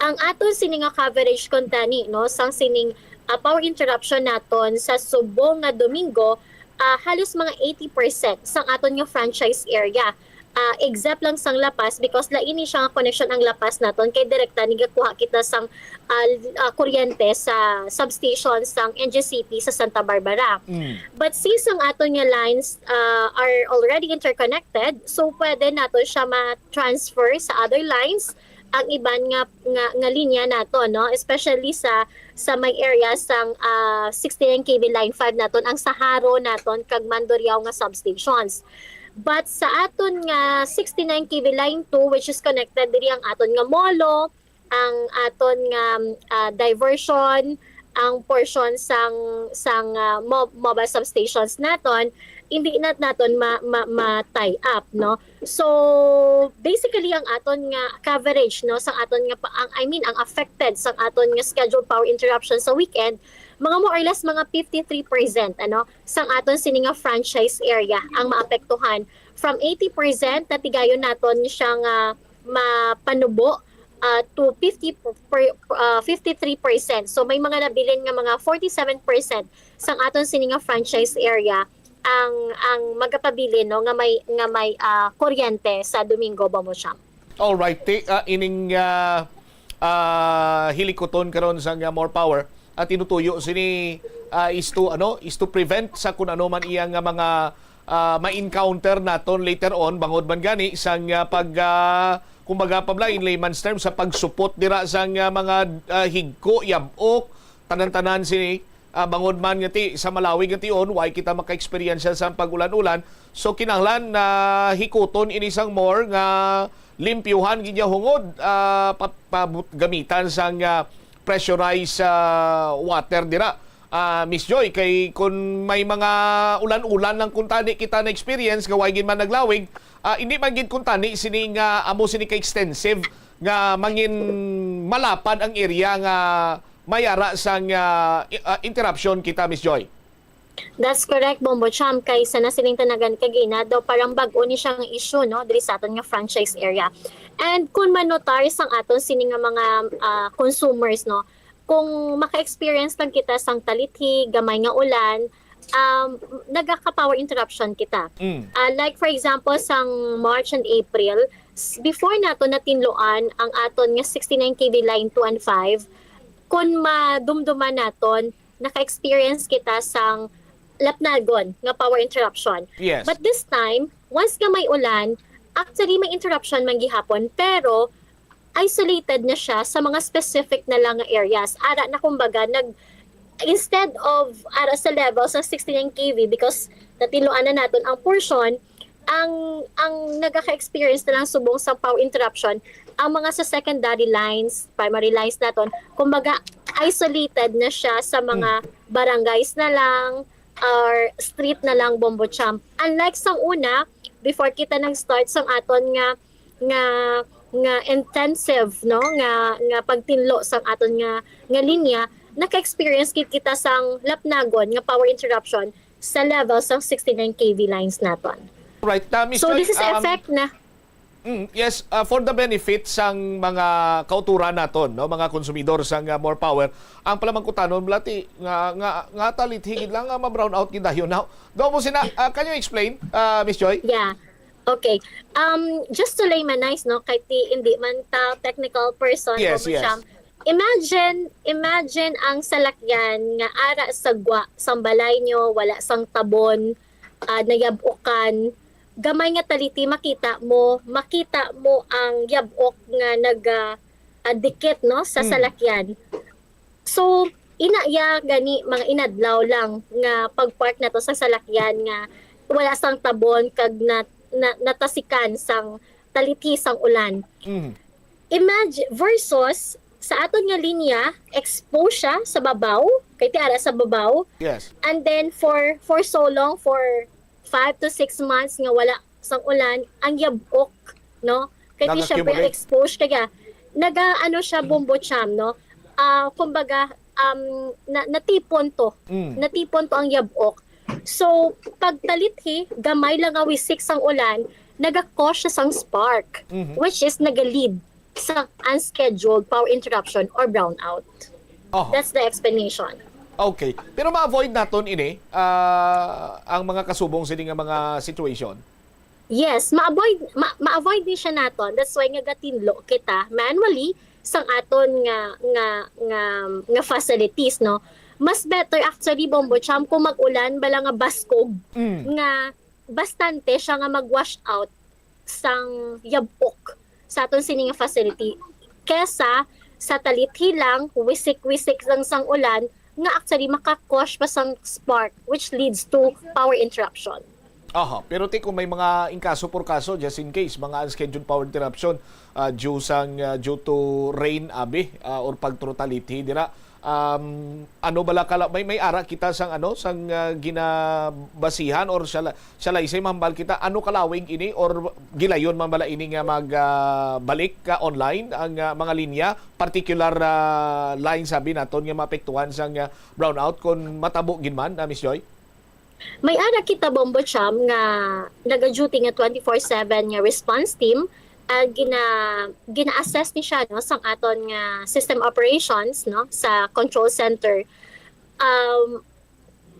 ang aton sini nga coverage kuntani, no, sang sining, ah, power interruption naton sa subong nga Domingo, ah, halos mga eighty percent sang aton nga franchise area. Ah, except lang sang La Paz, because lain ni siya nga connection ang La Paz naton, kay direkta ni gakuha kita sang, ah, l-, ah, kuryente sa substation sang N G C P sa Santa Barbara. Mm. But since ang aton nga lines, ah, are already interconnected, so pwede nato siya ma-transfer sa other lines ang iban nga, nga, nga linya nato, no? Especially sa, sa may area sang, ah, sixty-nine K V Line five naton, ang sa Jaro naton kag Mandurriao nga substations. But sa aton nga sixty-nine K V Line two, which is connected diri ang aton nga Molo, ang aton nga, ah, diversion, ang portion sang, sang, ah, mo-, mobile substations naton, hindi na naton ma-, ma-, ma-tie up, no? So, basically, ang aton nga coverage, no, sang aton nga pa-, ang, I mean, ang affected sang aton nga scheduled power interruption sa weekend, mga more or less mga fifty-three percent, ano, sang aton sini nga franchise area ang maapektuhan from eighty percent, natigayon naton siya nga mapanubo, ah, to fifty per, ah, fifty-three percent. So may mga nabilin nga mga forty-seven percent sang aton sini nga franchise area ang, ang magapabilin, no, nga may, nga may, ah, kuryente sa Domingo, Bombo Cham. Alright, ti, ah, ining ah, ah, hilikuton karon sang ah, More Power at tinutuyo sini ah, is to, ano, is to prevent sa kun ano man iya nga mga ah, ma-encounter naton later on, bangod man gani sang ah, pag ah, kumbaga, Pabla, in layman's terms, sa pagsupot dira sang ah, mga ah, higko, yab-ok, tanan-tanan sini, ah, bangod man nga ti sa malawig nga tion, way kita maka-experience sa pag-ulan-ulan. So kinahanglan na hikuton ini sang More nga limpyuhan gid niya hungod, ah, pa, pa, gamitan sang ah, pressurized ah, water dira. Ah, Miss Joy, kay kun may mga ulan-ulan lang kuntani kita na experience nga way gid man naglawig, ah, hindi man gid kuntani sini nga amo sini ka extensive nga mangin malapad ang area nga may ara sang ah, i- ah, interruption kita, Miss Joy. That's correct, Bombo Cham. Kay sa nasiling tanagan kagina, daw parang bag-o ni siya nga issue, no, diri sa aton nga franchise area. And kung manotar sang aton sini nga mga ah, consumers, no, kung maka-experience lang kita sang talithi, gamay nga ulan, um, nagaka-power interruption kita. Mm. Ah, like for example, sang March and April, s- before nato natinluan ang aton nga sixty-nine K V line two and five, kung madumduman naton, naka-experience kita sang lapnagon nga power interruption. Yes. But this time, once nga may ulan, actually may interruption man gihapon, pero isolated na siya sa mga specific na lang nga areas. Ara na, kumbaga, nag instead of ara sa level sa sixty-nine K V, because natiluan na naton ang portion, ang ang nagaka-experience na lang subong sa power interruption ang mga sa secondary lines, primary lines naton, kumbaga isolated na siya sa mga barangays na lang or street na lang, Bombo Cham. Unlike sang una, before kita nag-start sang aton nga nga nga intensive, no, nga nga pagtinlo sang aton nga nga linya, naka-experience gid kita sang lapnagon nga power interruption sa level sang sixty-nine K V lines naton. Right, uh, Miss So Joy, this is um, effect na. Mm, yes, uh, for the benefit sang mga kauturan naton, no, mga konsumidor sang uh, More Power, ang palamangkutanon, Blati, nga nga nga talit higit lang nga ma-brown out gid dayon now. Do mo sina, uh, can you explain, uh, Miss Joy? Yeah. Okay. Um, just to laymanize, no, kay ti hindi man ta technical person, Yes, Bombo yes. Cham. Imagine, imagine ang salakyan nga ara sa gwa sang balay nyo, wala sang tabon, ah, nayabukan. Gamay nga taliti makita mo, makita mo ang yabok nga naga ah, dikit, no, sa Mm. salakyan. So, ina ya gani mga inadlaw lang nga pag-park nato sa salakyan nga wala sang tabon kag na, na, natasikan sang taliti sang ulan. Mhm. Imagine, versus sa aton nga linya, exposed siya sa babaw, kay ti ara sa babaw, Yes. and then for for so long, for five to six months nga wala sang ulan, ang yabok, no? Kay ti syempre Nag-accumulate. Exposed kaya naga ano siya, Bombo Cham, no? Ah, kumbaga, um, na, natipon to. Mm. Natipon to ang yabok. So, pag talithi, gamay lang nga wisik sang ulan, naga-cause siya sang spark, Mhm. which is naga-lead sa unscheduled power interruption or brownout. Oh. That's the explanation. Okay. Pero ma-avoid naton ini, ah, ang mga kasubong sini nga mga situation. Yes, ma-avoid ma- ma-avoid ni siya naton. That's why nga gatinlo kita manually sang aton nga nga nga, nga facilities, no. Mas better actually, Bombo Cham, kung mag-ulan bala nga baskog Mm. nga bastante siya nga mag-wash out sang yabok sa aton sini nga facility kesa sa talithi lang, wisik-wisik lang sang ulan nga actually maka-cause pa sang spark, which leads to power interruption. Aha, pero ti kung may mga inkaso por kaso, just in case, mga unscheduled power interruption ah, due sang ah, due to rain abi ah, or pagtrutality dira, um, ano bala kala may may ara kita sang ano sang ah, ginabasihan or siya siya lang isay mahambal kita, ano kalawig ini or gilayon man bala ini nga mag ah, balik ka online ang ah, mga linya, particular ah, line sabi naton nga maapektuhan sang ah, brownout kung matabo gid man, ah, Miss Joy? May ara kita, Bombo Cham, nga naga-duty nga twenty-four seven nga response team, ah, gina-, gina-assess ni siya, no, sang aton nga system operations, no, sa control center. Um,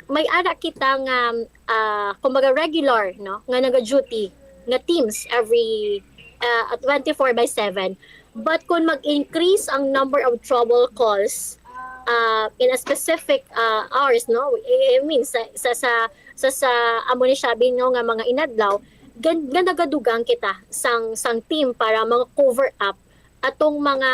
may ara kita nga, ah, kumbaga, regular, no, nga naga-duty nga teams every, ah, twenty-four by seven. But kung mag-increase ang number of trouble calls, ah, in a specific, ah, hours, no, I, I mean, sa, sa, sa, sa, sa amo ni siya, Bino, nga mga inadlaw, gan-, nga nagadugang kita sang, sang team para mga cover up atong mga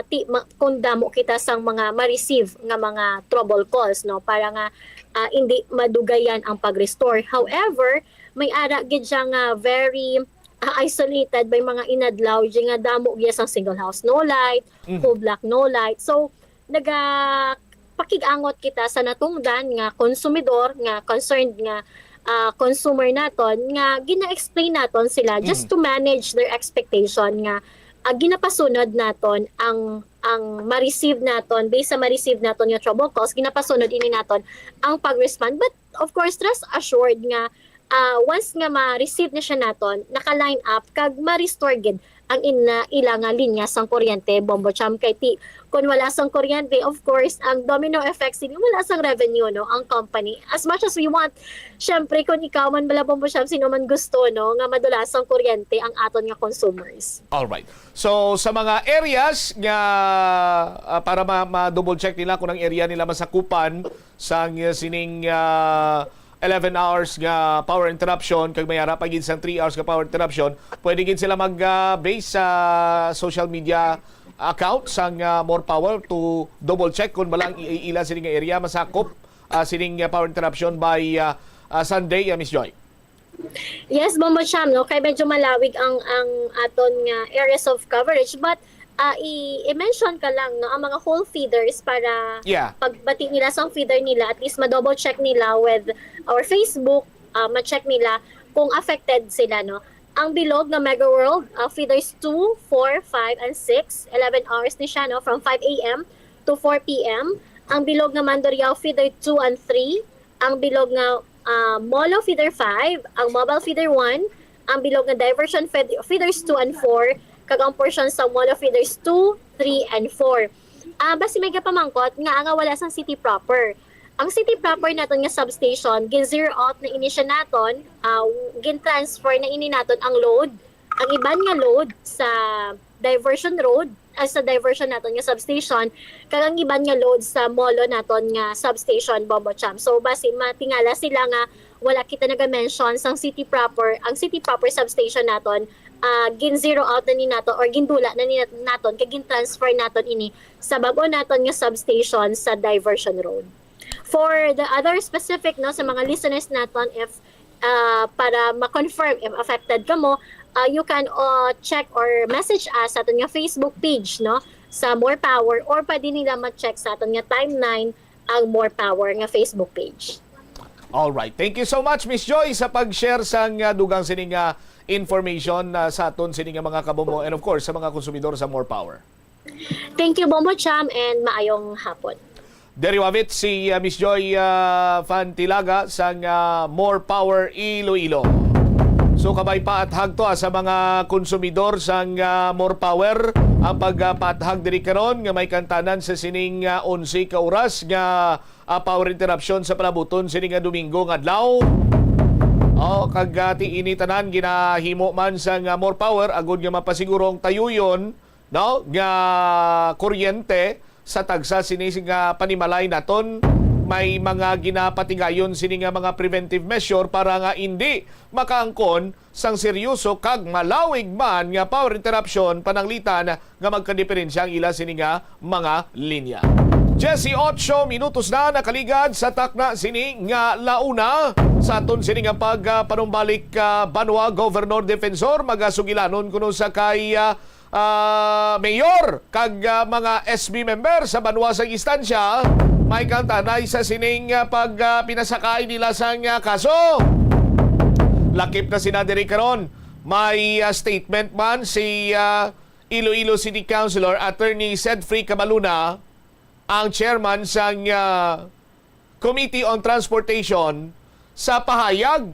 ti-, ma-, kung damo kita sang mga ma-receive nga mga trouble calls, no, para nga, ah, hindi madugayan ang pag-restore. However, may ara gid siya nga very, ah, isolated by mga inadlaw, di nga damo gid sang single house no light, Mhm. Coblak no light. So, naga pakig-angot kita sa natungdan nga konsumidor, nga concerned nga, ah, consumer naton, nga gina-explain naton sila just Mhm. to manage their expectation nga, ah, ginapasunod naton ang, ang ma-receive naton, based sa ma-receive naton nga trouble calls, ginapasunod ini naton ang pag-respond. But of course, rest assured nga, ah, once nga ma-receive na siya naton, naka-line up kag ma-restore gid ang ina-, ila nga linya sang kuryente, Bombo Cham. Kay ti-, kun wala sang kuryente, of course, ang domino effect sini, wala sang revenue, no, ang company. As much as we want, syempre, kung ikaw man bala, Bombo Cham, sino man gusto, no, nga madula sang kuryente ang aton nga consumers? Alright. So, sa mga areas nga, ah, para ma-, ma-double check nila kung ang area nila masakupan sang, ah, sining, ah, eleven hours nga power interruption, kag may ara pa gid sang three hours nga power interruption, pwede gid sila mag, ah, base sa social media account sang, ah, More Power to double check kung bala ang i-, ila sini nga area masakop, ah, sining, ah, power interruption by, ah, ah, Sunday, ah, Miss Joy. Yes, Bombo Cham, no? Kay medyo malawig ang, ang aton nga areas of coverage, but, ah, i-, i-mention ka lang, no, ang mga whole feeders para Yeah. pagbati nila sa feeder nila, at least ma-double check nila with our Facebook, ah, ma-check nila kung affected sila, no? Ang bilog nga Mega World, ah, feeders two, four, five, and six, eleven hours ni siya, no, from five a m to four p m. Ang bilog nga Mandurriao feeder two and three, ang bilog nga, ah, Molo feeder five, ang Mobile feeder one, ang bilog nga Diversion feed-, feeders two and four, kag ang portion sa Molo feeders two, three, and four. Ah, basi may gapamangkot nga anga wala sang city proper. Ang city proper naton nga substation, gin-zero out na ini siya naton, ah, gin-transfer na ini naton ang load. Ang iban nga load sa Diversion Road, ah, sa Diversion naton nga substation, kag ang iban nga load sa Molo naton nga substation, Bombo Cham. So, basi matingala sila nga wala kita naga-mention sang city proper, ang city proper substation naton, ah, gin-zero out na ni naton or gindula na ni nat-, naton, kag gin-transfer naton ini sa bag-o naton nga substation sa Diversion Road. For the other specific, no, sa mga listeners naton, if, ah, para ma-confirm if affected kamo, ah, you can, uh, check or message us sa aton nga Facebook page, no, sa More Power, or pwede nila ma-check sa aton nga timeline ang More Power nga Facebook page. Alright. Thank you so much, Miss Joy, sa pag-share sang, ah, dugang sini nga information, ah, sa aton sini nga mga kabombo and, of course, sa mga konsumidor sa More Power. Thank you, Bombo Cham, and maayong hapon. Diri wavit si, ah, Miss Joy, ah, Fantilaga sang, ah, More Power Iloilo. So, kabay paathag to, ah, sa mga konsumidor sang, ah, More Power ang pag, ah, paathag diri karon nga may kantanan sa sining, ah, onse ka oras nga, ah, power interruption sa palabuton sini nga Domingo nga adlaw. Oh, kag, ah, ti ini tanan ginahimo man sang, ah, More Power agud nga mapasiguro ang tayuyon, no, nga kuryente sa tagsa sini nga panimalay naton. May mga ginapatigayon sini nga mga preventive measure para nga indi makaangkon sang seryoso kag malawig man nga power interruption, pananglitan nga magkadiperensya ang ila sini nga mga linya. Dieciocho minutos na nakaligad sa takna sini nga launa. Sa aton sini nga pagpanumbalik, ah, banwa, Governor Defensor, magasugilanon kuno sa kay, ah, ah, mayor kag, ah, mga S B member sa banwa sang istansya may kantanay sa sining, ah, pag, ah, pinasakay nila sang, ah, kaso. Lakip na sina diri karon. May, ah, statement man si, ah, Iloilo City Councilor Attorney Sedfrey Cabaluna, ang chairman sang, ah, Committee on Transportation, Sa pahayag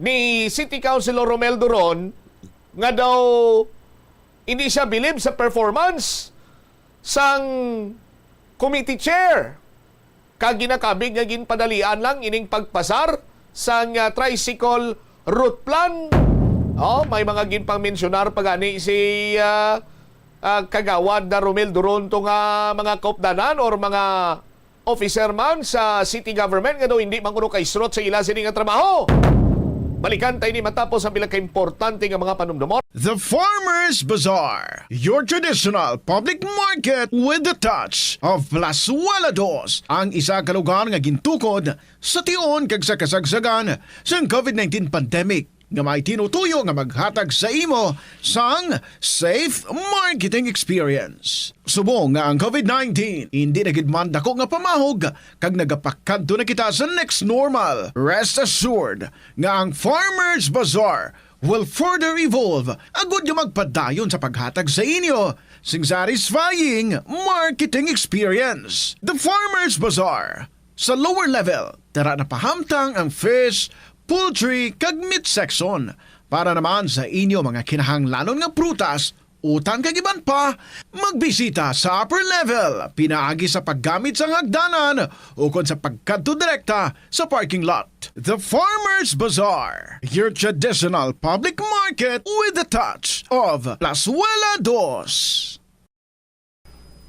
ni City Councilor Romel Duron nga daw hindi siya bilib sa performance sang committee chair, kag ginakabig nga ginpadalian lang ining pagpasar sang, ah, tricycle route plan. Oh, may mga ginpangmensyonar pa gani si, ah, ah, Kagawad na Romel Duron to nga mga kaupdanan or mga officer man sa city government nga daw hindi man kuno kaisrot sa ila sini nga trabaho. Balikan tayo ni matapos ang pila ka importante nga mga panumdumon. The Farmers Bazaar, your traditional public market with the touch of Plazuela Dos, ang isa ka lugar nga gintukod sa tion kag sa kasagsagan sang covid nineteen pandemic nga may tinutuyo nga maghatag sa imo sang safe marketing experience. Subong nga ang covid nineteen hindi na gid man dako nga pamahog kag nagapakadto na kita sa next normal, rest assured nga ang Farmers Bazaar will further evolve agud nga magpadayon sa paghatag sa inyo sing satisfying marketing experience. The Farmers Bazaar, sa lower level, tara na pahamtang ang fish, poultry, kag meat section. Para naman sa inyo mga kinahanglanon nga prutas, utan kag iban pa, magbisita sa upper level pinaagi sa paggamit sang hagdanan ukon sa pagkadto direkta sa parking lot. The Farmers Bazaar, your traditional public market with the touch of Plazuela Dos.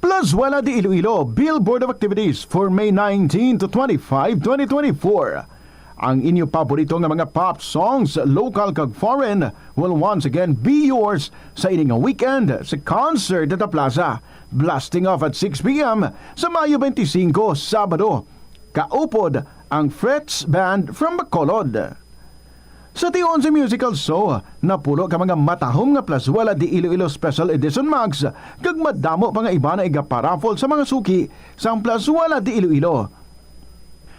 Plazuela de Iloilo, Billboard of Activities for May nineteen to twenty-five, twenty twenty-four. Ang inyo paborito nga mga pop songs, local kag foreign, will once again be yours sa ini nga weekend sa Concert at the Plaza. Blasting off at six p m sa Mayo twenty-five, Sabado. Kaupod ang Fritz Band from Bacolod. Sa tion sa musical show, napulo ka mga matahom nga Plazuela de Iloilo Special Edition mugs, kag madamo pa nga iba na igaparaffle sa mga suki sang Plazuela de Iloilo.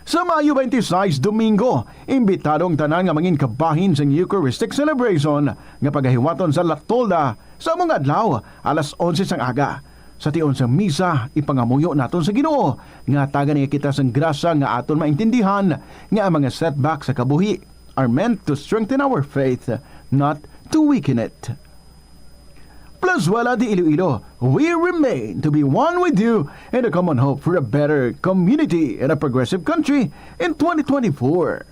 Sa Mayo twenty-six, Domingo, imbitado ang tanan nga mangin kabahin sang Eucharistic celebration nga pagahiwaton sa La Tolda sa among adlaw, alas onse sang aga. Sa tion sang misa, ipangamuyo naton sa Ginoo nga hatagan niya kita sang grasya nga aton maintindihan nga ang mga setback sa kabuhi are meant to strengthen our faith, not to weaken it. Plazuela de Iloilo, we remain to be one with you in a common hope for a better community and a progressive country in twenty twenty-four.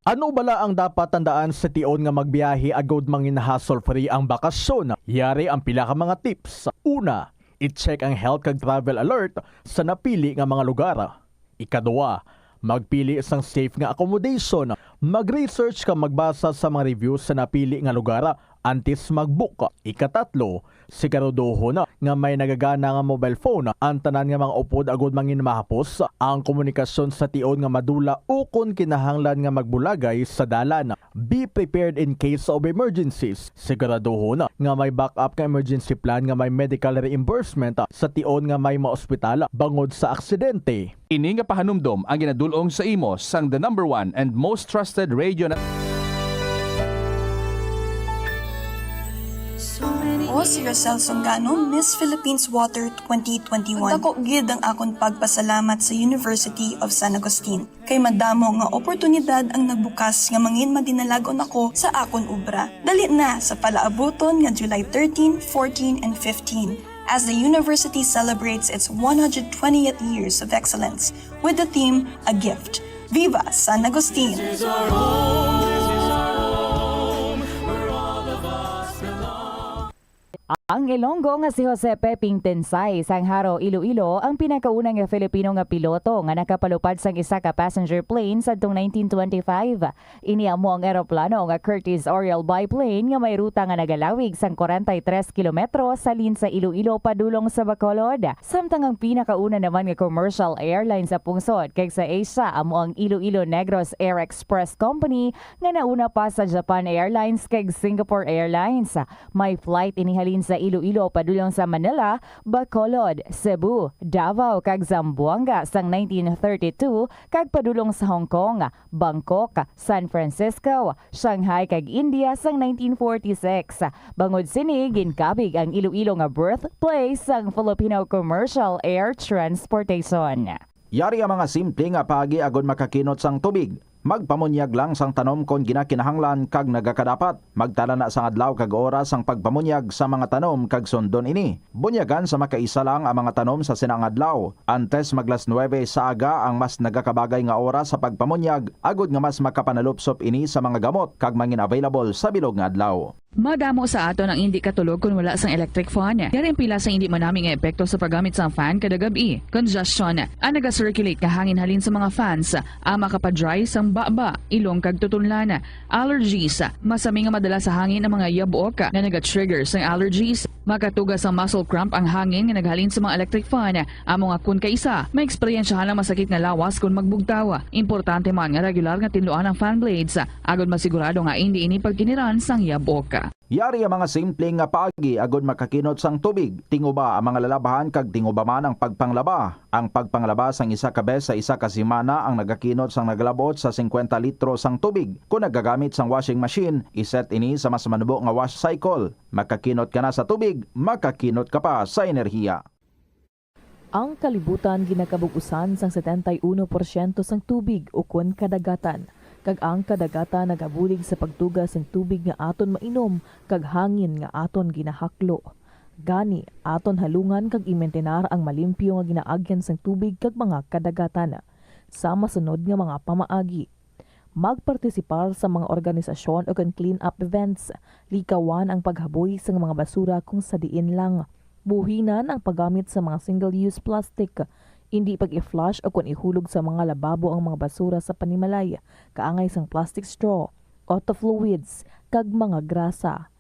Ano bala ang dapat tandaan sa tion nga magbiyahe agud mangin hassle-free ang bakasyon? Yari ang pila ka mga tips. Una, i-check ang health kag travel alert sa napili nga mga lugar. Ikaduha, magpili sang safe nga accommodation. Mag-research kag magbasa sa mga reviews sa napili nga lugar antes mag-book. Ikatatlo, siguraduhon nga may nagagana nga mobile phone ang tanan nga mga upod agud mangin mahapos ang komunikasyon sa tion nga madula ukon kinahanglan nga magbulagay sa dalan. Be prepared in case of emergencies. Siguraduhon nga may backup nga emergency plan nga may medical reimbursement sa tion nga may maospital bangod sa aksidente. Ini nga pahanumdom ang ginadul-ong sa imo sang the number one and most trusted radio na- Ako si Rosel Songano, Miss Philippines Water twenty twenty-one. Dako gid ang akon pagpasalamat sa University of San Agustin, kay madamo nga oportunidad ang nagbukas nga mangin madinalagon ako sa akon obra. Dali na sa palaabuton nga July thirteen, fourteen, and fifteen, as the university celebrates its one hundred twentieth years of excellence with the theme A Gift. Viva San Agustin! Ang Ilonggo nga si Jose Peping Tensay sang Jaro, Iloilo, ang pinakauna nga Filipino nga piloto nga nakapalupad sang isa ka passenger plane sadtong nineteen twenty-five. Ini amo ang eroplano nga Curtiss Oriole biplane nga may ruta nga nagalawig sang kwarenta y tres kilometro sa halin sa Iloilo padulong sa Bacolod. Samtang ang pinakauna naman nga commercial airline sa pungsod kag sa Asia amo ang Iloilo Negros Air Express Company nga nauna pa sa Japan Airlines kag Singapore Airlines. May flight ini halin sa Iloilo padulong sa Manila, Bacolod, Cebu, Davao, kag Zamboanga sang nineteen thirty-two, kag padulong sa Hong Kong, Bangkok, San Francisco, Shanghai, kag India sang nineteen forty-six. Bangod sini, ginkabig ang Iloilo nga birthplace sang Filipino commercial air transportation. Yari ang mga simple nga paagi agod makakinot sang tubig. Magpamunyag lang sang tanom kon ginakinahanglan kag nagakadapat. Magtala na sang adlaw kag oras sang pagpamunyag sa mga tanom kag sundon ini. Bunyagan sa makaisa lang ang mga tanom sa sina nga adlaw. Antes mag las nuebe sa aga ang mas nagakabagay nga oras sa pagpamunyag, agod nga mas makapanalupsop ini sa mga gamot kag mangin available sa bilog nga adlaw. Madamo sa aton ang indi katulog kon wala sang electric fan. Yari ang pila sang indi manami nga epekto sa paggamit sang fan kada gab-i. Congestion. Ang naga-circulate nga hangin halin sa mga fans ang makapa-dry sang baba, ilong kag tutunlan. Allergies. Masami nga madala sa hangin ang mga yabuok nga naga-trigger sang allergies. Makatuga sang muscle cramp ang hangin nga naghalin sa mga electric fan. Amo nga kon kaisa, maeksperiensyahan ang masakit nga lawas kon magbugtaw. Importante man nga regular nga tinluan ang fan blades, agod masigurado nga indi ini pagkiniran sang yabok. Yari ang mga simple nga paagi agod makakinot sang tubig. Tinguba ang mga lalabhan kag tinguba man ang pagpanglaba. Ang pagpanglaba sang isa ka bes sa isa ka semana ang nagakinot sang nagalabot sa singkwenta litro sang tubig. Kon nagagamit sang washing machine, iset ini sa mas manubo nga wash cycle. Makakinot ka na sa tubig, makakinot ka pa sa enerhiya. Ang kalibutan ginakabug-usan sang setenta y uno porsyento sang tubig ukon kadagatan, kag ang kadagatan nagabulig sa pagtuga sang tubig nga aton mainom kag hangin nga aton ginahaklo. Gani, aton halungan kag imintinar ang malimpyo nga ginaagyan sang tubig kag mga kadagatan. Sa masunod nga mga pamaagi, magpartisipar sa mga organisasyon ukon clean-up events. Likawan ang paghaboy sang mga basura kung sa diin lang. Buhinan ang paggamit sa mga single-use plastic. Indi pag-i-flush ukon ihulog sa mga lababo ang mga basura sa panimalay, kaangay sang plastic straw, auto fluids, kag mga grasa.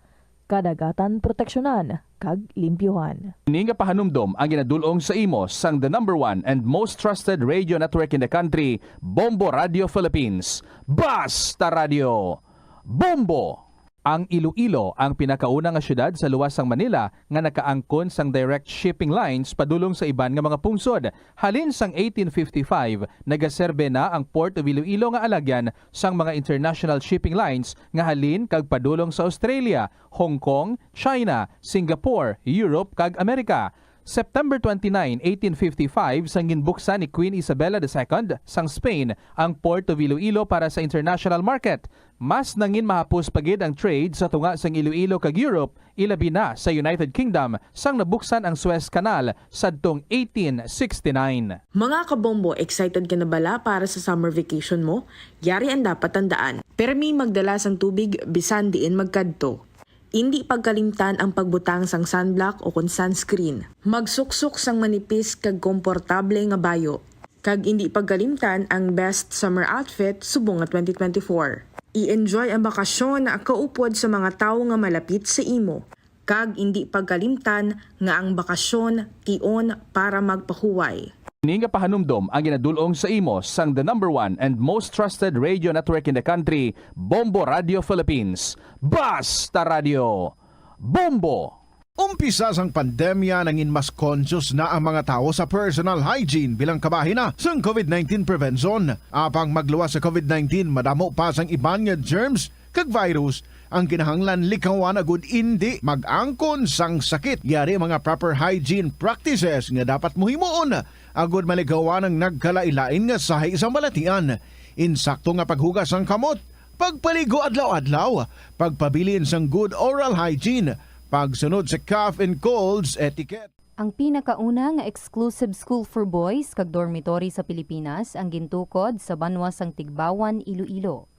Kadagatan proteksyonan kag limpyuhan. Ini nga pahanumdom ang ginadul-ong sa imo sang the number one and most trusted radio network in the country, Bombo Radio Philippines. Basta Radio! Bombo! Ang Iloilo ang pinakauna nga siyudad sa luwas sang Manila nga nakaangkon sang direct shipping lines padulong sa iban nga mga pungsod. Halin sang eighteen fifty-five, nagaserbe na ang Port of Iloilo nga alagyan sang mga international shipping lines nga halin kag padulong sa Australia, Hong Kong, China, Singapore, Europe, kag Amerika. September twenty-nine, eighteen fifty-five, sang ginbuksan ni Queen Isabella the Second sang Spain ang Port of Iloilo para sa international market. Mas nangin mahapos pa gid ang trade sa tunga sang Iloilo kag Europe, ilabi na sa United Kingdom, sang nabuksan ang Suez Canal sadtong eighteen sixty-nine. Mga kabombo, excited ka na bala para sa summer vacation mo? Yari ang dapat tandaan. Permi magdala sang tubig bisan diin magkadto. Indi pagkalimtan ang pagbutang sang sunblock o kon sunscreen. Magsuksok sang manipis kag komportable nga bayo. Kag indi pagkalimtan ang best summer outfit subong nga twenty twenty-four. I-enjoy ang bakasyon kaupod sa mga tawo nga malapit sa imo. Kag indi pagkalimtan nga ang bakasyon tion para magpahuway. Ini nga pahanumdom ang ginadul-ong sa imo sang the number one and most trusted radio network in the country, Bombo Radio Philippines. Basta Radio! Bombo! Umpisa sang pandemya, nangin mas conscious na ang mga tawo sa personal hygiene bilang kabahin na sang covid nineteen prevention. Apang magluwas sa covid nineteen, madamo pa sang iban nga germs kag virus ang kinahanglan likawan agud indi mag-angkon sang sakit. Yari ang mga proper hygiene practices nga dapat mohimuon agud malikawan ang nagkalain-lain nga sahi sang balatian. Insakto nga paghugas sang kamot, pagpaligo adlaw-adlaw, pagpabilin sang good oral hygiene, pagsunod sa cough and colds etiquette. Ang pinakauna nga exclusive school for boys kag dormitory sa Pilipinas ang gintukod sa banwa sang Tigbawan, Iloilo.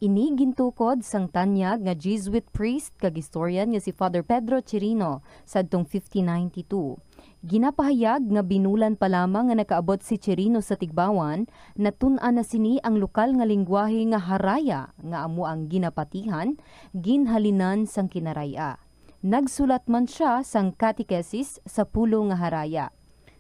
Ini gintukod sang tanyag nga Jesuit priest kag historian nga si Father Pedro Chirino sadtong fifteen ninety-two. Ginapahayag nga binulan pa lamang nga nakaabot si Chirino sa Tigbawan, natun-an na sini ang lokal nga linggwahe nga Haraya, nga amo ang ginapatihan, ginhalinan sang Kinaray-a. Nagsulat man sia sang catechesis sa pulo nga Haraya.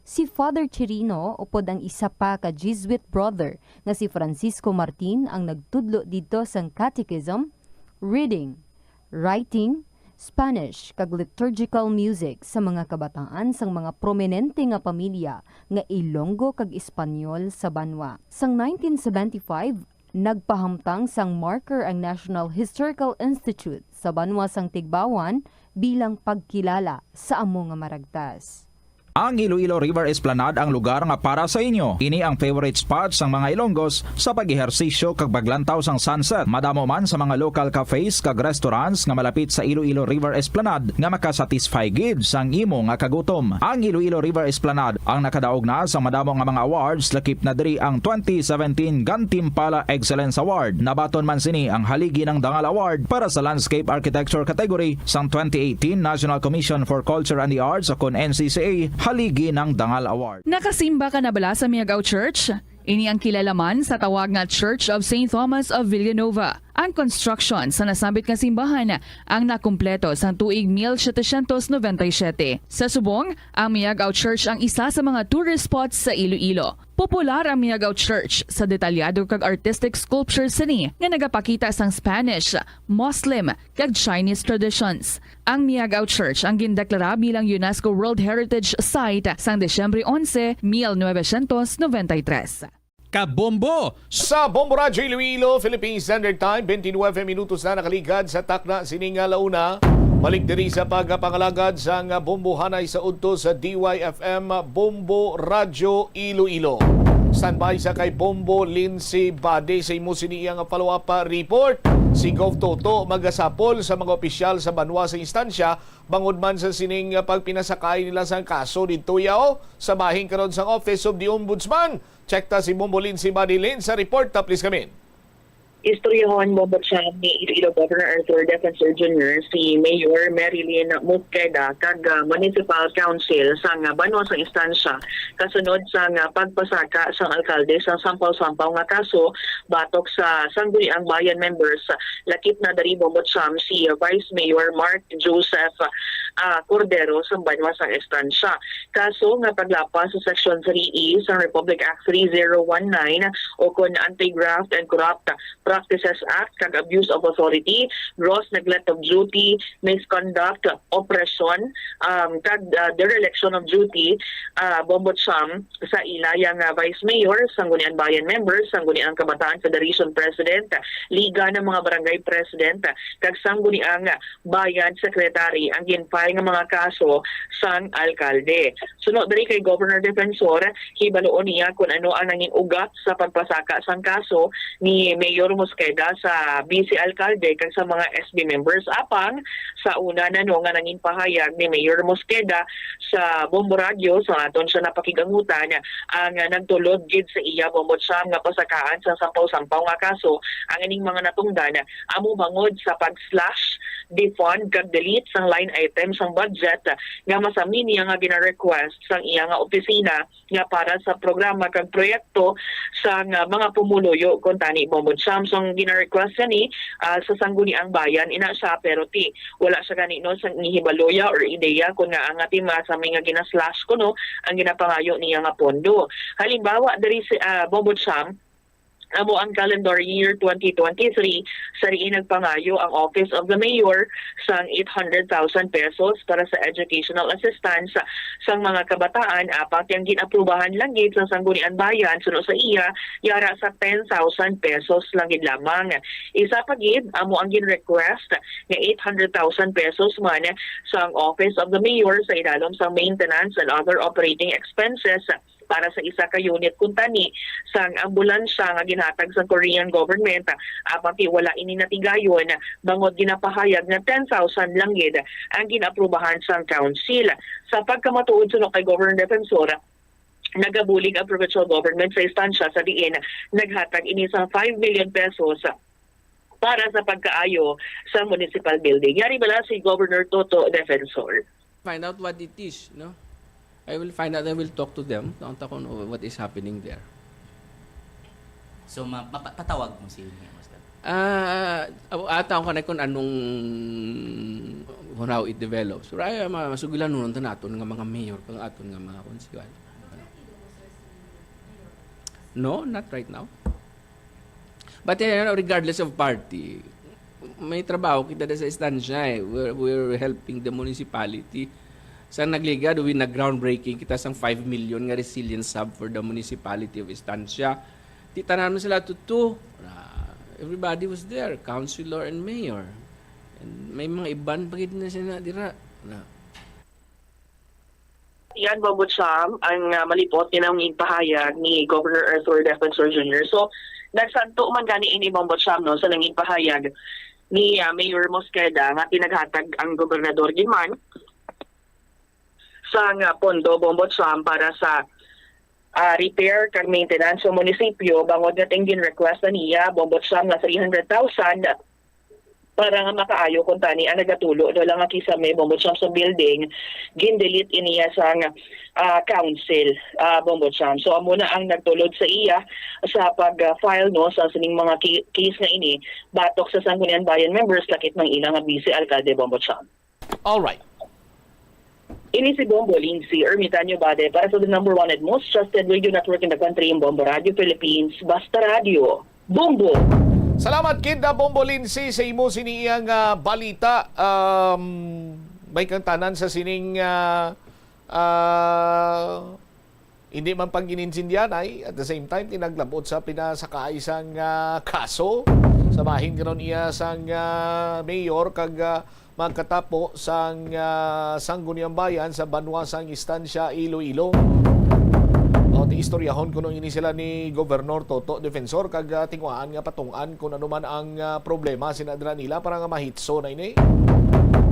Si Father Chirino, upod ang isa pa ka Jesuit brother nga si Francisco Martin, ang nagtudlo didto sang catechism, reading, writing, Spanish, kag liturgical music sa mga kabataan sang mga prominente nga pamilya nga Ilonggo kag Espanyol sa banwa. Sang nineteen seventy-five, nagpahamtang sang marker ang National Historical Institute sa banwa sang Tigbawan bilang pagkilala sa amo nga maragtas. Ang Iloilo River Esplanade ang lugar nga para sa inyo. Ini ang favorite spot sang mga Ilonggos sa pag-ehersisyo kag paglantaw sang sunset. Madamo man sa mga local cafes kag restaurants nga malapit sa Iloilo River Esplanade nga makasatisfy gid sang imo nga kagutom. Ang Iloilo River Esplanade ang nakadaog na sa madamo nga mga awards, lakip na diri ang twenty seventeen Gantimpala Excellence Award. Nabaton man sini ang Haligi ng Dangal Award para sa Landscape Architecture category sang twenty eighteen National Commission for Culture and the Arts, o kon N C C A Haligi ng Dangal Award. Nakasimba ka na bala sa Miagao Church? Ini ang kilala man sa tawag nga Church of Saint Thomas of Villanova. Ang construction sa nasambit nga simbahan ang nakumpleto sang tuig mil setecientos noventa y siete. Sa subong, ang Miagao Church ang isa sa mga tourist spots sa Iloilo. Popular ang Miagao Church sa detalyado kag artistic sculptures sini nga nagapakita sang Spanish, Muslim, kag Chinese traditions. Ang Miagao Church ang gindeklara bilang UNESCO World Heritage Site sang Disyembre onse, mil novecientos noventa y tres. Kabombo! Sa Bombo Radyo Iloilo, Philippine Standard Time, twenty-nine minutos na nakaligad sa takna sining nga launa. Balik diri sa pagpangalagad sang bombohanay sa udto sa D Y F M Bombo Radyo Iloilo. Standby sa kay Bombo Lindsay Bade sa imo sini iyang follow-up report. Si Gov Toto magasapol sa mga opisyal sa banwa sa instansya bangod man sa sining pagpinasakay nila sang kaso didto yaw sa bahin karon sang Office of the Ombudsman. Check ta si Bombo Lindsay Bade. Lindsay, sa report ta, please come in. Istoryahon, Bombo Cham, ni Iloilo Governor Arthur Defensor Junior si Mayor Marilyn Mosqueda kag, ah, Municipal Council sang, ah, banwa sang instansya kasunod sang, ah, pagpasaka sang alkalde sang sampaw-sampaw nga kaso batok sa Sangguniang Bayan members, lakip na diri, Bombo Cham, si Vice Mayor Mark Joseph, ah, Cordero sang banwa sang instansya. Kaso nga paglapas sa Section three E sang Republic Act three zero one nine, o kon Anti-Graft and Corrupt Practices Act kag Abuse of Authority, Gross Neglect of Duty, Misconduct, Oppression, um, kag, ah, Dereliction of Duty, ah, Bombo Cham, sa ila yang, ah, Vice Mayor, Sangguniang Bayan member, Sangguniang Kabataan Federation President, Liga ng mga Barangay President, kag Sangguniang Bayan Secretary ang gin-file nga mga kaso sang alkalde. Suno diri kay Governor Defensor, hibaloon niya kon ano ang nangin ugat sa pagpasaka sang kaso ni Mayor Mosqueda sa vice alkalde kag sa mga S B members. Apang sa una na, no, nga nangin pahayag ni Mayor Mosqueda sa Bombo Radyo, sa aton siya napakigangutan, ang nagtulod gid sa iya, Bombo Cham, nga pasakaan sa sampaw-sampaw nga kaso ang ining mga natungdan amo bangod sa pag-slash, defund, kag delete sang line item sang budget nga masami niya nga gina-request sang iya nga opisina nga para sa programa kag proyekto sang, ah, mga pumuluyo, kuntani, Bombo Cham. So, ang gina-request gani, ah, sa Sangguniang Bayan, ina siya, pero ti, wala siya gani, no, sang hibaloya or ideya kon nga ang ati masami nga gina-slash kuno ang ginapangayo niya nga pondo. Halimbawa, diri si, ah, Bombo Cham, amo ang calendar year twenty twenty-three, sa diin nagpangayo ang Office of the Mayor sang eight hundred thousand pesos para sa educational assistance sang mga kabataan, apang ti ang gin-aprubahan lang gid sa Sangguniang Bayan, suno sa iya, yara sa ten thousand pesos lang gid lamang. Isa pa gid, amo ang gin-request nga eight hundred thousand pesos man sang Office of the Mayor sa ilalom sang maintenance and other operating expenses para sa isa ka unit kuntani sang ambulansya nga ginhatag sa Korean government, apang ti wala ini natigayon, bangod ginapahayag nga ten thousand lang gid ang gin-aprubahan sang council. Sa pagkamatuod, suno kay Governor Defensor, nagabulig ang provincial government sa instansya sa diin naghatag ini sang five million pesos para sa pagkaayo sa municipal building. Yari bala si Governor Toto Defensor. Find out what it is, no? I will find out, I will talk to them. Naunta ko, no, what is happening there. So, ma-, mapa-, patawag mo si Mayor Mosqueda? Ah, aw-, ata ako kanay kung anong, kung how it develops. Pero ay, ma-, masugilanon ta naton nga mga mayor, kang aton nga mga konsehal. No, not right now. But, eh, regardless of party, may trabaho kita da sa Estancia, eh. We're, we're helping the municipality. Sa nagligad, we nag-groundbreaking kita sang five million nga resilience hub for the municipality of Estancia. Di tanan man sila tuto. Ah, everybody was there, councilor and mayor. And may mga iban pa gid na sila dira. Na, Yan, Bombo Cham, ang, ah, malipot nga nangin pahayag ni Governor Arthur Defensor Junior. So, nagsanto man gani ini, Bombo Cham, no, sa nangin pahayag ni, ah, Mayor Mosqueda nga pinaghatag ang gobernador gid man sang, ah, pondo, Bombo Cham, para sa, ah, repair kag maintenance sa munisipyo, bangod nga ting gin-request na niya, Bombo Cham, nga three hundred thousand para nga makaayo kuntani ang nagatulo daw lang nga kisame, Bombo Cham, sa building, gin-delete iniya sang, ah, council, ah, Bombo Cham. So, amo na ang nagtulod sa iya sa pag-file, no, sa sining mga ki-, case nga ini batok sa Sangguniang Bayan members, lakip ng ilang nga vice alkalde, Bombo Cham. Alright. Ini si Bombo Lindsay Ermitanio Bade para sa the number one and most trusted radio network in the country, yung Bombo Radio Philippines, Basta Radio. Bombo! Salamat kid, ah, Bombo Lindsay, sa imo sini iyang, ah, balita. Um, may kang tanan sa sining, ah, ah, hindi man pag-inintindihan ay at the same time tinaglabot sa pinasakaay sang, ah, kaso sa bahin karon iya sang, ah, mayor kag, ah, magkatapo sang, ah, Sangguniang Bayan sa banwa sang Estancia, Iloilo. O, ti istoryahon kuno ini sila ni Governor Toto Defensor kag, ah, tinguhaan nga patungan kung ano man ang, ah, problema sina dira nila para nga mahitso na ini.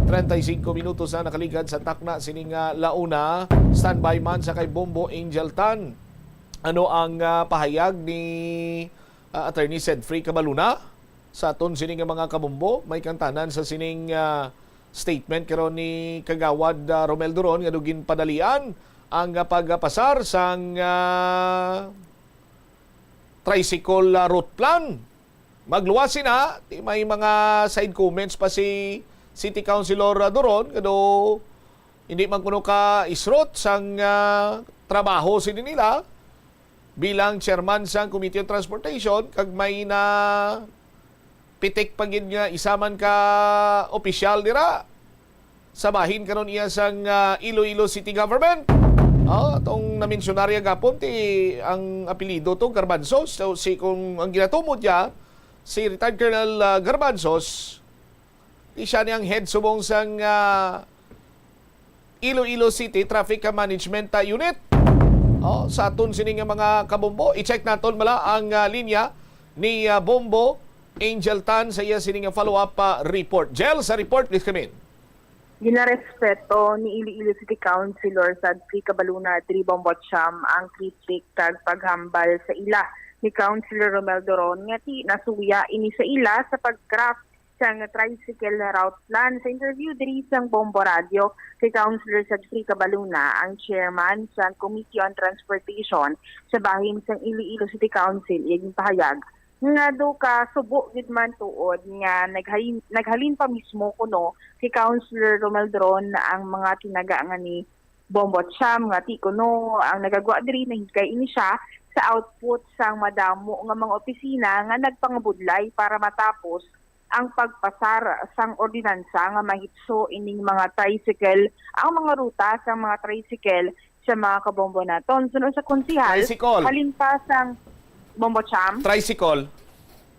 Treinta y cinco minutos na nakaligad sa takna sining, ah, launa. Standby man sa kay Bombo Angel Tan. Ano ang, ah, pahayag ni, ah, Attorney Sedfrey Cabaluna? Sa aton sini nga mga kabombo, may kantanan sa sining, ah, statement karon ni Kagawad, ah, Romel Duron nga daw ginpadalian ang, ah, pagpasar sang, ah, tricycle, ah, route plan. Magluwas sina, ti may mga side comments pa si City Councilor, ah, Duron nga daw hindi man kuno ka isrot sang, ah, trabaho sini nila bilang chairman sang Committee on Transportation kag may na pitik pa gid nga isa man ka opisyal dira sa bahin karon iya sang, ah, Iloilo City Government. Oh, atong namensyonarya gapon ti ang apelyido to Garbanzos. So, si kung ang ginatumod niya si retired Colonel, ah, Garbanzos, di siya ni ang head subong sang, ah, Iloilo City Traffic Management, ah, Unit. Oh, sa aton sini nga mga kabombo, i-check naton bala ang, ah, linya ni, ah, Bombo Angel Tan sa iya sini nga follow-up, ah, report. Jel, sa report, please come in. Ginarespeto ni Iloilo City Councilor Sedfrey Cabaluna diri, Bombo Cham, ang kritik kag paghambal sa ila ni Councilor Romel Doron nga ti nasuya ini sa ila sa pag-craft sang tricycle route plan. Sa interview diri sang Bombo Radio kay Councilor Sedfrey Cabaluna, ang chairman sang Committee on Transportation sa bahin sang Iloilo City Council, iya ginpahayag nga daw kasubo gid man tuod nga naghalin, naghalin pa mismo kuno kay Councilor Romel Doron ang mga tinaga nga ni Bombo Cham nga ti kuno ang nagagwa diri nahikay ini siya sa output sang madamo nga mga opisina nga nagpangabudlay para matapos ang pagpasar sang ordinansa nga mahitso ining mga tricycle, ang mga ruta sang mga tricycle sa mga kabombo naton. Suno sa konsihal, Tricycle. Halin pa sang Bombo Cham, Tricycle.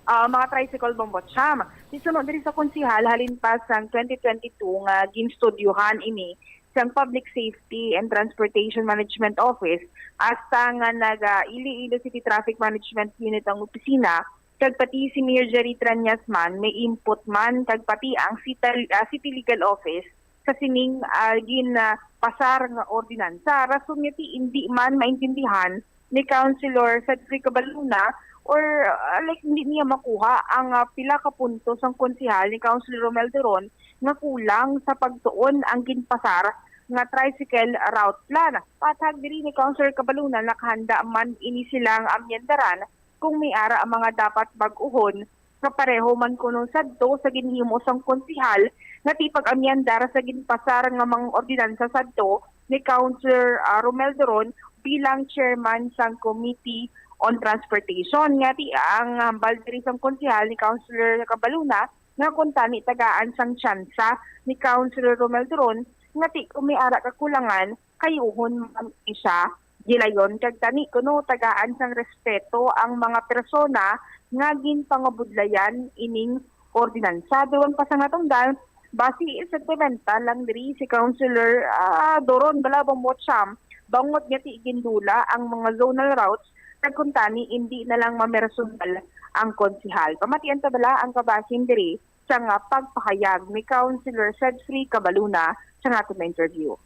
ah, mga tricycle, Bombo Cham. Di suno diri sa konsihal, halin pa sang twenty twenty-two nga ginstudyuhan ini sang Public Safety and Transportation Management Office, hasta nga naga Iloilo City Traffic Management Unit ang opisina, kag pati si Mayor Jerry Trañas man may input man, kag pati ang City, ah, City Legal Office sa sining, ah, gin, ah, pasar nga ordinansa. Rason nga ti indi man maintindihan ni Councilor Cedric Cabaluna or, ah, like, hindi niya makuha ang, ah, pila ka punto sang konsehal ni Councilor Romel Doron nga kulang sa pagtuon ang ginpasar nga tricycle route plan. Patag diri ni Councilor Cabaluna, nakahanda man ini silang amyendaran kung may ara ang mga dapat bag-ohon nga pareho man kuno sadto sa ginhimo sang konsehal nga ti pag-amyendar sa ginpasar nga mga ordinansa sadto ni Councilor, ah, Romel Doron bilang chairman sang Committee on Transportation. Nga ti ang hambal diri sang konsehal ni Councilor Cabaluna nga kuntani tagaan sang tsansa ni Councilor Romel Doron nga ti kung may ara kakulangan, kayuhon man siya gilayon kag tani kuno tagaan sang respeto ang mga persona nga ginpangabudlayan ining ordinansa. Dugang pa sa natungdan, Basi sentimental lang diri si Councilor, ah, Doron Balabong Mocham, bangod nga ti gindula ang mga zonal routes, nagkuntani indi na lang mamersonal ang konsehal. Pamatian ta bala ang kabahin diri sa nga pagpahayag ni Councilor Fredfree Cabaluna sa nga aton interview.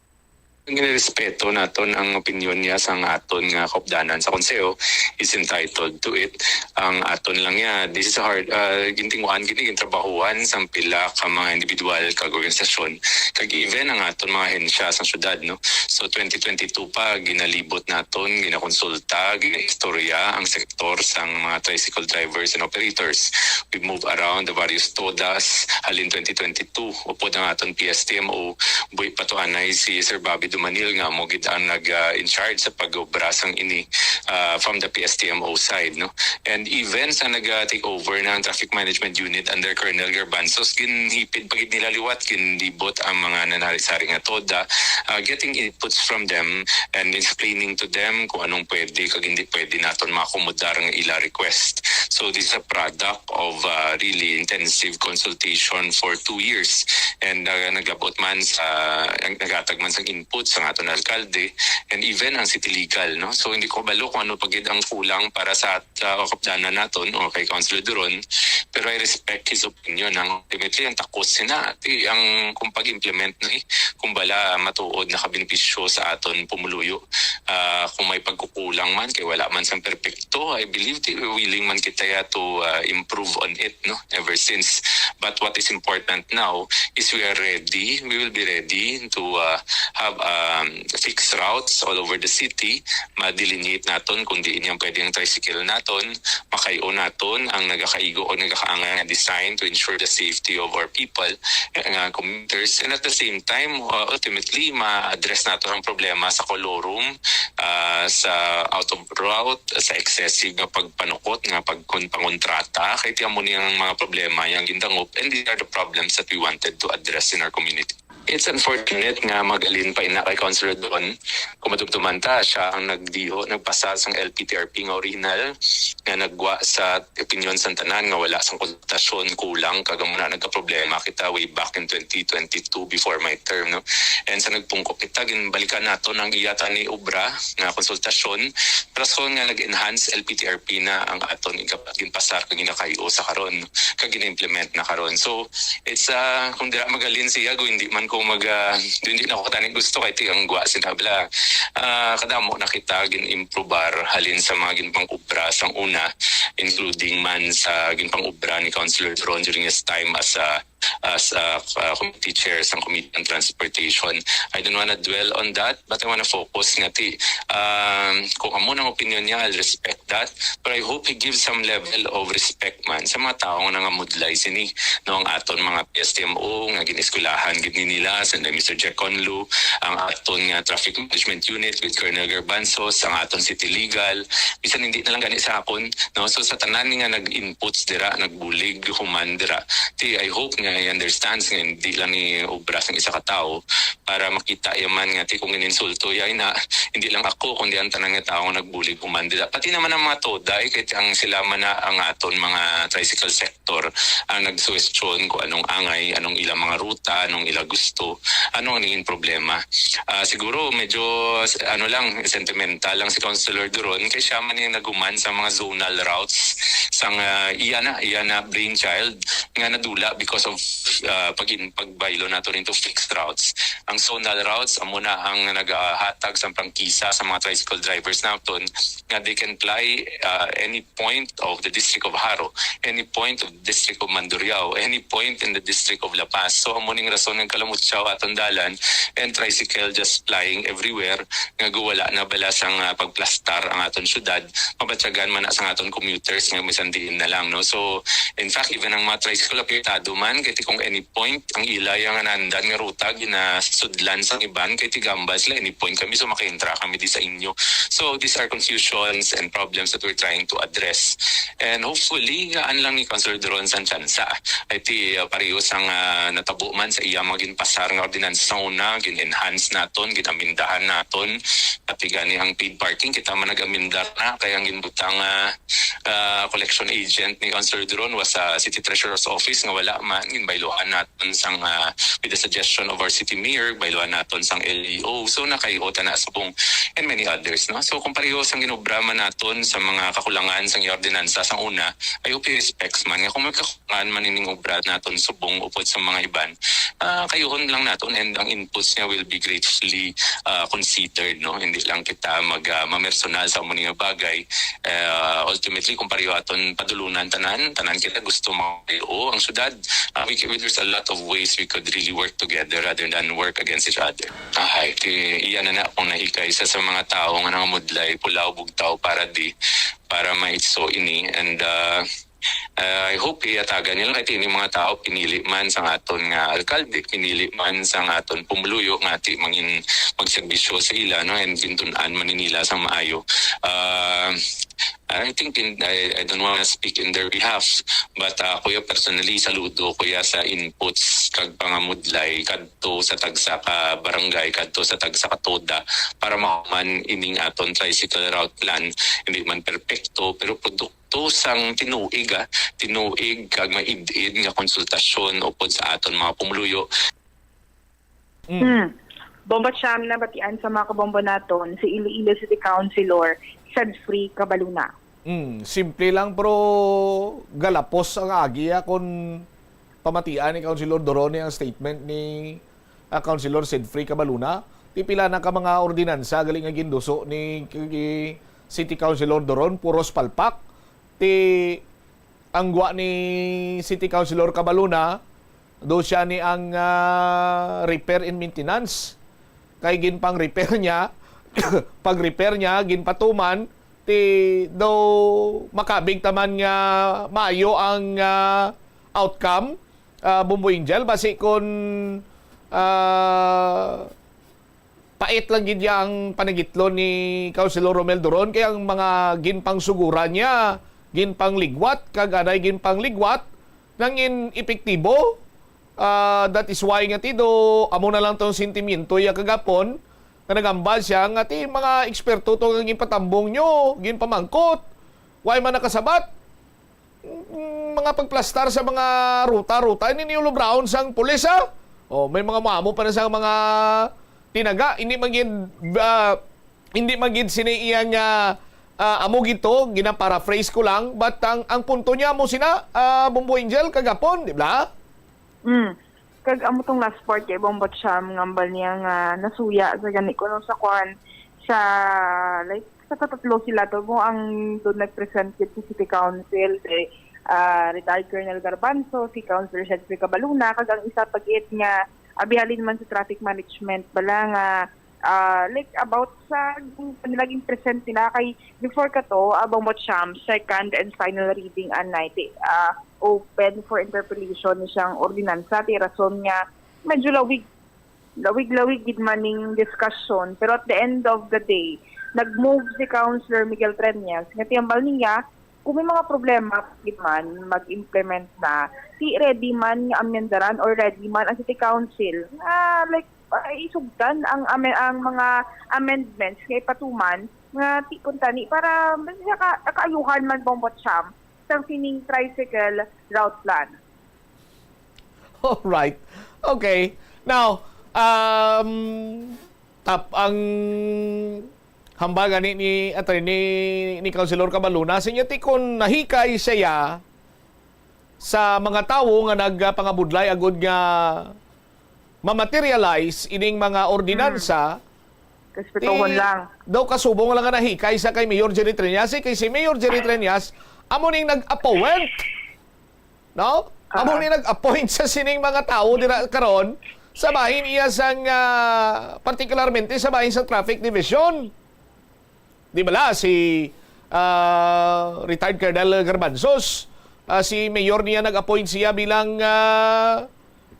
Ginirespeto naton ang opinyon niya sa nga aton nga kaupdanan sa konseho is entitled to it. Ang aton lang niya, this is a hard, uh, gintinguan, gini gintrabahuan sang pila ka mga individual kag organisasyon, kag even ang aton mga ahensya sa syudad, no? So twenty twenty-two pa, ginalibot naton, ginakonsulta, ginaistorya ang sektor sang mga tricycle drivers and operators. We move around the various todas, halin twenty twenty-two, upod ang aton P S T M O, buhi pa to anay si Sir Bobby Dumanil nga amo gid ang nag, ah, in charge sa pag-obra sang ini, ah, from the P S T M O side, no? And even sa nag, ah, take over ng Traffic Management Unit under Colonel Garbanzos, ginhipid pa gid nila liwat, ginlibot ang mga nanari-sari nga toda, ah, getting inputs from them and explaining to them kung anong pwede kag hindi pwede naton maakomodar nga ila request. So this is a product of, ah, really intensive consultation for two years. And, ah, naglabot man sa, ang naghatag man sang input sa aton alkalde, and even ang city legal, no? So hindi ko kabalo kung ano pa gid ang kulang para sa, sa kaupdanan naton o kay Councilor Doron, pero I respect his opinion. Ang ultimately, ang takos sina, ti, ang kung pag-implement na, eh, kung bala matuod nakabenepisyo sa aton pumuluyo. Ah, kung may pagkukulang man, kay wala man sang perpekto, I believe ti willing man kita ya to, ah, improve on it, no? Ever since. But what is important now is we are ready, we will be ready to, ah, have, um, fixed routes all over the city. Ma-delineate naton kung diin yang pwede ang tricycle naton, makay-o naton ang nagakaigo o nagakaangay nga design to ensure the safety of our people, eh, nga commuters. And at the same time, uh, ultimately, ma-address nato ang problema sa kolorum, ah, sa out of route, sa excessive nga pagpanukot, nga pagkon-, pangontrata. Kay ti amo ni ang mga problema yang gindangop, and these are the problems that we wanted to address in our community. It's unfortunate nga magalin pa ina kay Councilor Doron. Kung madumduman ta, siya ang nagdiho, nagpasa sang L P T R P nga original, nga nagwa sa opinyon sang tanan nga wala sang konsultasyon, kulang, kag amo na nagkaproblema kita way back in twenty twenty-two before my term, no? And sa nagpungko kita, ginbalikan naton ang iya tani obra nga konsultasyon, rason nga nag-enhance L P T R P na ang aton ikapat ginpasar kag ginakayo sa karon, kag gina-implement na karon. So, it's, ah, kung dira magalin siya, go, hindi man ko mag, ah, hindi na ako tani gusto kay ti ang gwa sina bala. Ah, kadamo na kita gin-improbar halin sa mga ginpang-obra sang una, including man sa ginpang-obra ni Councilor Doron during his time as a, as a, ah, committee chair sang Committee on Transportation. I don't wanna dwell on that, but I wanna focus nga ti, um, kung amo nang opinion niya, I'll respect that. But I hope he gives some level of respect man sa mga tawo nga nangamudlay sini, no, ang aton mga P S T M O nga gin-eskwelahan gid ni nila, sila Mister Jack Conlu, ang aton nga Traffic Management Unit with Colonel Garbanzos, ang aton City Legal, bisan hindi na lang gani sa akon, no? So sa tanan ni nga nag-inputs dira, nagbulig human dira, ti, I hope nga he understands nga hindi lang ni obra sang isa ka tawo para makita iya man nga ti kung ininsulto iya ina, hindi lang ako kundi ang tanan nga tawo nga nagbulig human dira. Pati naman ang mga toda, eh, kay ang sila man na ang aton mga tricycle sector ang nagsuwestyon kung anong angay, anong ilang mga ruta, anong ila gusto, ano ang naging problema. Ah, siguro medyo, ano lang, sentimental lang si Councilor Doron kay siya man yung naghuman sa mga zonal routes sang, ah, iya na, iya na brainchild nga nadula because of, ah, pagin-, pagbaylo nato into fixed routes. Ang zonal routes amo na ang nagahatag sa prangkisa sa mga tricycle drivers naton nga they can ply, ah, any point of the District of Jaro, any point of District of Mandurriao, any point in the District of La Paz. So amo ning rason nga kalamutsaw aton dalan and tricycle just plying everywhere nga guwala na bala sang, ah, pagplastar ang aton syudad, mabatyagan man na sang aton commuters nga bisan diin na lang, no? So in fact, even ang mga tricycle apektado man kay ti kung any point ang ila yang nandan nga ruta ginasudlan sang iban kay ti gambal sila, any point kami, so makaintra kami di sa inyo. So these are confusions and problems that we're trying to address. And hopefully, gaan lang ni Councilor Doron sang tsansa. Ay ti, uh, pareho sang, uh, natabo man sa iya mga ginpasar nga ordinansa sa una, gin-enhance naton, ginamindahan naton, pati gani ang paid parking, kita man nag-amendar na, kay ang ginbutang, uh, uh, collection agent ni Councilor Doron was sa City Treasurer's Office nga wala man, ginbaylo bayluan naton sang, ah, with the suggestion of our city mayor, bayluan naton sang L G U. So, nakay-o ta na subong, and many others, no? So, kung pareho sang ginobra man naton sa mga kakulangan sang iya ordinansa sang una, I hope he respects man nga kung may kakulangan man ining obra naton subong upod sa mga iban, ah, kayuhon lang naton, and ang inputs niya will be gratefully, ah, considered, no? Hindi lang kita mag, ah, mamersonal sa amo nga bagay. Ah, ultimately, kung pareho aton padulunan tanan, tanan kita gusto makayo ang syudad. Ah, we, we, there's a lot of ways we could really work together rather than work against each other. Ahay, ti, iya na na akong nahikay sa, sa mga tawo nga nangamudlay, Pulao, Bugtao, para di, para maitso ini. And, ah, ah, I hope iyatagan nila kay ini mga tawo pinili man sang aton nga alkalde, pinili man sang aton pumuluyo nga ti mangin magserbisyo sa ila, no, and gintun-an man ni nila sang maayo. Ah, I think in, I, I don't wanna speak in their behalf, but, ah, kuya, personally, saludo kuya sa inputs kag pangamudlay kadto sa tagsa ka barangay, kadto sa tagsa ka toda para mahuman ining aton tricycle route plan. Hindi man perpekto, pero produkto sang tinuig, ah, tinuig kag maid-id nga konsultasyon upod sa aton mga pumuluyo. Mm. Hmm. Bombo Cham, nabatian sa mga kabombo naton si Iloilo City Councilor Sedfrey Cabaluna. Mm, simple lang, pero galapos ang agi, ah, kung pamatian ni Councilor Dorone ang statement ni, ah, Councilor Sedfrey Cabaluna. Ti pila na ka mga ordinansa gali nga ginduso ni, ni City Councilor Doron, puros palpak. Ti ang gwa ni City Councilor Cabaluna, do siya ni ang, ah, repair and maintenance. Kay ginpang-repair niya, pag-repair niya, ginpatuman, ti do makabig taman nga maayo ang, ah, outcome, ah, Bombo Angel. Basi kun, ah, pait lang gid ya ang panagitlon ni Councilor Romel Doron, kay ang mga ginpangsuguran niya, ginpangligwat, kag anay ginpangligwat, nangin epektibo. Ah, that is why nga ti do, amo na lang tong sentimiento ya kagapon, nga nagambal siya nga ti mga eksperto to nga ginpatambong nyo, ginpamangkot. Why man nakasabat? Mm, mga pagplastar sa mga ruta-ruta, ini ni ulobraon sang pulis, ha? Oh, may mga maamo pa na sa mga tinaga, hindi man gid, ah, hindi man gid sini iya nga, ah, amo gid to, gina-paraphrase ko lang, but ang, ang punto niya mo sina, ah, Bombo Angel, kagapon, di ba? Mm. Kag amo tong last part kay Bombo Cham, ngambal niya nga nasuya sa gani kuno sa kwan, sa, like, sa patatlo sila to mo ang doon nag-present gid sa City Council, kay, ah, retired Colonel Garbanzo, si Councilor Shedfrey Cabaluna, kag ang isa pa gid nga abihalin man sa traffic management bala nga, ah, like, about sa naging present nila kay before kato, ah, Bombo Cham, second and final reading anay ti, ah, open for interpellation ni siyang ordinansa ti rason nga medyo lawig lawig-lawig gid man ning discussion, pero at the end of the day, nag-move si Councilor Miguel Treñas nga tiyambal niya kung may mga problema gid man mag-implement na, ti ready man nga amyendaran or ready man ang City Council nga, like, ah, isugdan ang amen- ang mga amendments nga ipatuman nga ti kuntani para sa ka- kaayuhan man, Bombo Cham, sang sining tricycle route plan. Alright. Okay. Now, um, tap ang hambal gani ni attorney ni Councilor Cabaluna, sinya ti kon nahikay siya sa mga tawo nga nagpangabudlay agud nga ma-materialize ining mga ordinansa, Respetuhon ti lang. daw kasubong lang nga nahikay sa kay Mayor Jerry Treñas, eh, kay si Mayor Jerry Treñas amo ning nag-appoint. No? Amo Ah. ni nag-appoint sa sining mga tawo dira karon sa bahin iya sang, ah, partikularmente sa bahin sa traffic division. Di bala si, ah, retired Colonel Garbanzos, ah, si mayor niya nag-appoint siya bilang, ah,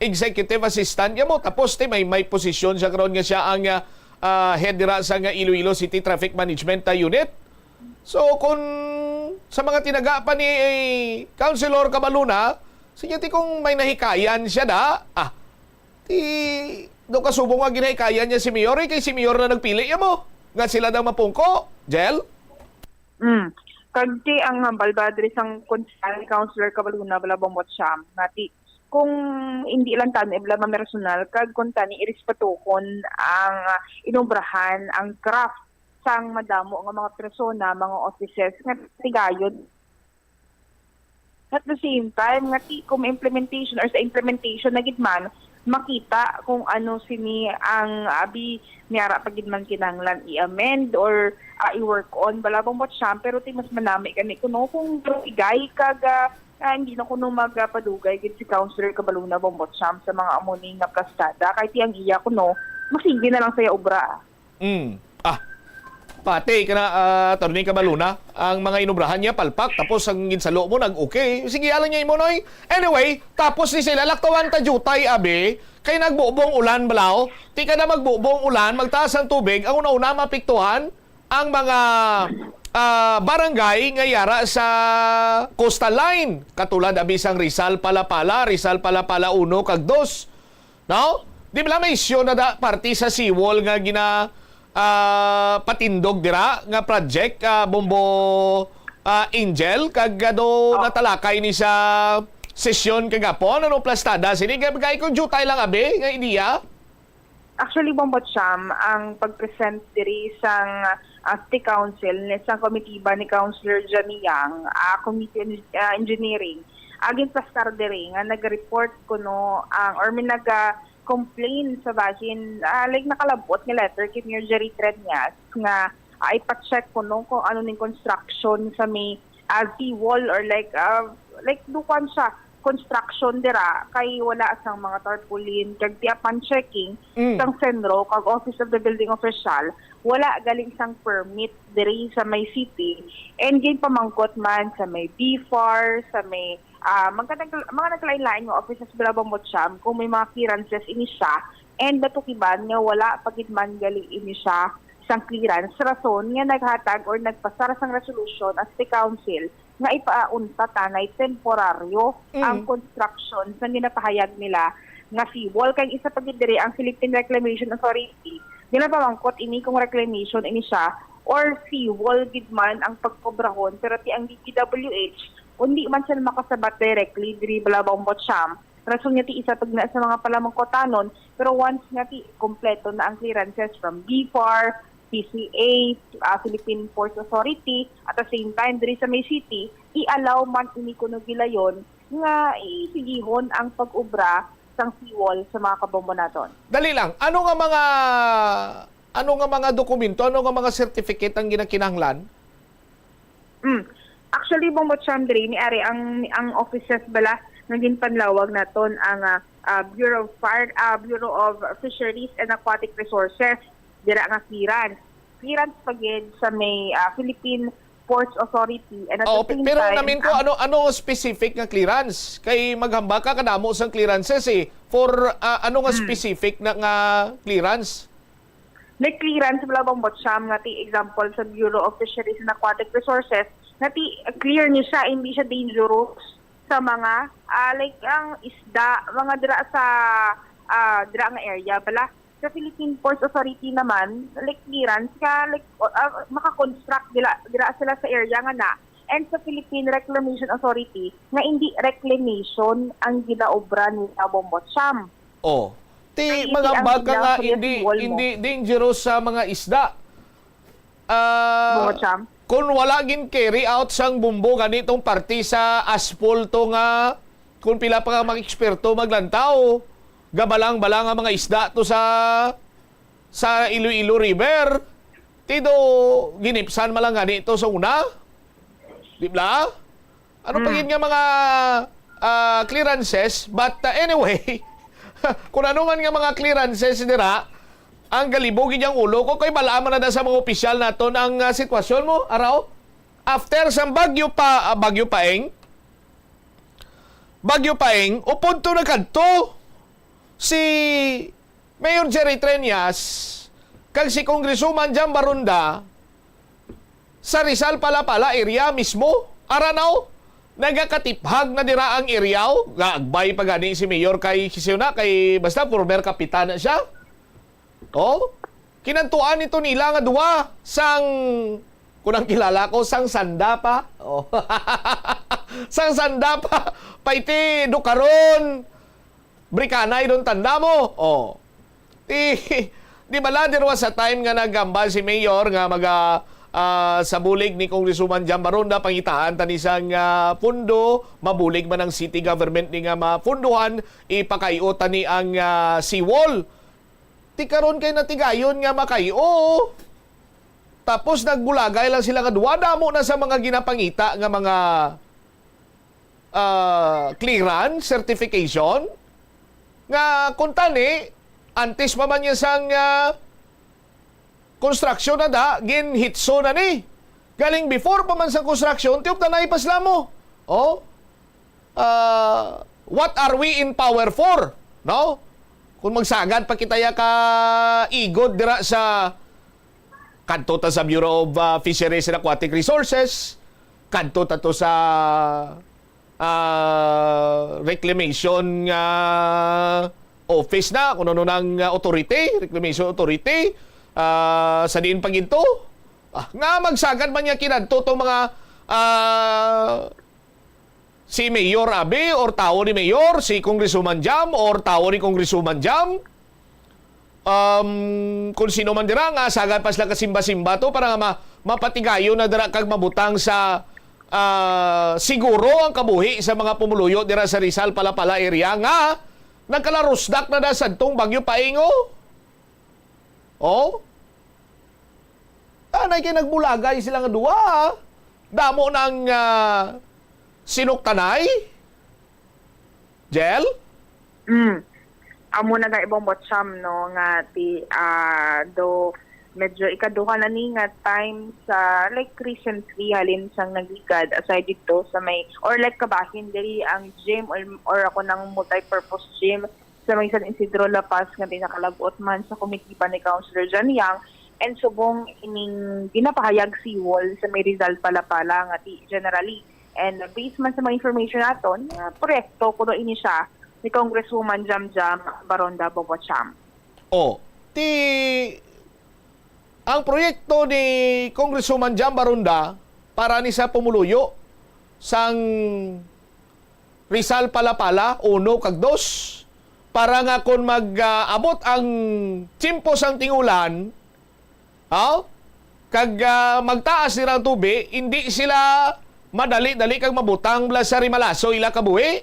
executive assistant niya mo, tapos ti may, may posisyon siya karon nga siya ang, ah, ah, head dira sa nga Iloilo City Traffic Management, ah, Unit. So, kung sa mga tinaga pa ni, eh, Councilor Cabaluna, sige ti kung may nahikayan siya da, ah, ti do kasubong nga ginahikayan niya si Mayor, eh, kay si Mayor na nagpili niya mo, nga sila daw mapungko, Jel? Mm. Kag ti ang hambal ba diri sang konsehal ni Councilor Cabaluna bala, Bombo Cham, nga ti kung hindi lang tani, wala mamersonal, kag kung tani, irespetohon ang, ah, inubrahan, ang craft sang madamo nga mga persona, mga offices nga tigayon. At the same time, nga ti-, kung implementation or sa implementation na gid man, makita kung ano sini ang abi, may ara pa gid man kinahanglan i-amend or, ah, i-work on, bala, Bong Bocham, pero ti mas manami gani kuno kung pero igay kag, ah, ah, hindi na kuno magapadugay gid si Councilor Cabaluna, Bong Bocham, sa mga amo ni nga plastada, kay ti ang iya kuno, masigi na lang saya obra. Mm. Ah, pati kana, ah, Attorney Cabaluna, ang mga inubrahan niya palpak, tapos ang ginsalo mo nag-okay. Sige, alam niya imo, Noy. Anyway, tapos ni sila, laktawan ta jutay, abi, kay nagbubong ulan, balaw. Ti ka na magbubong ulan, magtaas ang tubig, ang una-una mapiktuhan ang mga, ah, barangay nga yara sa coastal line, katulad abi sang Rizal Palapala, Rizal Palapala uno kag dos. No? Di ba may isyu na da parte sa seawall nga gina, ah, patindog dira nga project, ah, Bombo, ah, Angel, kag, ah, do Oh. natalakay ni sa sesyon kagapon? Ano plastada? Sini, kay kung jutay lang, abi, nga ideya? Actually, Bombo Cham, ang pag-present diri sang, ah, City Council, ni sang komitiba ni Councilor Johnny Yang, ah, Committee on, ah, Engineering, agin plastar diri nga nag-report kuno ang, or may naga-complain sa bahin, ah, like, nakalabot nga letter kay Mayor Jerry Treñas nga, ah, ipa-check kuno kung ano ning construction sa may, ah, seawall or, like, ah, like, dukan siya, construction dira kay wala sang mga tarpaulin, kag ti upon checking Mm. sang CENRO kag Office of the Building Official, wala galing sang permit diri sa may city, and ginpamangkot man sa may BFAR, sa may, ah, mga nag-, mga naglain-lain nga offices, bala, Bombo Cham, kung may mga clearances ini siya, and natukiban nga wala pa gid man gali ini siya sang clearance, rason nga naghatag or nagpasar sang resolution ang City Council nga ipauntat anay temporaryo Mm. ang construction sa ginapahayag nila nga seawall. Kay isa pa gid diri ang Philippine Reclamation Authority, ginapamangkot ini kung reclamation ini siya or seawall gid man ang pagkobrahon, pero ti ang DPWH, hindi man sila makasabat directly diri, bala, Bombo Cham. Rason nga ti isa pa gid na sa mga palamangkotanon, pero once nga ti kompleto na ang clearances from BFAR, PCA, ah, Philippine Ports Authority, at the same time, diri sa may city, i-allow man ini kuno gilayon nga isigihon ang pag-obra sang seawall sa mga kabombo naton. Dali lang, ano nga mga, ano nga mga dokumento, ano nga mga certificate ang ginakinahanglan? Mm. Actually, Bombo Cham, diri ni ari ang, ang offices bala nga ginpanlawag naton ang, ah, ah, Bureau of Fire, ah, Bureau of Fisheries and Aquatic Resources, dira nga clearance. Clearance pa gid sa may, ah, Philippine Ports Authority, and at Oo, the pe-, same pero time, namin ko, ang ano, ano specific nga clearance? Kay maghambal ka kadamo sang clearances, eh. For, ah, ano nga Hmm. specific na nga clearance? May clearance bala, Bombo Cham, nga ti example sa Bureau of Fisheries and Aquatic Resources, nga ti clear ni siya, hindi siya dangerous sa mga, ah, like, ang isda, mga dira sa, ah, dira nga area bala. Sa Philippine Ports Authority naman, like, clearance ka, like, o, ah, maka-construct dira, dira sila sa area nga na. And sa Philippine Reclamation Authority, nga hindi reclamation ang ginaobra ni Bombo Cham. Oh. Ti, Ay, hindi ang maghambal ka nga, ginaobra hindi, seawall mo. Hindi dangerous sa mga isda. Ah, Bombo Cham? Kung wala gin carry out sang Bombo gani tong parte sa asphalt to nga, kung pila pa nga mga eksperto maglantaw, gabalang-balang ang mga isda to sa, sa Iloilo River. Ti do ginipsan man lang gani to sa una. Di ba? Ano pa Hmm. gid nga mga, ah, clearances? But, ah, anyway, kung ano man nga mga clearances dira, ang galibog gid ang ulo ko kay bal-an man na sa mga opisyal naton ang, ah, sitwasyon mo, araw. After sang Bagyo pa, ah, Bagyo Paeng, Bagyo Paeng, upod to nagkadto si Mayor Jerry Treñas kag si Congresswoman Jam Baronda sa Rizal Palapala area mismo. Aranaw, nagakatiphag na dira ang area, oh. Gaagbay pa gani si Mayor kay, kisiyo na, kay basta former kapitan na siya. Oh, kinantuan nito nila nga duwa sang, kung ang kilala ko, sang sanda pa. Oh. Sang sanda pa. Paiti, do karon, Brikanay don tanda mo. Oh. Di, di bala there was a time nga nagambal si Mayor nga maga, ah, sa bulig ni Congresswoman Jam Baronda, pangitaan tani sang, ah, pundo, mabulig man ang city government ni nga mapunduhan, ipakay-o tani ang, ah, seawall. Ti karon kay natigayon nga makay-o. Tapos nagbulagay lang sila nga duwa. Damo na sa mga ginapangita nga mga, ah, clearance, certification, nga kung tani, antes pa man niya sang, ah, construction na da, ginhitso na ni. Galing before pa man sang construction, tiuptanay pa sila mo. Oh? Ah, what are we in power for? No? Kung magsagad pa kita ya ka igod dira sa, kadto ta sa Bureau of, ah, Fisheries and Aquatic Resources, kadto ta to sa, ah, reclamation nga office na, kung ano nang, ah, authority, reclamation authority, ah, sa diin pa ginto. Ah, nga magsagad man niya kinadto tong mga, ah, si Mayor Abi or tawo ni Mayor, si Congresswoman Jam or tawo ni Congresswoman Jam, um, kung sino man dira nga sagad pa sila kasimba-simba to para nga ma-, mapatigayon na dira kag mabutang sa, ah, siguro ang kabuhi sa mga pumuluyo dira sa Rizal Palapala area nga nagkalarusdak na da sadtong Bagyo Paingo. Oh? Anay kay nagbulagay sila nga duwa, ah. Damo nang, ah, sinuktanay. Jel? Mm. Amo na nga ibang Bocham, no, nga ti, ah, do, medyo ikaduha na ni nga time sa, like, recently, halin sang nagligad, aside dito sa may, or like, kabahin, diri ang gym, or, or ako ng multi-purpose gym, sa may San Isidro, La Paz, nga pinakalagot man sa komitiba ni Councilor John Yang, and subong ining ginapahayag seawall sa may Rizal Palapala nga ti generally. And based man sa mga information naton, nga proyekto kuno ini siya ni Congresswoman Jam Jam Baronda Bobocham. Oh, ti ang proyekto ni Congresswoman Jam Baronda para ni sa pumuluyo sang Rizal Palapala uno kag dos, para nga kon mag, ah, abot ang tiyempo sang ting-ulan, ha? Kag, ah, magtaas dira ang tubi, hindi sila madali-dali kag mabutang bala sa rimalaso ila kabuhi.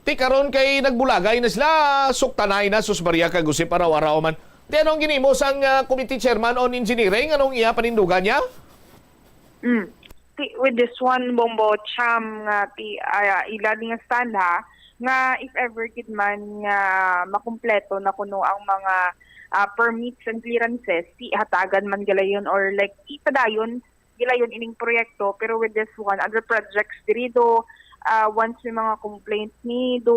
Ti karon kay nagbulagay na sila, suktanay na, sus Maria kag Jose, araw-araw man. Ti anong ginimo sang, ah, committee chairman on engineering? Anong iya panindugan niya? Mm. Ti, with this one, Bombo Cham, nga ti, ah, ila ni nga stand, ha, nga if ever gid man nga makumpleto na kuno ang mga, ah, permits and clearances, ti hatagan man gilayon or, like, ipadayon gilayon ining proyekto. Pero with this one, other projects diri do, ah, once may mga complaint ni do,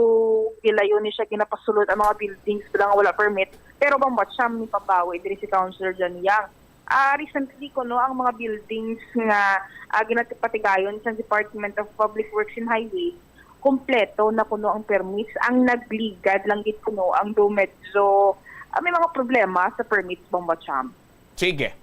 gilayon ni siya ginapasulod ang mga buildings sila nga wala permit. Pero bang Bocham ni pabawi diri si Councilor John Yang. Ah, recently kuno ang mga buildings nga, ah, ginapatigayon sa Department of Public Works and Highway, kompleto na kuno ang permits. Ang nagligad lang gid kuno ang do medyo, ah, may mga problema sa permits, Bombo Cham. Sige.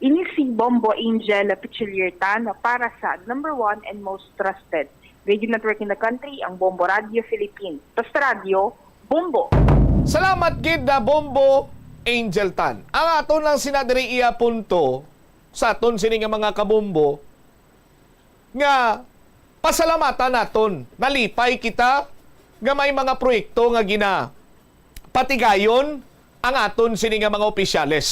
Ini si Bombo Angel Pichiliertan para sa number one and most trusted radio network in the country, ang Bombo Radio Philippines. Basta radyo, Bombo! Salamat gid na Bombo Angel Tan. Ang aton lang sina diri iya punto sa aton sini nga mga kabombo nga pasalamatan naton, nalipay kita nga may mga proyekto nga ginapatigayon ang aton sini nga mga opisyales.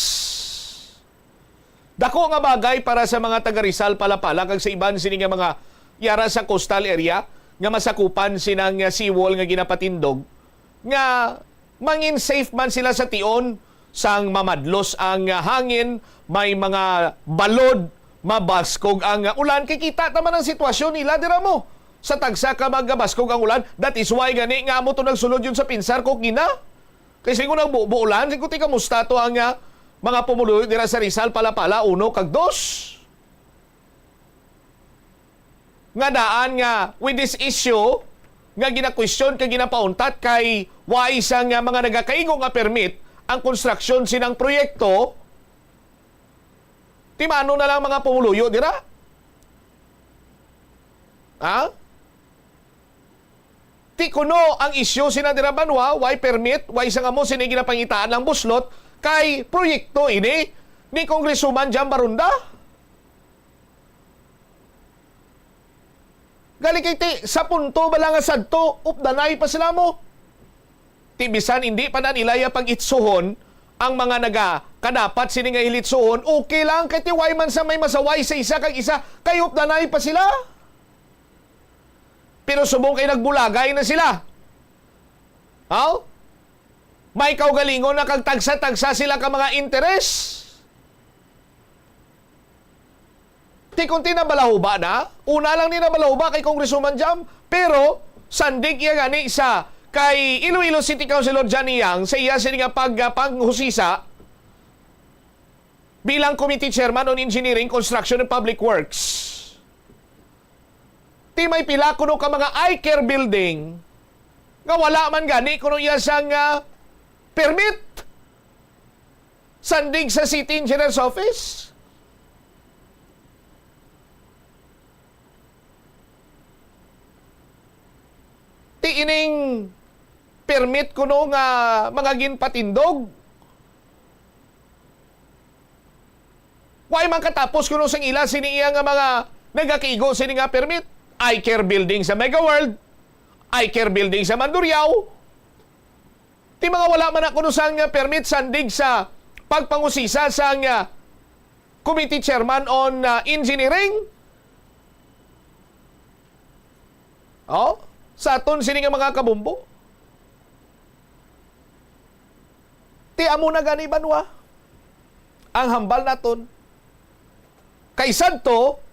Dako nga bagay para sa mga taga Rizal, Palapala, kag sa iban sini nga mga yara sa coastal area nga masakupan sinang seawall nga ginapatindog, nga mangin safe man sila sa tion sang mamadlos ang hangin, may mga balod, mabaskog ang ulan. Kay kita ta man ang sitwasyon nila dira mo. Sa tagsa ka magabaskog ang ulan, that is why gani nga amo to nagsulod yun sa Pinsar, Kukina. Kay sigon ang bu-, buulan, sigon ti kamusta to ang, ah, mga pumuluyo dira sa Rizal, Palapala, uno kag dos. Nga daan nga with this issue nga ginakwestiyon kag ginapauntat kay wa isa nga mga nagakaigo nga permit ang konstruksyon sinang proyekto, ti mano na lang mga pumuluyo dira? Ha? Ti kuno ang isyu sina dira banwa, way permit, way sang amo sini ginapangitaan lang buslot, kay proyekto ini ni Congresswoman Jam Baronda. Gali kay ti, sa punto bala nga sadto, updanay pa sila mo. Ti bisan hindi pa na nila ya pag-itsuhon ang mga nagakadapat sini nga hilitsuhon, okay lang, kay ti way man sa may masaway sa isa kag isa, kay updanay pa sila. Pero subong kay nagbulagay na sila. Haw? May kaugalingon na kag tagsa-tagsa sila ka mga interes. Ti kon ti nabalahuba na, una lang ni nabalahuba kay Congresswoman Jam, pero sandig iya gani sa kay Iloilo City Councilor Johnny Yang sa iya sini nga pag-, panghusisa bilang Committee Chairman on Engineering, Construction, and Public Works. Ti may pila kuno ka mga I-care building nga wala man gani kuno iya sang, ah, permit sandig sa City Engineer's Office. Ti ining permit kuno nga mga ginpatindog, way man katapos kuno sang ila sini iya nga mga nagakigo sini nga permit. I-care building sa Mega World, I-care building sa Mandurriao. Ti mga wala man na kuno sang permit sandig sa pagpangusisa sang, ah, Committee Chairman on, ah, Engineering. Oh, sa aton sini nga mga kabombo. Ti amo na gani banwa ang hambal naton. Kay sadto,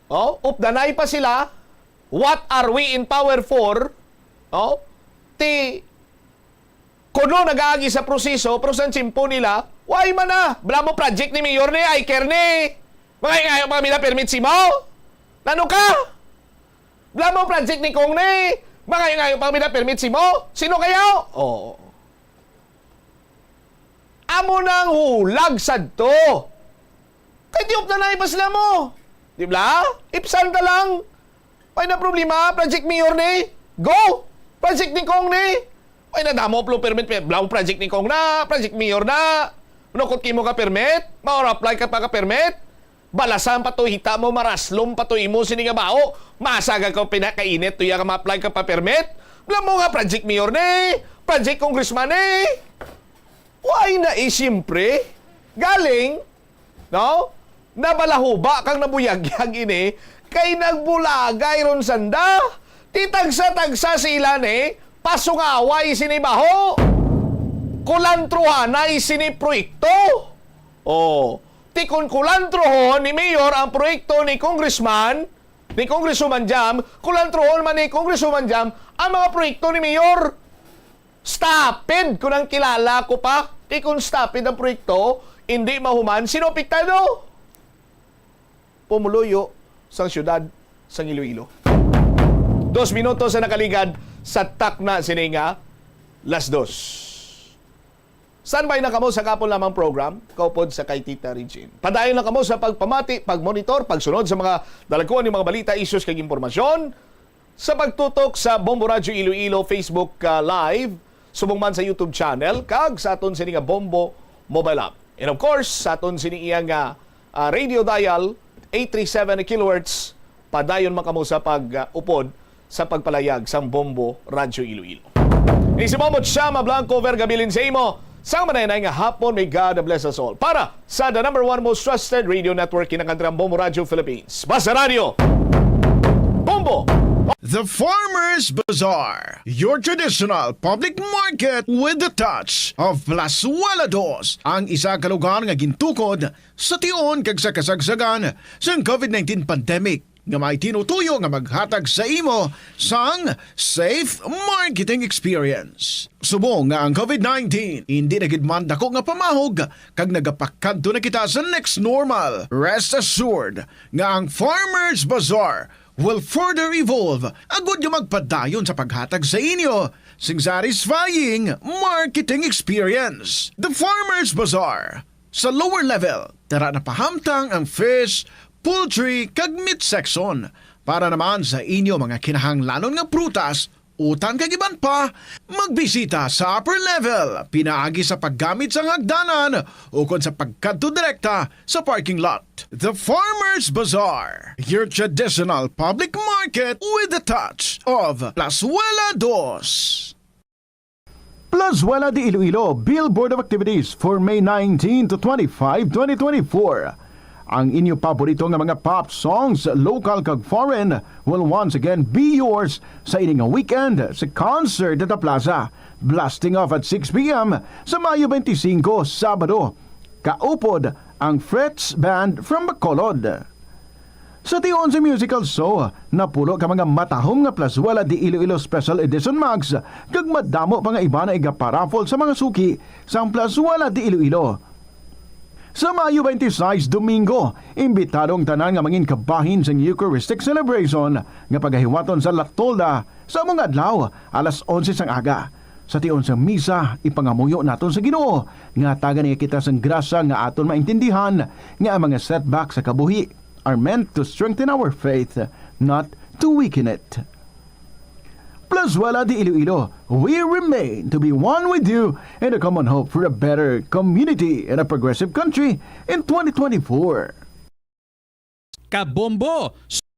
oh, updanay pa sila, what are we in power for? Oh, ti kuno nagaagi sa proseso, pero sa tiyempo nila, way man na. Bala mo project ni Mayor ni, I-care ni. Mangayo-ngayo pa kami na permit simo? Nano ka? Bala mo project ni Cong ni. Mangayo-ngayo pa kami na permit simo? Sino kayo? Oh. Amo nang hulag sadto. Kay tiop na na ipas na mo. Di bala? Ipsan ta lang. Way na problema, Project Mayor ni. Go! Project ni Cong ni. Way na damo plo permit, pe-, bala mo project ni Cong na, Project Mayor na. Manukot kimo ka permit, ma-apply ka pa ka permit. Balasan pa to hita mo, maraslom pa to imo sini nga baho. Masaga ka pinakainit to iya nga ma-apply ka pa permit. Bala mo nga Project Mayor ni, Project Congressman ni. Way na, eh, siyempre. Galing, no? Nabalahuba kag nabuyagyag ini kay nagbulagay ron sanda. Ti tagsa-tagsa sila ni pasungaway sini baho. Kulantrohanay sini proyekto. Oh, ti kon kulantrohon ni Mayor ang proyekto ni Congressman, ni Congresswoman Jam, kulantrohon man ni Congresswoman Jam ang mga proyekto ni Mayor. Stupid, kung ang kilala ko pa, kay kung stupid ang proyekto, hindi mahuman, sino apektado? Pumuluyo sang siyudad sang Iloilo. Dos minutos sa nakaligad sa takna sini nga las dos. Standby na kamo sa kapon lamang program, kaupod sa kay Tita Regine. Padayon lang kamo sa pagpamati, pagmonitor, pagsunod sa mga dalagkuan ni mga balita, issues, kag impormasyon. Sa pagtutok sa Bombo Radyo Iloilo Facebook, ah, Live, subong man sa YouTube channel, kag sa aton sini nga Bombo mobile app. And of course, sa aton sini iya nga, ah, radio dial, eight three seven kilohertz, padayon man kamo sa pag, ah, upod sa pagpalayag sang Bombo Radyo Iloilo. Ni si Bombo Chama Blanco Vergabilin sa imo, sang manay-anay nga hapon, may God bless us all. Para sa the number one most trusted radio network in the country, ang Bombo Radio Philippines. Basta Radio, Bombo! The Farmers Bazaar, your traditional public market with the touch of Plazuela Dos, ang isa ka lugar nga gintukod sa tion kag sa kasagsagan sang covid nineteen pandemic, nga may tinutuyo nga maghatag sa imo sang safe marketing experience. Subong nga ang covid nineteen hindi na gid man dako nga pamahog kag nagapakadto na kita sa next normal, rest assured nga ang Farmers Bazaar will further evolve agud nga magpadayon sa paghatag sa inyo sing satisfying marketing experience. The Farmers Bazaar, sa lower level, tara na pahamtang ang fish, poultry, kag meat section. Para naman sa inyo mga kinahanglanon nga prutas, utan kag iban pa, magbisita sa upper level pinaagi sa paggamit sang hagdanan ukon sa pagkadto direkta sa parking lot. The Farmers Bazaar, your traditional public market with a touch of Plazuela Dos. Plazuela de Iloilo, Billboard of Activities for May nineteen to twenty-five, twenty twenty-four. Ang inyo paborito nga mga pop songs, local kag foreign, will once again be yours sa ini nga weekend sa concert at the plaza. Blasting off at six p m sa Mayo twenty-five, Sabado. Kaupod ang Fritz Band from Bacolod. Sa tion sa musical show, napulo ka mga matahom nga Plazuela de Iloilo Special Edition mugs, kag madamo pa nga iba nga igaparaffle sa mga suki sang Plazuela de Iloilo. Sa Mayo twenty-six, Domingo, imbitado ang tanan nga mangin kabahin sang Eucharistic celebration nga pagahiwaton sa La Tolda sa among adlaw, alas onse sang aga. Sa tion sang misa, ipangamuyo naton sa Ginoo nga hatagan niya kita sang grasya nga aton maintindihan nga ang mga setback sa kabuhi are meant to strengthen our faith, not to weaken it. Plazuela de Iloilo, we remain to be one with you in a common hope for a better community and a progressive country in twenty twenty-four. Kabombo!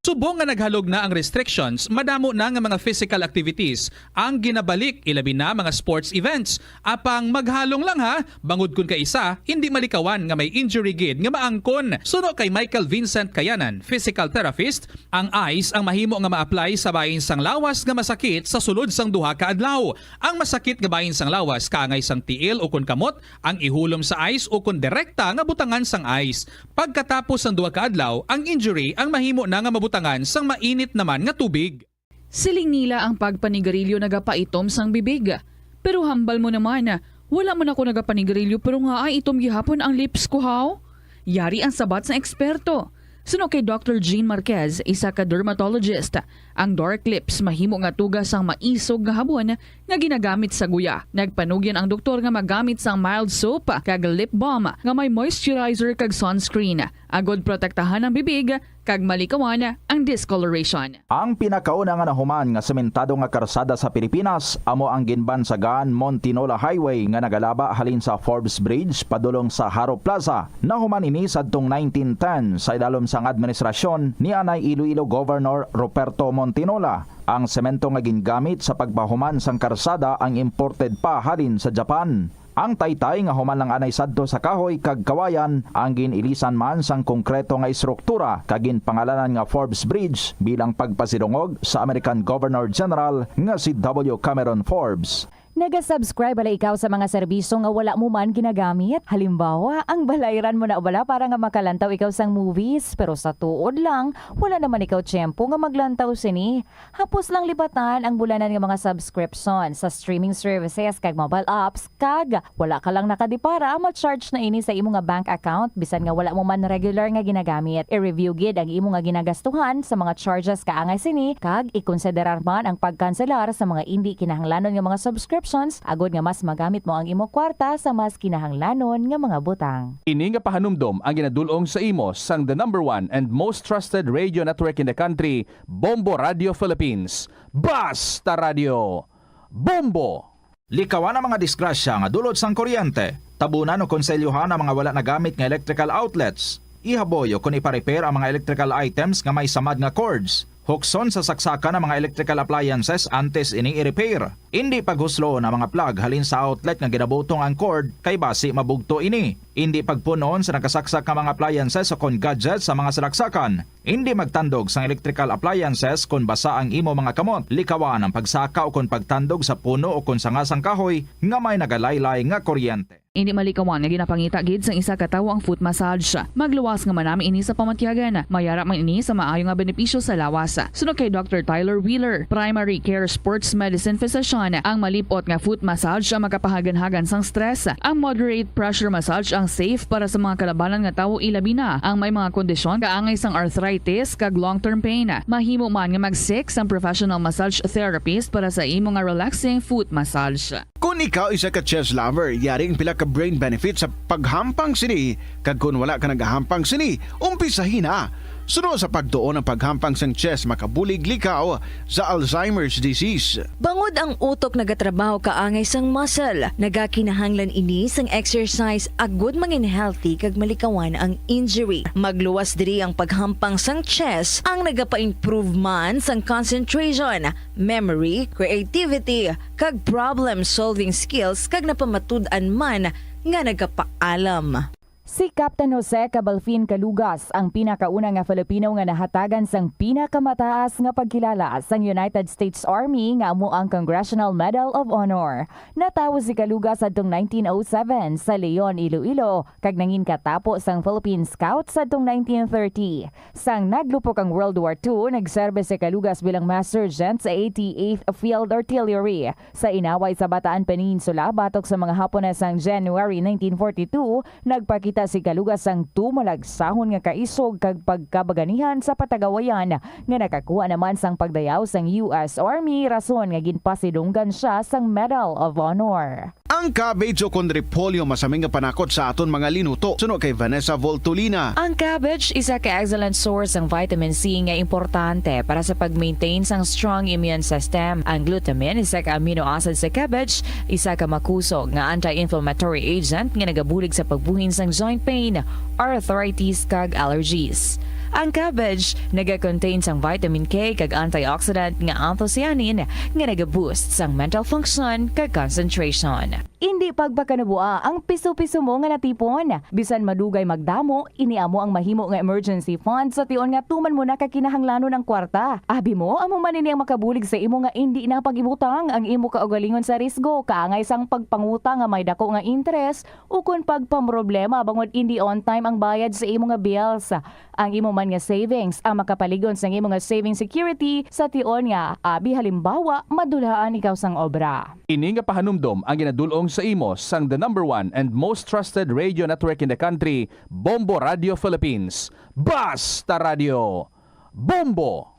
Subong nga naghalog na ang restrictions, madamo na nga mga physical activities ang ginabalik, ilabi na mga sports events. Apang maghalong lang ha, bangod kun kaisa hindi malikawan nga may injury gid nga maangkon. Suno kay Michael Vincent Kayanan, physical therapist, ang ice ang mahimo nga ma-apply sa bahin sang lawas nga masakit sa sulod sang duha ka adlaw. Ang masakit nga bahin sang lawas kaangay sang tiil ukon kamot ang ihulom sa ice ukon direkta nga butangan sang ice. Pagkatapos sang duha ka adlaw, ang injury ang mahimo na nga mabutangan sang mainit naman nga tubig. Siling nila ang pagpanigarilyo nagapaitom sang bibig. Pero hambal mo naman, wala man ako nagapanigarilyo pero ngaay itom gihapon ang lips ko haw. Yari ang sabat sang eksperto. Suno kay Doctor Jean Marquez, isa ka dermatologist, ang dark lips mahimo nga tuga sang maisog nga habon nga ginagamit sa guya. Nagpanugyan ang doktor nga magamit sang mild soap kag lip balm nga may moisturizer kag sunscreen, agod protektahan ang bibig kag malikawan ang discoloration. Ang pinakauna nga nahuman nga sementado nga karsada sa Pilipinas amo ang ginbansagan Montinola Highway nga nagalaba halin sa Forbes Bridge padulong sa Jaro Plaza. Nahuman ini sadtong nineteen ten sa idalom sang administrasyon ni anay Iloilo Governor Ruperto Montinola. Ang semento nga gingamit sa pagpahuman sang karsada ang imported pa halin sa Japan. Ang taytay nga human lang anay sadto sa kahoy kag kawayan ang gin-ilisan man sang konkreto nga estruktura kag ginpangalanan nga Forbes Bridge bilang pagpasidungog sa American Governor General nga si W. Cameron Forbes. Naga-subscribe bala ikaw sa mga serbisyo nga wala mo man ginagamit? Halimbawa, ang balayran mo na bala para nga makalantaw ikaw sang movies, pero sa tuod lang, wala naman ikaw tiyempo nga maglantaw sini. Hapos lang libatan ang bulanan nga mga subscription sa streaming services kag mobile apps, kag wala ka lang nakadipara, ma-charge na ini sa imo nga bank account bisan nga wala mo man regular nga ginagamit. I-review gid ang imo nga ginagastuhan sa mga charges kaangay sini, kag ikonsiderar man ang pagkanselar sa mga indi kinahanglanon nga mga subscriptions agod nga mas magamit mo ang imo kwarta sa mas kinahanglanon nga mga butang. Ini nga pahanumdom ang ginadul-ong sa imo sang the number one and most trusted radio network in the country, Bombo Radio Philippines. Basta Radio! Bombo! Likawan ang mga disgrasya nga dulot sang kuryente. Tabunan o konselyohan ang mga wala nagamit nga electrical outlets. Ihaboy o kon ipa-repair ang mga electrical items nga may samad nga cords. Hukson sa saksakan ang mga electrical appliances antes ini i-repair. Indi paghusloon ang mga plug halin sa outlet nga ginabutong ang cord kay basi mabugto ini. Indi pagpun-on sa nakasaksak nga mga appliances o kon gadgets sa mga salaksakan. Indi magtandog sang electrical appliances kon basa ang imo mga kamot. Likawan ang pagsaka o kon pagtandog sa puno o kon sanga sang kahoy nga may nagalaylay nga kuryente. Indi malikawan nga ginapangita gid sang isa ka tawo ang foot massage. Magluwas nga manami ini sa pamatyagan. Mayara man ini sa maayo nga benepisyo sa lawas. Suno kay Doctor Tyler Wheeler, primary care sports medicine physician, ang malip-ot nga foot massage ang makapahaganhagan sang stress. Ang moderate pressure massage ang safe para sa mga kalabanan nga tawo, ilabi na ang may mga kondisyon kaangay sang arthritis kag long-term pain. Mahimo man nga mag-seek sang professional massage therapist para sa imo nga relaxing foot massage. Kon ikaw isa ka chess lover, yari ang pila ka brain benefits sa paghampang sini, kag kon wala ka nagahampang sini, umpisahi na. Suno sa pagtuon, ang paghampang sang chess makabulig likaw sa Alzheimer's disease. Bangod ang utok nagatrabaho kaangay sang muscle, nagakinahanglan ini sang exercise agud mangin healthy kag malikawan ang injury. Magluwas diri ang paghampang sang chess, ang nagapa-improve man sang concentration, memory, creativity, kag problem-solving skills, kag napamatud-an man nga nagapaalam. Si Captain Jose Cabalfin Calugas, ang pinakauna nga Filipino nga nahatagan sang pinakamataas nga pagkilala sang United States Army, nga amo ang Congressional Medal of Honor. Natawo si Calugas adtong nineteen oh seven sa Leon, Iloilo, kag nangin katapo sang Philippine Scouts adtong nineteen thirty. Sang naglupok ang World War Two, nagserbe si Calugas bilang mass sergeant sa eighty-eighth Field Artillery. Sa inaway sa Bataan Peninsula, batok sa mga Hapones sang January nineteen forty-two, nagpakita si Calugas sang tumalagsahon nga kaisog kag pagkabaganihan sa patagawayan, nga nakakuha naman sang pagdayaw sang U S Army, rason nga ginpasidunggan sia sang Medal of Honor. Ang cabbage ukon repolyo masami nga panakot sa aton mga linuto, suno kay Vanessa Voltolina. Ang cabbage isa ka excellent source sang vitamin C nga importante para sa pag-maintain sang strong immune system. Ang glutamine, isa ka amino acid sa cabbage, isa ka makusog nga anti-inflammatory agent nga nagabulig sa pagbuhin sang joint pain, arthritis, kag allergies. Ang cabbage naga-contain sang vitamin K kag antioxidant nga anthocyanin nga naga-boost sang mental function kag concentration. Indi pagpakanabuaa ang piso-piso mo nga natipon. Bisan madugay magdamo, ini amo ang mahimo nga emergency fund sa tion nga tuman mo na ka kinahanglanon ang kwarta. Abi mo, amo man ini ang makabulig sa imo nga indi na pag-ibutang ang imo kaugalingon sa risgo, kaangay sang pagpangutang nga may dako nga interes, ukon pagpamroblema bangod indi on time ang bayad sa imo nga bills. Ang imo man nga savings ang makapalig-on sang imo nga saving security sa tion nga, abi halimbawa, madulhaan ikaw sang obra. Ini nga pahanumdom ang ginadul-ong sa imo sang the number one and most trusted radio network in the country, Bombo Radio Philippines. Basta Radio! Bombo!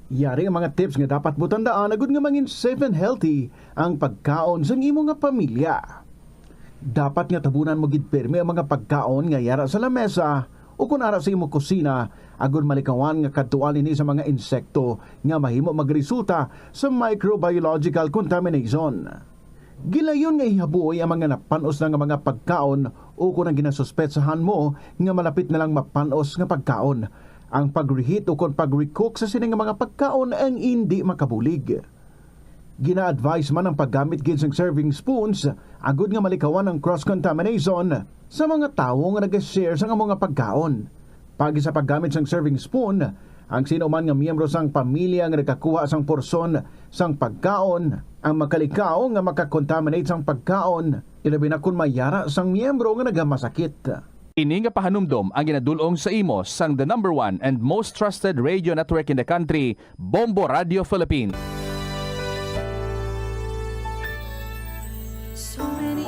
Yari ang mga tips nga dapat mo tandaan agud nga mangin safe and healthy ang pagkaon sang imo nga pamilya. Dapat nga tabunan mo gid pirme ang mga pagkaon nga yara sa lamesa ukon ara sa imo kusina, agud malikawan nga kadtuan ini sa mga insekto nga mahimo magresulta sa microbiological contamination. Gilayon nga ihaboy ang mga napan-os na nga mga pagkaon ukon ang ginasuspetsahan mo nga malapit na lang mapan-os nga pagkaon. Ang pag-reheat ukon pag-recook sa sini nga mga pagkaon ang indi makabulig. Gina-advise man ang paggamit gid sang serving spoons agud nga malikawan ang cross-contamination sa mga tawo nga naga-share sang amo nga pagkaon. Paagi sa paggamit sang serving spoon, ang sino man nga miyembro sang pamilya nga nagkakuha sang porsyon sang pagkaon ang makalikaw nga makakontaminate sang pagkaon, ilabi na kon mayara sang miyembro nga nagamasakit. Ini nga pahanumdom ang ginadul-ong sa imo sang the number one and most trusted radio network in the country, Bombo Radio Philippines.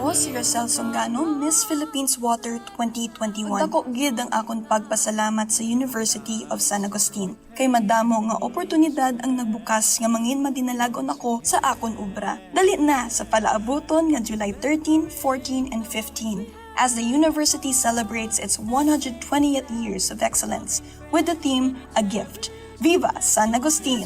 Ako si Rosel Songano, Miss Philippines Water twenty twenty-one. Dako gid ang akon pagpasalamat sa University of San Agustin, kay madamo nga oportunidad ang nagbukas nga mangin madinalag-on ako sa akon obra. Dali na sa palaabuton nga July thirteen, fourteen, and fifteen, as the university celebrates its one hundred twentieth years of excellence with the theme A Gift. Viva San Agustin!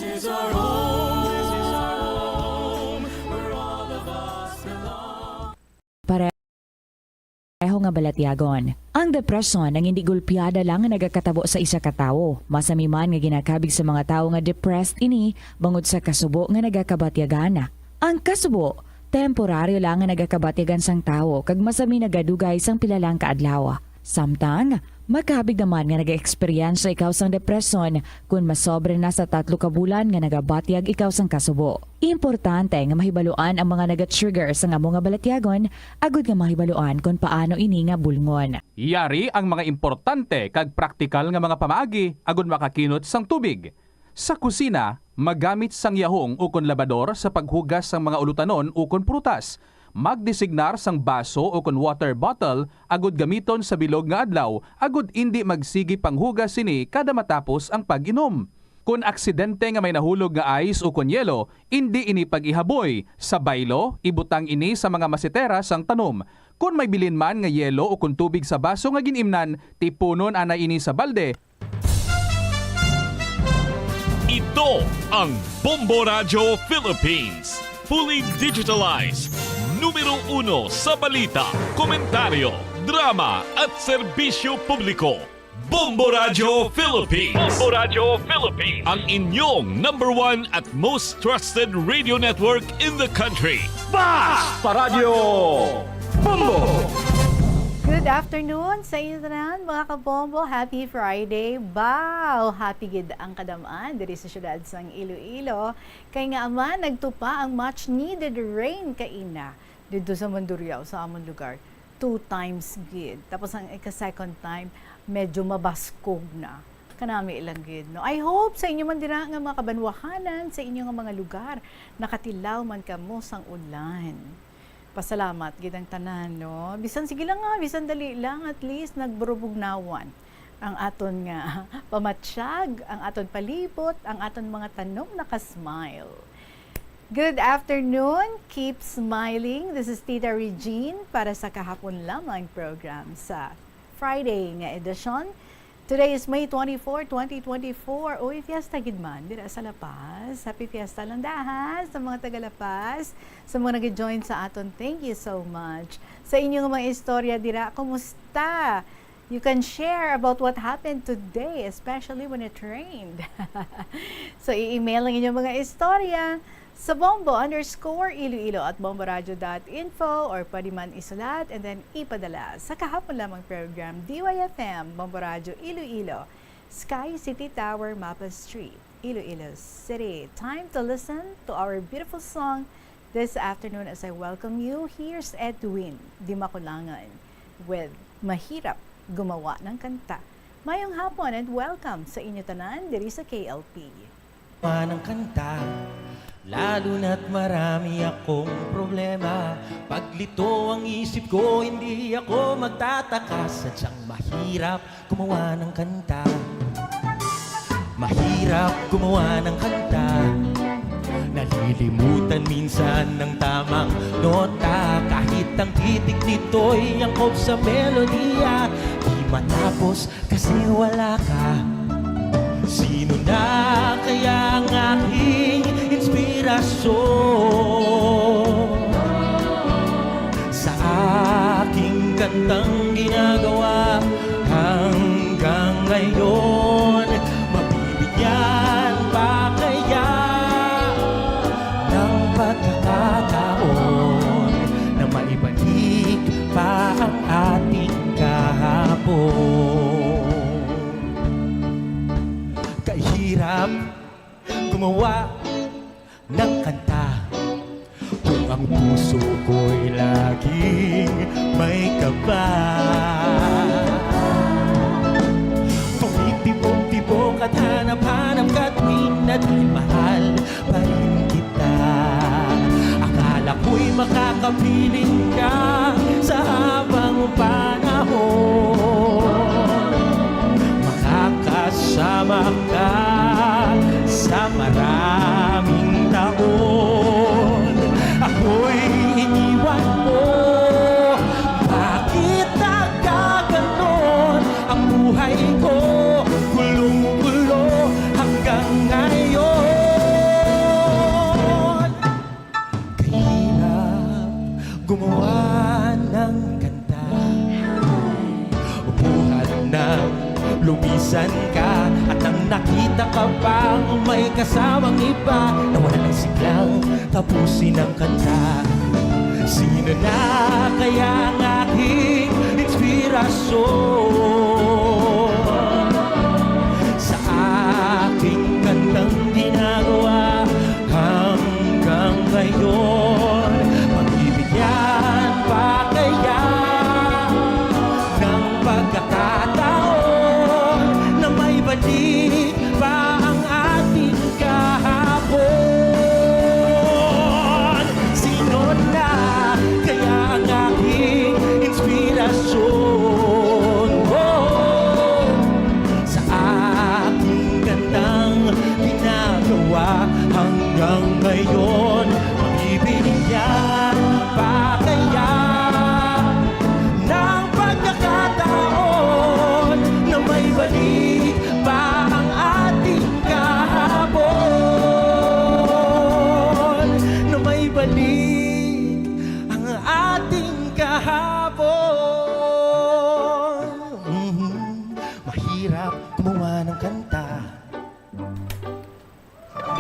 Pareho nga balatyagon. Ang depresyon ang indi gulpiada lang nga nagakatabo sa isa ka tawo. Masami man nga ginakabig sa mga tawo nga depressed ini bangod sa kasubo nga nagakabatyagan. Ang kasubo, temporaryo lang nga nagakabatyagan sang tawo kag masami nagadugay sang pila lang ka adlaw. Samtang, makabig naman nga nag-eksperyensya ikaw sang depresyon kon masobra na sa tatlo ka bulan nga nagabatyag ikaw sang kasubo. Importante nga mahibaluan ang mga naga-trigger sang amo nga balatyagon agud nga mahibaluan kon paano ini nga bulngon. Yari ang mga importante kag praktikal nga mga pamaagi agud makakinot sang tubig. Sa kusina, magamit sang yahong ukon labador sa paghugas sang mga ulutanon ukon prutas. Magdesignar sang baso ukon water bottle agud gamiton sa bilog nga adlaw agud indi magsigi panghugas sini kada matapos ang pag-inom. Kon aksidente nga may nahulog nga ice ukon yelo, indi ini pag-ihaboy. Sa baylo, ibutang ini sa mga masetera sang tanom. Kon may bilin man nga yelo ukon tubig sa baso nga gin-imnan, tipunon anay ini sa balde. Ito ang Bombo Radyo Philippines. Fully digitalized. Numero uno sa balita, komentaryo, drama at serbisyo publiko. Bombo Radyo Philippines. Bombo Radyo Philippines. Ang inyong number one at most trusted radio network in the country. Basta Radyo Bombo! Good afternoon sa inyo tanan, mga kabombo. Happy Friday. Baw, happy gid ang kadam-an diri sa siyudad sang Iloilo. Kay nga man, nagtupa ang much needed rain kaina didto sa Mandurriao, sa amon lugar. Two times gid. Tapos ang ika-second time, medyo mabaskog na. Kanami lang gid, no? I hope sa inyo man dira nga mga kabanwahanan, sa inyo nga mga lugar, nakatilaw man kamo sang ulan. Pasalamat gid ang tanan, no? Bisan sige lang nga, bisan dali lang, at least nagburubugnawan ang aton nga pamatyag, ang aton palibot, ang aton mga tanom naka-smile. Good afternoon. Keep smiling. This is Tita Regine para sa Kahapon Lamang program sa Friday nga edisyon. Today is May twenty-four, twenty twenty-four. Uy, fiesta gid man dira sa La Paz. Happy fiesta lang daha sa mga taga La Paz, sa mga nag-join sa aton. Thank you so much. Sa inyong mga istorya dira, kumusta? You can share about what happened today, especially when it rained. So, i-email ang inyong mga istorya sa bombo underscore iloilo at bomboradio dot info, or pwede man isulat and then ipadala sa Kahapon Lamang program, D Y F M, Bombo Radyo Iloilo, Sky City Tower, Mapa Street, Iloilo City. Time to listen to our beautiful song this afternoon as I welcome you. Here's Edwin Dimakulangan with Mahirap Gumawa ng Kanta. Mayong hapon and welcome sa inyo tanan diri sa K L P. Ng kanta, lalo na't marami akong problema. Paglito ang isip ko, hindi ako magtataka. Sadyang mahirap gumawa ng kanta. Mahirap gumawa ng kanta. Nalilimutan minsan ng tamang nota. Kahit ang titik nito'y angkop sa melodiya, di matapos kasi wala ka. Sino na kaya ang aking inspirasyon? Sa aking kantang ginagawa hanggang ngayon, mabibigyan pa kaya ng pagkakataon na maibalik pa ang ating kahapon? Kahirap gumawa ng kanta kung ang puso ko'y laging may kaba. Tumitibok-tibok at hanap-hanap ka tuwing na di mahal pa rin kita. Akala ko'y makakapiling ka sa habang panahon. Makakasama ka sa maraming taon. Ako'y iniwan mo. Bakit nagkaganon ang buhay ko? Gulong-gulo hanggang ngayon. Kahirap gumawa ng kanta. Buhat nang lumisan ka at nang nakita ka pang may kasamang iba, nawala ng siglang tapusin ang kanta. Sino na kaya ang aking inspirasyon? Sa aking kantang ginagawa hanggang ngayon, mabibigyan pa kaya ng pagkakataon na maibalik pa ang ating kahapon? Sino na kaya ang aking inspirasyon?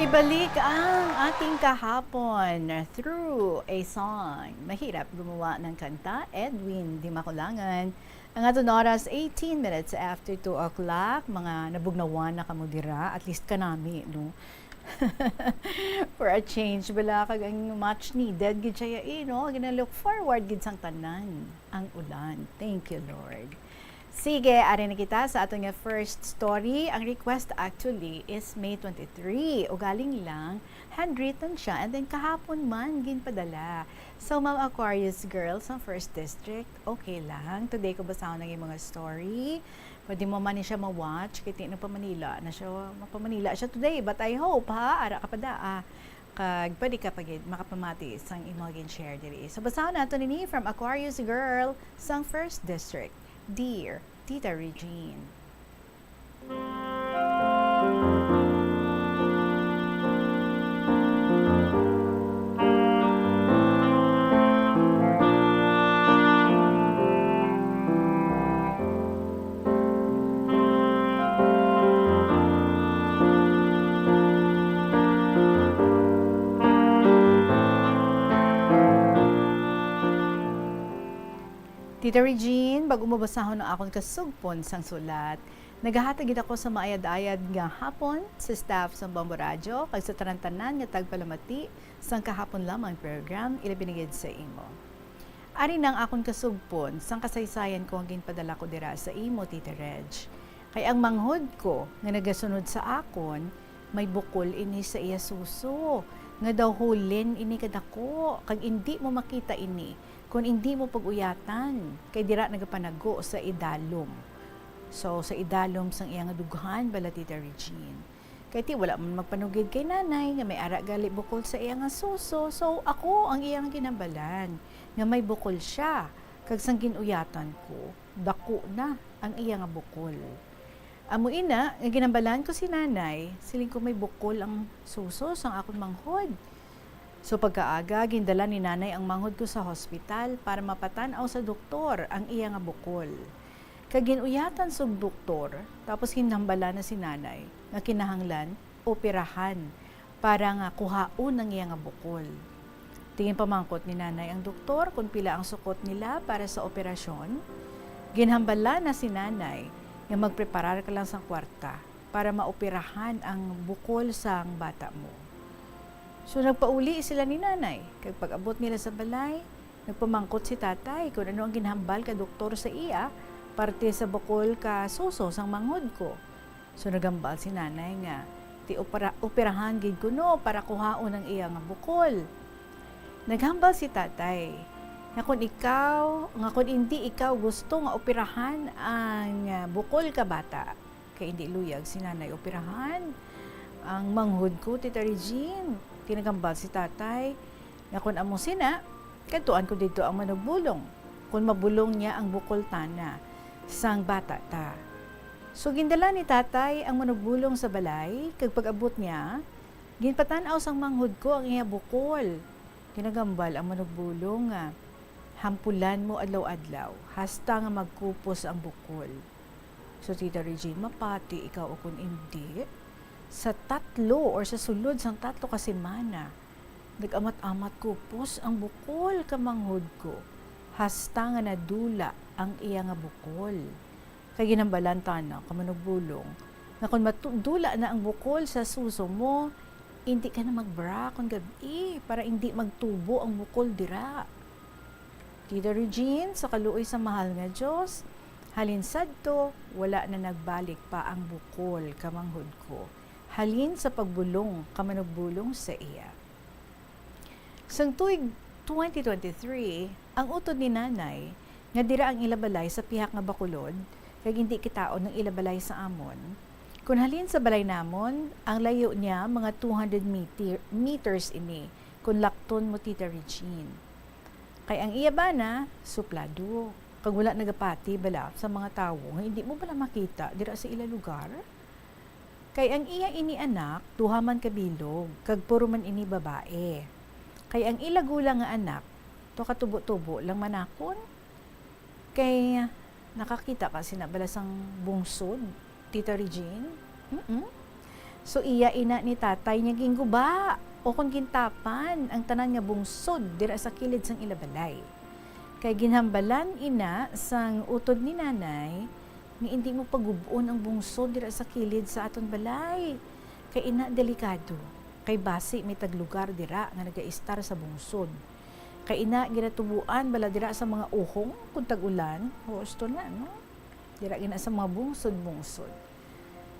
Balik ang ating kahapon through a song. Mahirap gumawa ng kanta, Edwin Dimakulangan. Ang aton oras, eighteen minutes after two o'clock. Mga nabugnawan na kamo dira, at least kanami, no? For a change, bala, kag ang much needed gid siya, eh, no? Gina-look forward gid sang tanan ang ulan. Thank you, Lord. Sige, ari na kita sa aton nga first story. Ang request actually is May twenty-three. Ugaling lang, handwritten siya, and then kahapon man ginpadala. So, Ma'am Aquarius Girl sa First District, okay lang. Today ko basahon ang iyang mga story. Pwede mo man ni siya ma-watch, kay ti-, nagpa-Manila na siya, mapa-Manila siya today. But I hope, ha, ara ka pa da, ah, kag pwede ka pa gid makapamati sang imong gin-share diri. So, basahon nato nini from Aquarius Girl sang First District. Dear Tita Regine. Tita Regine, bag-o mo basahon ang akon kasugpon sang sulat, nagahatag gid ako sa maayad-ayad nga hapon sa staff sang Bombo Radyo kag sa tanan-tanan nga tagpalamati sang kahapon lamang program, ilabi na gid sa imo. Ari na ang akon kasugpon sang kasaysayan ko nga ginpadala ko dira sa imo, Tita Reg. Kay ang manghod ko nga nagasunod sa akon, may bukol ini sa iya suso, nga daw hulin ini kadako, kag indi mo makita ini kon indi mo pag-uyatan, kay dira nagapanago sa idalom. So, sa idalom sang iya nga dughan bala, Tita Regine. Kay ti wala man magpanugid kay nanay nga may ara gali bukol sa iya nga suso, so ako ang iya nga ginhambalan nga may bukol siya, kag sang gin-uyatan ko, dako na ang iya nga bukol. Amo ina nga ginhambalan ko si nanay, siling ko may bukol ang suso sang akon manghod. So pagkaaga, gindala ni nanay ang manghod ko sa hospital para mapatan-aw sa doktor ang iya nga bukol. Kag gin-uyatan sang doktor, tapos ginhambalan na si nanay nga kinahanglan operahan para nga kuhaon ang iya nga bukol. Ti ginpamangkot ni nanay ang doktor kon pila ang sukot nila para sa operasyon. Ginhambalan na si nanay nga magpreparar ka lang sang kwarta para maoperahan ang bukol sang bata mo. So, nagpauli sila ni nanay, kag pag-abot nila sa balay, nagpamangkot si tatay kon ano ang ginhambal ka doktor sa iya parte sa bukol ka suso sang manghod ko. So, naghambal si nanay nga ti opera-, operahan gid kuno para kuhaon ang iya nga bukol. Naghambal si tatay nga kon ikaw, nga kon indi ikaw gusto nga operahan ang, ah, bukol ka bata, kay indi luyag si nanay operahan ang manghod ko, Tita Regine. Ti naghambal si tatay nga kon amo sina, kadtuan ko didto ang manugbulong, kon mabulong niya ang bukol tana sang bata ta. So, gindala ni tatay ang manugbulong sa balay, kag pag-abot niya, ginpatan-aw sang manghod ko ang iya bukol. Ginaghambal ang manugbulong nga, "Hampulan mo adlaw-adlaw, hasta nga magkupos ang bukol." So, Tita Regine, mapati ikaw o kon indi, sa tatlo or sa sulod sang tatlo ka semana, nag-amat-amat kupos ang bukol ka manghod ko, hasta nga nadula ang iya nga bukol. Kay ginhambalan tana ka manugbulong nga kon matu-, dula na ang bukol sa suso mo, indi ka na mag-bra kon gab-i para indi magtubo ang bukol dira. Tita Regine, sa kaluoy sa mahal nga Dios, halin sadto, wala na nagbalik pa ang bukol ka manghod ko, halin sa pagbulong ka manugbulong sa iya. Sang tuig twenty twenty-three, ang utod ni Nanay nga dira ang ila balay sa pihak nga bakulod, kag indi kitaon ang ila balay sa amon. Kon halin sa balay namon, ang layo niya mga two hundred meter, meters ini, kon lakton mo, Tita Regine. Kay ang iya bana, suplado, kag wala nagapati bala sa mga tawo nga indi mo bala makita dira sa ila lugar. Kay ang iya ini anak, duha man ka bilog, kag puro man ini babae. Kay ang ila gulang nga anak, to ka tubo-tubo lang manakon. Kay nakakita ka sina bala sang bungsod, Tita Regine? Mm-mm. So iya ina ni tatay niya ginguba, o kon gintapan, ang tanan nga bungsod dira sa kilid sang ila balay. Kay ginhambalan ina sang utod ni nanay nga indi mo pagub-on ang bungsod dira sa kilid sa aton balay. Kay ina delikado, kay basi may taglugar dira nga nagaistar sa bungsod. Kay ina ginatubuan bala dira sa mga uhong kung tag-ulan, husto na, no? Dira gina sa mga bungsod-bungsod.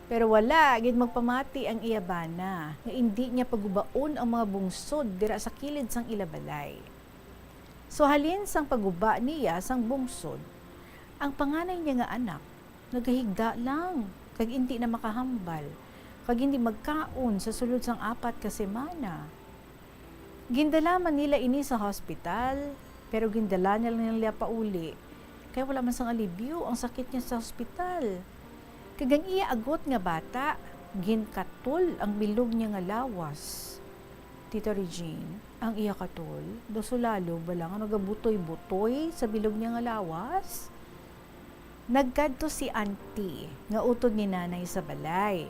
Pero wala gid magpamati ang iya bana nga indi niya pagubaon ang mga bungsod dira sa kilid sang ila balay. So halin sang paguba niya sang bungsod, ang panganay niya nga anak nagahigda lang kag indi na makahambal kag indi magkaon sa sulod sang apat ka semana. Gindala man nila ini sa hospital, pero gindala na lang nila pauli, kay wala man sang alibyo ang sakit niya sa hospital. Kag ang iya agot nga bata, ginkatol ang bilog niya nga lawas. Tita Regine, ang iya katol, daw sulalo bala nga nagabutoy-butoy sa bilog niya nga lawas? Nagkadto si Auntie nga utod ni Nanay sa balay,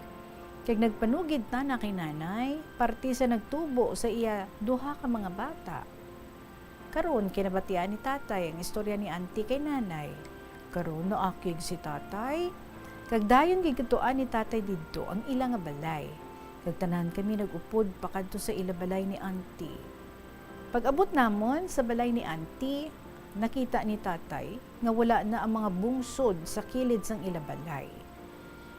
kag nagpanugid tana kay Nanay, parte sa nagtubo sa iya duha ka mga bata. Karon, kinabatian ni Tatay ang istorya ni Auntie kay Nanay. Karon, naakig si Tatay, kag dayon gikadtuan ni Tatay didto ang ila nga balay, kag tanan kami nag-upod pakadto sa ila balay ni Auntie. Pag-abot namon sa balay ni Auntie, nakita ni Tatay nga wala na ang mga bungsod sa kilid sang ila balay.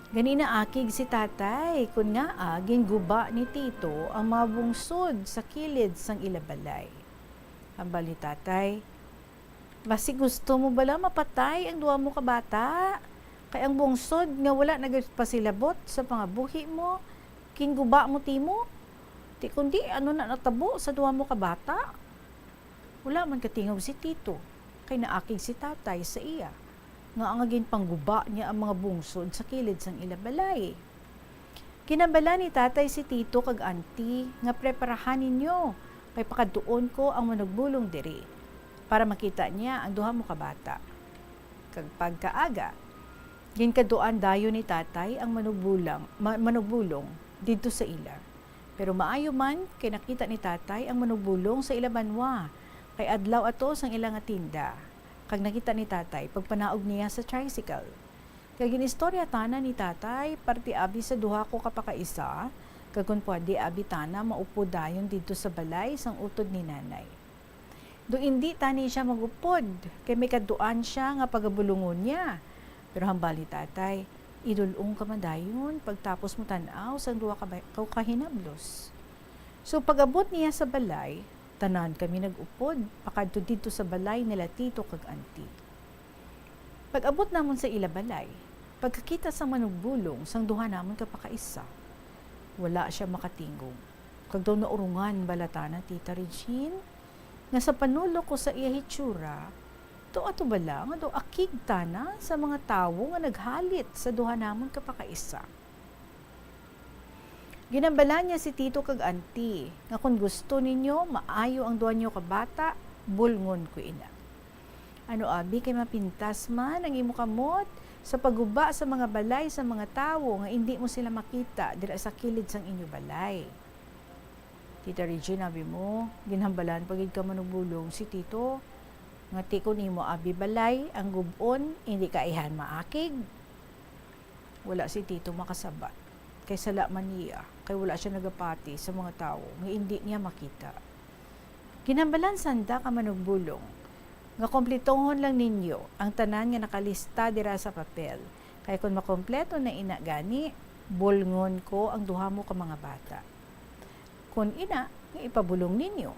Gani naakig si Tatay kon ngaa ginguba ni Tito ang mga bungsod sa kilid sang ila balay. Hambal ni Tatay, "Basi gusto mo bala mapatay ang duha mo ka bata? Kay ang bungsod nga wala nagapasilabot sa pangabuhi mo, ginguba mo timo? Ti kundi ano na natabo sa duha mo ka bata?" Wala man katingog si Tito, kay naakig si Tatay sa iya, nga ang ginpangguba niya ang mga bungsod sa kilid sang ila balay. Ginhambalan ni Tatay si Tito kag Auntie nga preparahan ninyo, kay pakadtuon ko ang manugbulong diri, para makita niya ang duha mo ka bata. Kag pagkaaga, ginkadtuan dayon ni Tatay ang manugbulang, ma-, manugbulong didto sa ila. Pero maayo man, kay nakita ni Tatay ang manugbulong sa ila banwa, kay adlaw ato sang ila nga tinda, kag nakita ni Tatay pagpanaog niya sa tricycle. Kag ginistorya tana ni Tatay, parte abi sa duha ko ka pakaisa, kag kon pwede abi tana maupod dayon didto sa balay sang utod ni Nanay. Do indi tani siya magupod, kay may kadtuan siya nga pagabulungon niya. Pero hambal ni Tatay, idul-ong ka man dayon pagtapos mo tan-aw sang duha ka ba-, ka hinablos. So pag-abot niya sa balay, tanan kami nag-upod pakadto didto sa balay nila Tito kag Auntie. Pag-abot namon sa ila balay, pagkakita sang manugbulong sang duha namon ka pakaisa, wala sia makatingog. Kag daw naurungan bala tana, Tita Regine, nga sa panulok ko sa iya hitsura, daw ato bala nga daw akig tana sa mga tawo nga naghalit sa duha namon ka pakaisa. Ginhambalan niya si Tito kag Auntie nga kon gusto ninyo maayo ang duha niyo ka bata, bulngon ko ina. Ano abi kay mapintas man ang imo kamot sa pagguba sa mga balay sa mga tawo nga indi mo sila makita dira sa kilid sang inyo balay? Tita Regine, abi mo, ginhambalan pa gid ka manugbulong si Tito, nga ti kon imo abi balay ang gub-on, indi ka ihan maakig. Wala si Tito makasabat, kay sala man niya, kay wala sia nagapati sa mga tawo nga indi niya makita. Ginhambalan sanda ka manugbulong nga kompletohon lang ninyo ang tanan nga nakalista dira sa papel, kay kon makompleto na ina gani, bulngon ko ang duha mo ka mga bata. Kon ina, nga ipabulong ninyo.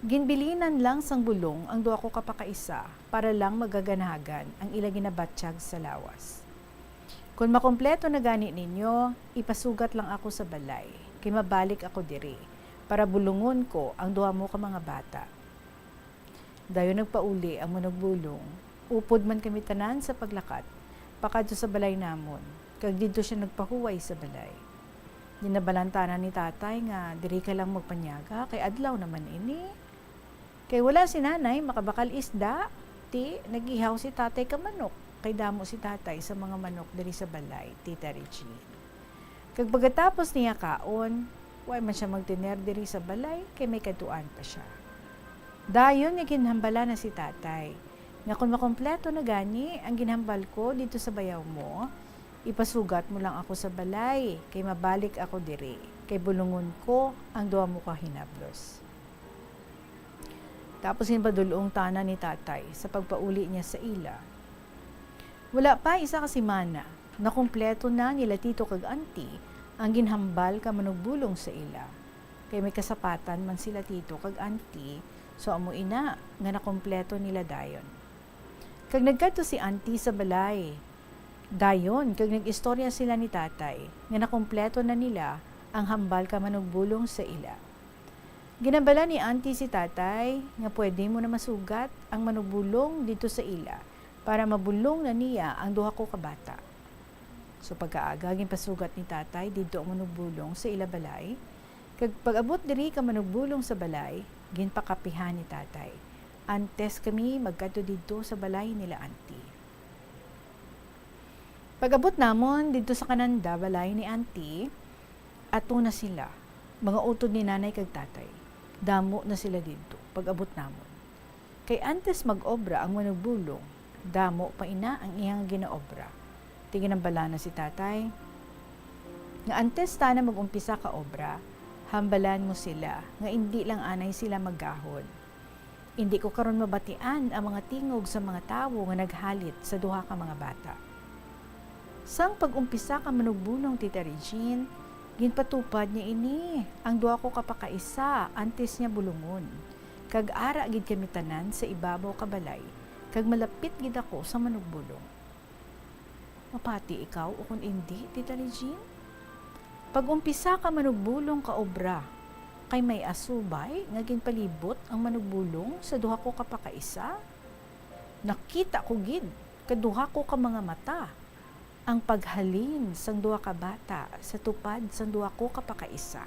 Ginbilinan lang sang bulong ang duha ko ka pakaisa para lang magaganagan ang ila ginabatyag sa lawas. Kon makompleto na gani ninyo, ipasugat lang ako sa balay, kay mabalik ako diri, para bulungon ko ang duha mo ka mga bata. Dayon nagpauli ang manugbulong. Upod man kami tanan sa paglakat, pakadto sa balay namon, kag didto sia nagpahuway sa balay. Ginhambalan tana ni Tatay nga diri ka lang magpanyaga, kay adlaw naman ini. Kay wala si Nanay makabakal isda, ti nag-ihaw si Tatay ka manok, kay damo si Tatay sa mga manok diri sa balay, Tita Regine. Kag pagkatapos niya kaon, wa man sia magtener diri sa balay, kay may kadtuan pa sia. Dayon nga ginhambala na si tatay, nga kon makompleto na gani ang ginhambal ko didto sa bayaw mo, ipasugat mo lang ako sa balay, kay mabalik ako diri, kay bulungon ko ang duha mo ka hinablos. Tapos ginpadul-ong tana ni tatay sa pagpauli niya sa ila. Wala pa isa ka semana, nakompleto na nila tito kag auntie ang ginhambal ka manugbulong sa ila, kay may kasapatan man sila tito kag auntie, so amo ina nga nakompleto nila dayon. Kag nagkadto si auntie sa balay dayon, kag nag-istorya sila ni tatay nga nakompleto na nila ang hambal ka manugbulong sa ila. Ginhambala ni auntie si tatay nga pwede mo na masugat ang manugbulong didto sa ila para mabulong na niya ang duha ko ka bata. So pagkaaga, ginpasugat ni tatay didto ang manugbulong sa ila balay, kag pag-abot diri ka manugbulong sa balay, ginpakapihan ni tatay antes kami magkadto didto sa balay nila auntie. Pag-abot namon didto sa kananda balay ni auntie, ato na sila, mga utod ni nanay kag tatay. Damo na sila didto pag-abot namon. Kay antes mag-obra ang manugbulong, damo pa ina ang iyang ginaobra. Ti ginhambala na si tatay nga antes tana mag-umpisa ka obra, hambalan mo sila nga indi lang anay sila maggahod. Indi ko karon mabatian ang mga tingog sa mga tawo nga naghalit sa duha ka mga bata. Sang pag-umpisa ka manugbulong, Tita Regine, ginpatupad niya ini ang duha ko ka pakaisa antes niya bulungon, kag ara gid kami tanan sa ibabaw ka balay, kag malapit gid ako sa manugbulong. Mapati ikaw ukon indi, Tita Regine? Pag-umpisa ka manugbulong ka obra, kay may asubay nga ginpalibot ang manugbulong sa duha ko ka pakaisa? Nakita ko gid ka duha ko ka mga mata ang paghalin sang duha ka bata sa tupad sang duha ko ka pakaisa.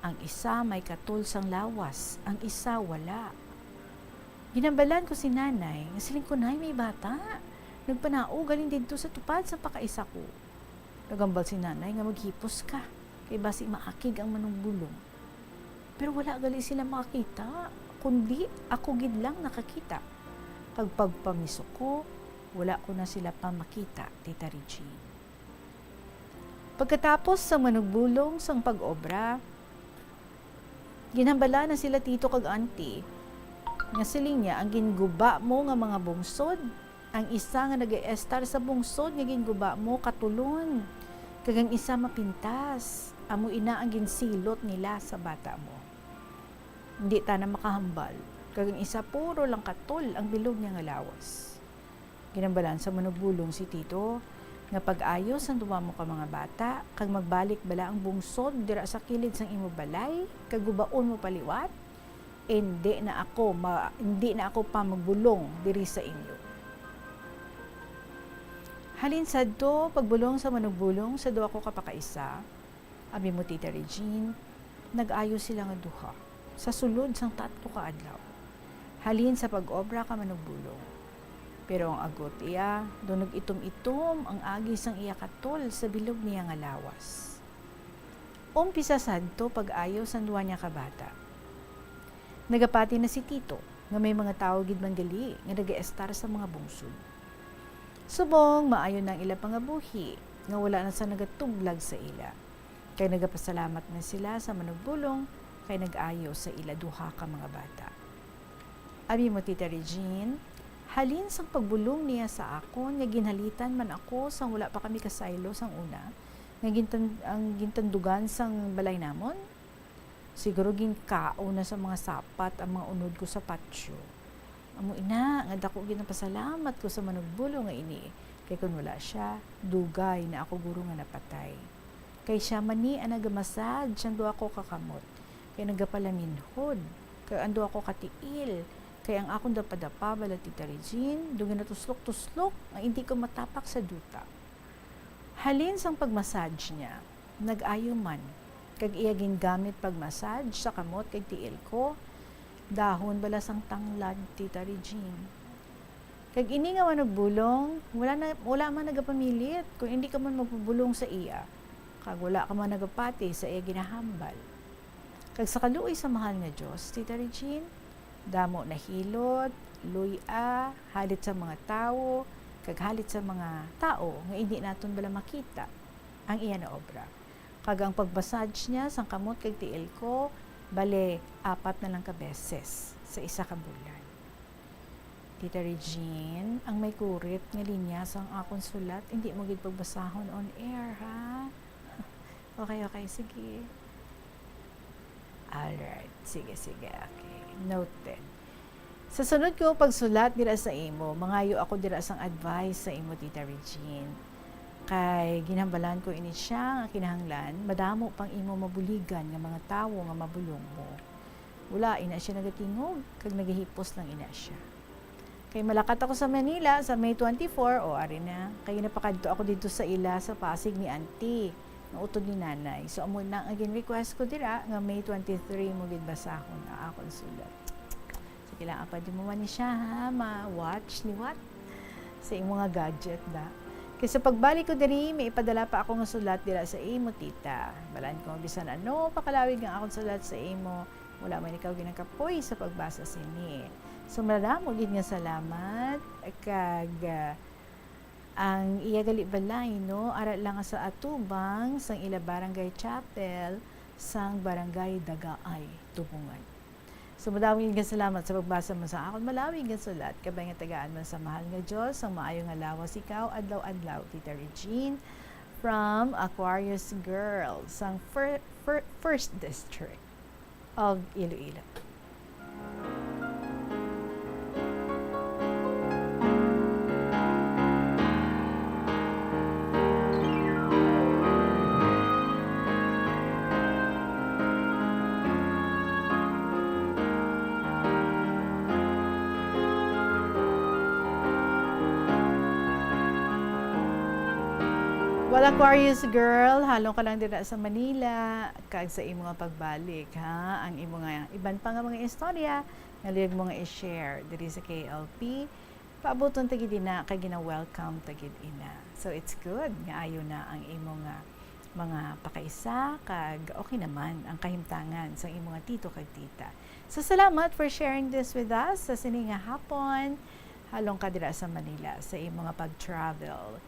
Ang isa may katol sang lawas, ang isa wala. Ginhambalan ko si nanay nga siling ko, "Nay, may bata. Nagpanaog halin didto sa tupad sang pakaisa ko." Naghambal si nanay nga, "Maghipos ka, kay basi maakig ang manugbulong." Pero wala gali sila makakita, kundi ako gid lang nakakita. Kag pagpamiso ko, wala ko na sila pa makita, Tita Regine. Pagkatapos sang manugbulong sang pag-obra, ginhambala na sila tito kag auntie nga siling niya, "Ang ginguba mo nga mga bungsod, ang isa nga nagaestar sa bungsod nga ginguba mo katulon, kag ang isa mapintas, amo ina ang ginsilot nila sa bata mo. Indi tana makahambal, kag ang isa puro lang katol ang bilog niya nga lawas." Ginhambalan sa manugbulong si tito nga pag-ayo sang duha mo ka mga bata, kag magbalik bala ang bungsod dira sa kilid sang imo balay, kag gubaon mo pa liwat? Indi na ako ma-, indi na ako pa magbulong diri sa inyo. Halin sadto, pagbulong sa manugbulong sa duha ko ka pakaisa, abi mo, Tita Regine, nag-ayo sila nga duha sa sulod sang tatlo ka adlaw, halin sa pag-obra ka manugbulong. Pero ang agot iya, daw nag-itom-itom ang agi sang iya katol sa bilog niya nga lawas. Umpisa sadto pag-ayo sang duha niya ka bata. Nagapati na si Tito nga may mga tawo gid man gali nga nagaestar sa mga bungsod. Subong maayo na ang ila pangabuhi, nga wala na sa nagatublag sa ila. Kay nagapasalamat man sila sa manugbulong kay nag-ayo sa ila duha ka mga bata. Abi mo, Tita Regine, halin sang pagbulong niya sa akon nga ginhalitan man ako sang wala pa kami kasaylo sang una, nga gintan-, ang gintandugan sang balay namon, siguro ginkaon na sa mga sapat ang mga unod ko sa patio. Amo ina nga dako gid ang pasalamat ko sa manugbulong nga ini, kay kon wala sia, dugay na ako guro nga napatay. Kay sia man ni ang nagamassage sang duha ko ka kamot, kay nagapalaminhod, kay ang duha ko ka tiil, kay ang akon dapadapa bala, Tita Regine, daw ginatuslok-tuslok nga indi ko matapak sa duta. Halin sang pag-massage niya, nag-ayo man, kag iya gingamit pag-massage sa kamot kag tiil ko, dahon bala sang tanglad, Tita Regine. Kag ini nga manugbulong, wala na, wala man nagapamilit kon indi ka man magpabulong sa iya. Kag wala ka man nagapati sa iya ginahambal. Kag sa kaluoy sa mahal nga Dios, Tita Regine, damo nahilot, luy-a, halit sa mga tawo, kag halit sa mga tawo nga indi naton bala makita ang iya nga obra. Kag ang pag-massage niya sang kamot kag tiil ko, bale, apat na lang ka beses sa isa ka bulan. Tita Regine, ang may kurit nga linya sang akon sulat, hindi mo gid pagbasahon on air, ha? Okay, okay, sige. Alright, sige, sige, okay. Noted. Sa sunod ko pagsulat dira sa imo, mangayo ako dira sang advice sa imo, Tita Regine. Kay ginhambalan ko ini siya nga kinahanglan madamo pang imo mabuligan nga mga tawo nga mabulong mo. Wala ina siya nagatingog, kag nagahipos lang ina siya. Kay malakat ako sa Manila sa May twenty-four, o ari na, kay napakadto ako didto sa ila sa Pasig ni Auntie, nga utod ni Nanay. So, amo na ang gin-request ko dira, nga May twenty-three mo gid basahon ang akon sulat. Sige lang, apa di mo man ni siya, ha? Ma-watch ni what? Sa imo nga gadget, da. Kay sa pagbalik ko diri, may ipadala pa ako nga sulat dira sa imo, tita. Balaan ko, bisan ano pa kalawig ang akon sulat sa imo, wala man ikaw ginakapoy sa pagbasa sini. So, madamo gid nga salamat. Kag, ah, ang iya gali balay, no, ara lang sa atubang sang ila barangay chapel sang barangay Dagaay, Tubungan. So, madamo gid nga salamat sa pagbasa mo sa akon malawig nga sulat. Kabay nga tagaan man sa mahal nga Dios ang maayo nga lawas ikaw adlaw-adlaw, Tita Regine, from Aquarius Girl sang fir-, fir-, First District of Iloilo. Well, Aquarius girl, halong ka lang dira sa Manila, kag sa imo nga pagbalik, ha, ang imo nga iban pa nga mga istorya nga luyag mo nga i-share diri sa K L P, paabuton ta gid ina, kay gina-welcome ta gid ina. So, it's good nga ayo na ang imo nga mga pakaisa, kag okay naman ang kahimtangan sa imo nga tito kag tita. So, salamat for sharing this with us sa sini nga hapon. Halong ka dira sa Manila sa imo nga pag-travel.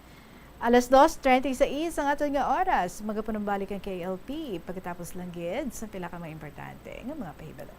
Alas dos treinta y seis ang aton nga oras. Magapanumbalik ang K L P pagkatapos lang gid sa pila ka mga importante nga mga pahibalo.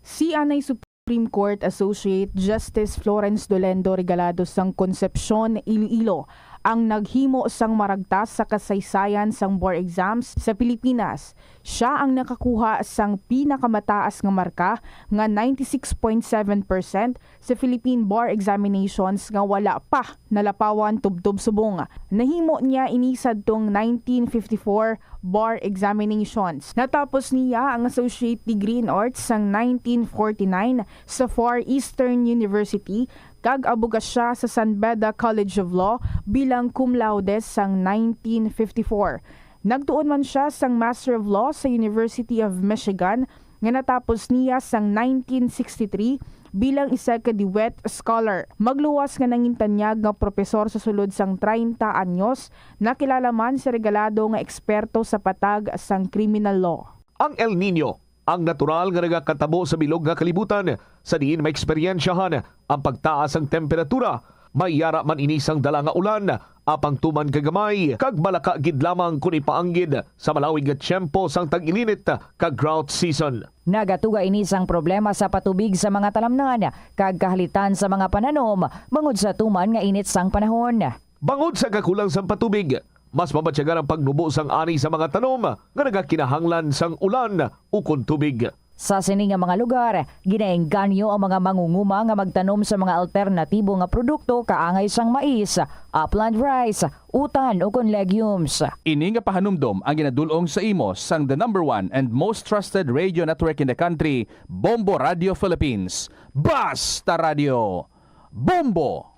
Si anay Supreme Court Associate Justice Florence Dolendo Regalado sang Concepcion, Iloilo, ang naghimo sang maragtas sa kasaysayan sang bar exams sa Pilipinas. Sia ang nakakuha sang pinakamataas nga marka nga ninety-six point seven percent sa Philippine Bar Examinations nga wala pa nalapawan tubtob subong. Nahimo niya ini sadtong nineteen fifty-four Bar Examinations. Natapos niya ang Associate Degree in Arts sang nineteen forty-nine sa Far Eastern University kag abogasya sa San Beda College of Law bilang cum laude sang nineteen fifty-four. Nagtuon man sia sang Master of Law sa University of Michigan nga natapos niya sang nineteen sixty-three bilang isa ka DeWitt Scholar. Magluwas nga nangintanyag nga propesor sa sulod sang treinta anyos, nakilala man si Regalado nga eksperto sa patag sang criminal law. Ang El Niño, ang natural nga nagakatabo sa bilog nga kalibutan, sa diin maeksperyensyahan ang pagtaas sang temperatura. May yara man ini sang dala nga ulan, apang tuman ka gamay, kag malaka gid lamang kon ipaanggid sa malawig nga tiyempo sang tag-ilinit kag drought season. Nagatuga ini sang problema sa patubig sa mga talamnan kag kahalitan sa mga pananom, bangod sa tuman nga init sang panahon. Bangod sa kakulang sang patubig, mas mabatyagan ang pagnubo sang ani sa mga tanom nga nagakinahanglan sang ulan ukon tubig. Sa sini nga mga lugar, ginaengganyo ang mga mangunguma nga magtanom sa mga alternatibo nga produkto kaangay sang mais, upland rice, utan, ukon legumes. Ini nga pahanumdom ang ginadul-ong sa imo sang the number one and most trusted radio network in the country, Bombo Radio Philippines. Basta Radio, Bombo!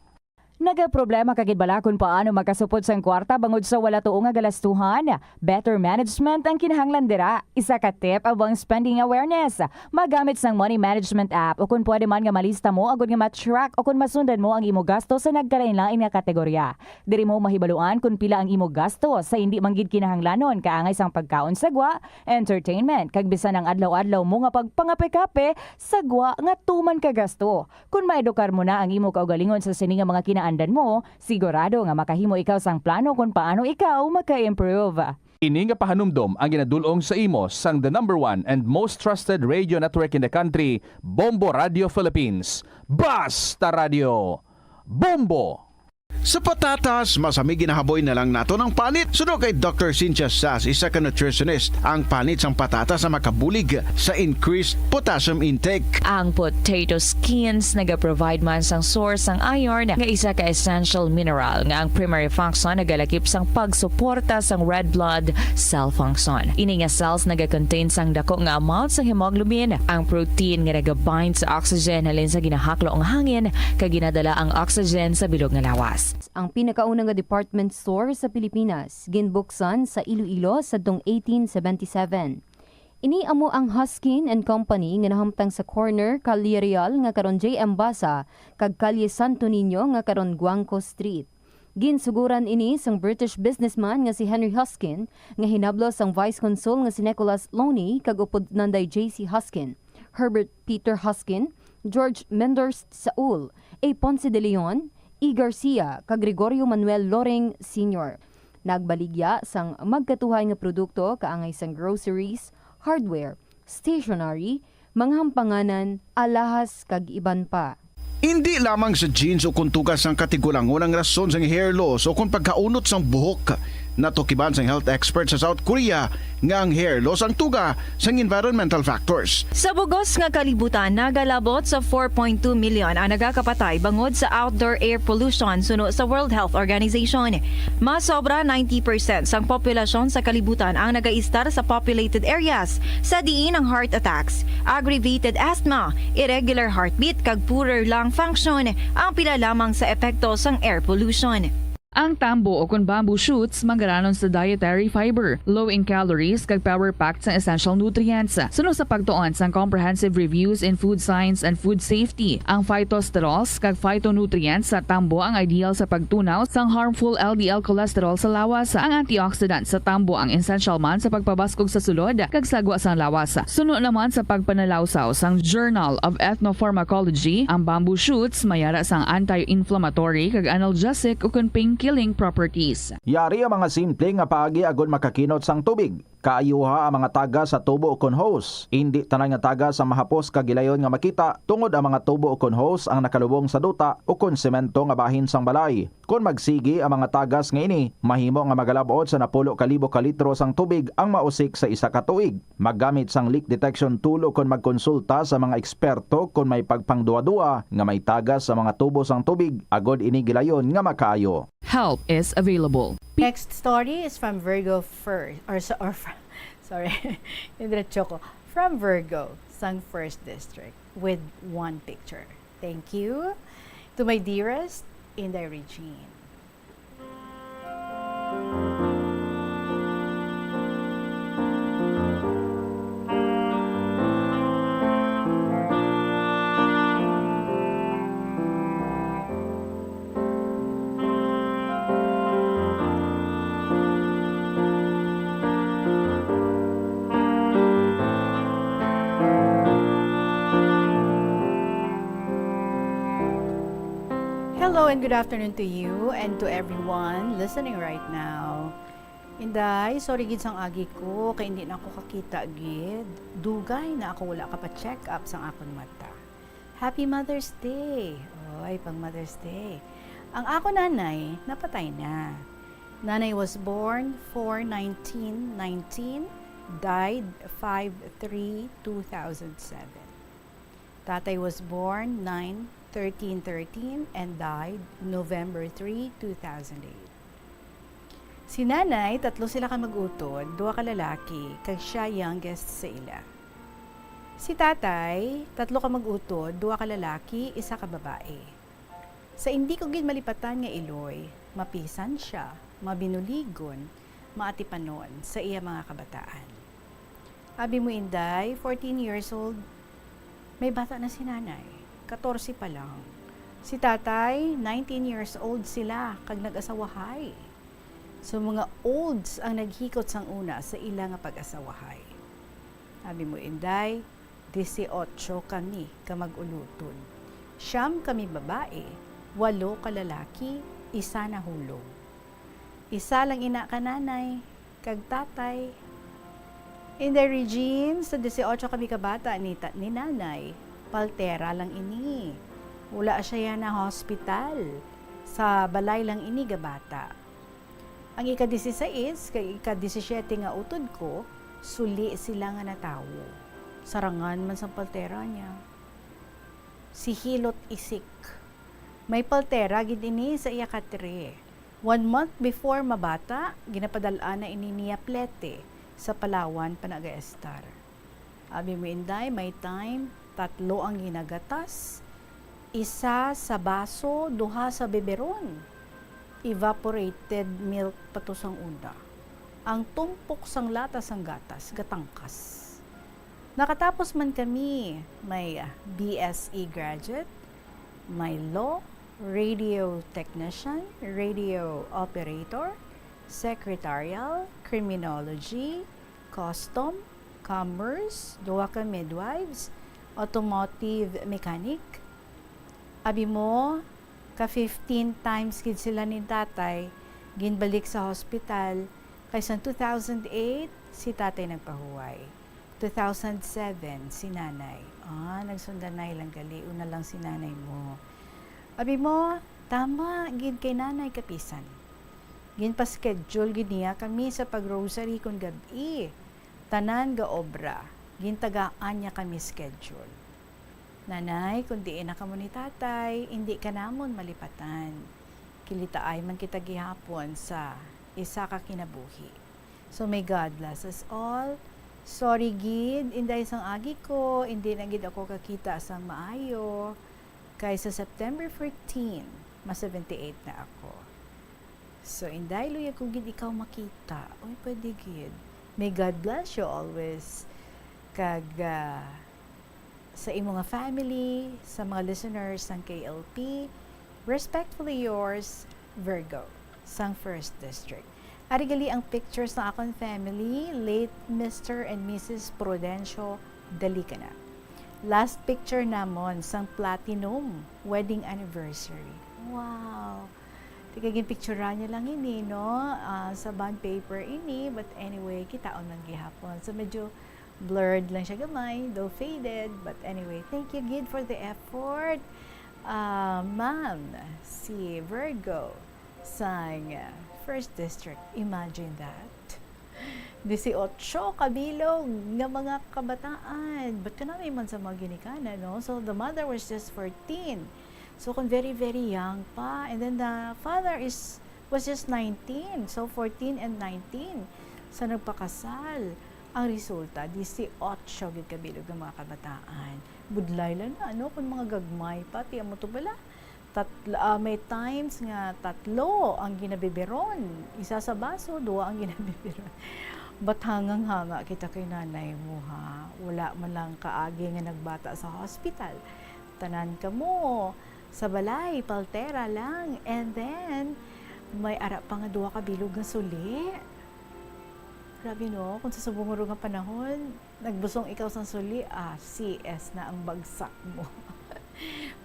Nagaproblema ka gid bala kon paano makasupod sang kwarta bangod sa wala tuo nga galastuhan? Better management ang kinahanglan dira. Isa ka tip amo ang spending awareness. Magamit sang money management app o kon pwede man nga malista mo agud nga ma-track o kon masundan mo ang imo gasto sa nagkalainlain nga kategorya. Diri mo mahibaluan kon pila ang imo gasto sa indi man gid kinahanglanon, kaangay sang pagkaon sa gwa, entertainment, kag bisan ang adlaw-adlaw mo nga pagpangape-kape sa gwa nga tuman ka gasto. Kon maedukar mo na ang imo kaugalingon sa sini nga mga kinaandan mo, sigurado nga makahimo ikaw sang plano kon paano ikaw maka-improve. Ini nga pahanumdom ang ginadul-ong sa imo sang the number one and most trusted radio network in the country, Bombo Radio Philippines. Basta Radio, Bombo! Sa patatas, masami ginahaboy na lang naton ang panit. Suno kay Doctor Cynthia Sass, isa ka nutritionist, ang panit sang patatas ang makabulig sa increased potassium intake. Ang potato skins nagaprovide man sang source sang iron, nga isa ka essential mineral nga ang primary function nagalakip sang pagsuporta sang red blood cell function. Ini nga cells nagakontain sang dako nga amount sang hemoglobin. Ang protein nga nagabind sa oxygen halin sa ginahaklo nga hangin kag ginadala ang oxygen sa bilog nga lawas. Ang pinakauna nga department store sa Pilipinas, ginbuksan sa Iloilo sadtong eighteen seventy-seven. Ini amo ang Hoskin and Company nga nahamtang sa corner Calle Real nga karon J M Basa kag Calle Santo Niño nga karon Guangco Street. Ginsuguran ini sang British businessman nga si Henry Hoskin, nga hinablo sang Vice Consul nga si Nicholas Loney kag upod nanday J C Hoskin, Herbert Peter Hoskin, George Menders Saul, A. Ponce de Leon, E. Garcia, kag Gregorio Manuel Loring Senior. Nagbaligya sang magkatuhay nga produkto kaangay sang groceries, hardware, stationery, mga hampanganan, alahas, kag iban pa. Indi lamang sa jeans o kon tuga sang katigulangon ang rason sang hair loss o kon pagkaunot sang buhok. Natukiban sang health expert sa South Korea nga ang hair loss ang tuga sang environmental factors. Sa bug-os nga kalibutan, nagalabot sa four point two million ang nagakapatay bangod sa outdoor air pollution, suno sa World Health Organization. Mas sobra ninety percent sang populasyon sa kalibutan ang nagaistar sa populated areas, sa diin ang heart attacks, aggravated asthma, irregular heartbeat, kag poorer lung function ang pila lamang sa epekto sang air pollution. Ang tambo, o kon bamboo shoots, manggaranon sa dietary fiber, low in calories, kag power-packed sang essential nutrients. Suno sa pagtuon sang Comprehensive Reviews in Food Science and Food Safety, ang phytosterols kag phytonutrients sa tambo ang ideal sa pagtunaw sang harmful L D L cholesterol sa lawas. Ang antioxidant sa tambo ang essential man sa pagpabaskog sa sulod kag sagwa sang lawas. Suno naman sa pagpanalawsaw sang Journal of Ethnopharmacology, ang bamboo shoots mayara sang anti-inflammatory kag analgesic ukon pain-killing properties. Yari ang mga simple nga paagi agod makakinot sang tubig. Kaayuha ang mga tagas sa tubo ukon hose. Indi tanan nga tagas ang mahapos kag gilayon nga makita, tungod ang mga tubo ukon hose ang nakalubong sa duta ukon semento nga bahin sang balay. Kon magsigi ang mga tagas nga ini, mahimo nga magalab-ot sa napulo ka libo ka litro sang tubig ang mausik sa isa ka tuig. Maggamit sang leak detection tool ukon magkonsulta sa mga eksperto kon may pagpangduwa-duwa nga may tagas sa mga tubo sang tubig, agod ini gilayon nga makaayo. Help is available. Next story is from Virgo First, or, so- or fr- sorry, yung diretso ko. From Virgo, sang First District, with one picture. Thank you. To my dearest, Inday Regine. Hello and good afternoon to you and to everyone listening right now. Inday, sorry gid sang agi ko, kay hindi na ako kakita gid. Dugay na ako wala ka pa-check up sang akon mata. Happy Mother's Day! Oy, pang Mother's Day. Ang ako nanay, napatay na. Nanay was born four nineteen nineteen, died five three two thousand seven. Tatay was born nine thirteen thirteen and died November three, two thousand eight. Si nanay, tatlo sila ka mag-utod, duha ka lalaki, kag siya youngest sa ila. Si tatay, tatlo ka mag-utod, duha ka lalaki, isa ka babae. Sa indi ko gid malipatan nga iloy, mapisan sia, mabinuligon, maatipanon sa iya mga kabataan. Abi mo, Inday, fourteen years old, may bata na si Nanay, katorse pa lang. Si Tatay, nineteen years old sila kag nag-asawahay. So, mga olds ang naghikot sang una sa ila nga pag-asawahay. Abi mo, Inday, disiotso kami ka mag-ulutod. Siyam kami babae, walo ka lalaki, isa nahulog. Isa lang ina ka nanay kag tatay. Inday Regine, sa disiotso kami ka bata ni ta-, ni Nanay, paltera lang ini. Wala siya na hospital. Sa balay lang ini gabata. Ang ika-dieciséis kag ika-disisyete nga utod ko, suli sila nga natawo. Sarangan man sang paltera niya. Si Hilot Isik. May paltera gid ini sa iya katre. One month before mabata, ginapadal-an na ini niya Plete sa Palawan panaga-estar. Abi mo, Inday, may time, tatlo ang ginagatas, isa sa baso, duha sa biberon. Evaporated milk pa to sang una. Ang tumpok sang lata sang gatas, gatangkas. Nakatapos man kami, may B S E graduate, may law, radio technician, radio operator, secretarial, criminology, custom, commerce, duha ka midwives, automotive mechanic. Abi mo, ka fifteen times gid sila ni tatay ginbalik sa hospital, kay sang two thousand eight, si tatay nagpahuway. Two thousand seven, si nanay. Ah, nagsundanay lang gali, una lang si nanay mo. Abi mo, tama gid kay nanay kapisan. Ginpa-schedule gid niya kami sa pag-rosary kon gab-i. Tanan ga obra, gintagaan niya kami schedule. Nanay, kon diin na kamo ni tatay, indi ka namon malipatan. Kilitaay man kita gihapon sa isa ka kinabuhi. So may God bless us all. Sorry gid, Inday, sang agi ko, indi na gid ako kakita sang maayo. Kay sa September fourteen, ma seventy-eight na ako. So, Inday, luyag ko gid ikaw makita. Uy, pwede gid. May God bless you always. Kag, ah, sa imo nga family, sa mga listeners sang K L P, respectfully yours, Virgo, sang First District. Ari gali ang picture sa akon family, late Mister and Missus Prudencio Dalicana. Last picture namon sang platinum wedding anniversary. Wow! Tiga ginpicturan niya lang ini, no? Ah, sa bond paper ini, but anyway, kitaon man gihapon. So, medyo blurred lang siya gamay, though faded. But anyway, thank you gid for the effort. Ah, ma'am, si Virgo sang, ah, First District. Imagine that. Disiotso ka bilog nga mga kabataan. But kanami man sa mga ginikanan, no? So, the mother was just fourteen. So, kung very, very young pa. And then the father is, was just nineteen. So, fourteen and nineteen. Sa nagpakasal, ang resulta, disiotso gid ka bilog nga mga kabataan. Budlay lang na, ano, kung mga gagmay pa, ti amo to bala. Tat-, ah, may times nga tatlo ang ginabiberon. Isa sa baso, duha ang ginabiberon. But hangang-hanga kita kay nanay mo, ha? Wala man lang kaagi nga nagbata sa hospital. Tanan kamo sa balay, paltera lang. And then, may ara pa nga duha ka bilog nga suli. Grabe, no? Kung sa subong nga panahon, nagbusong ikaw sang suli, ah, C S na ang bagsak mo.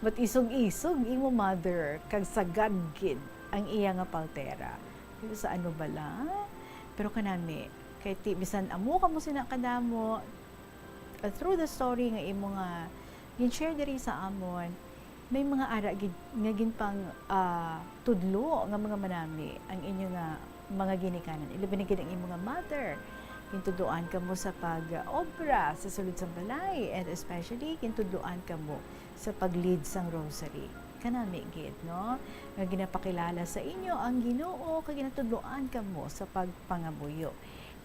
But isog-isog imo mother, kag sagad gid ang iya nga paltera. Pero sa ano bala? Pero kanami, kay ti, bisan amo kamo sina kadamo, uh, through the story nga imo nga gin-share diri sa amon, may mga ara gid nga ginpang, ah, tudlo nga mga manami ang inyo nga mga ginikanan. Ilabi na gid ang imo nga mother. Gintudloan kamo sa pag-obra sa sulod sang balay, and especially gintudloan kamo sa pag-lead sang rosary. Kanami gid, no? Nga ginapakilala sa inyo ang Ginoo kag ginatudloan kamo sa pagpangamuyo.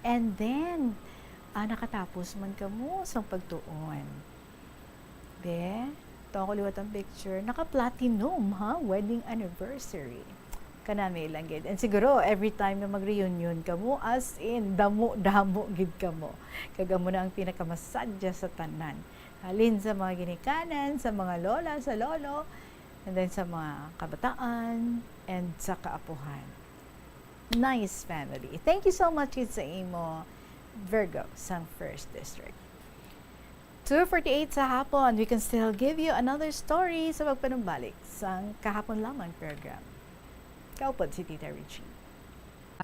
And then, ah, nakatapos man kamo sang pagtuon. Be, Ito ako liwat ang picture. Naka-platinum, ha? Wedding anniversary. Kanami lang gid. And siguro, every time nga mag-reunion kamo, as in, damo-damo gid kamo. Kag amo na ang pinakamasadya sa tanan. Halin sa mga ginikanan, sa mga lola, sa lolo, and then sa mga kabataan, and sa kaapuhan. Nice family. Thank you so much gid sa imo, Virgo, sang First District. Two forty-eight sa hapon, we can still give you another story sa pagpanumbalik sang kahapon lamang program. Kaupod si Tita Richie.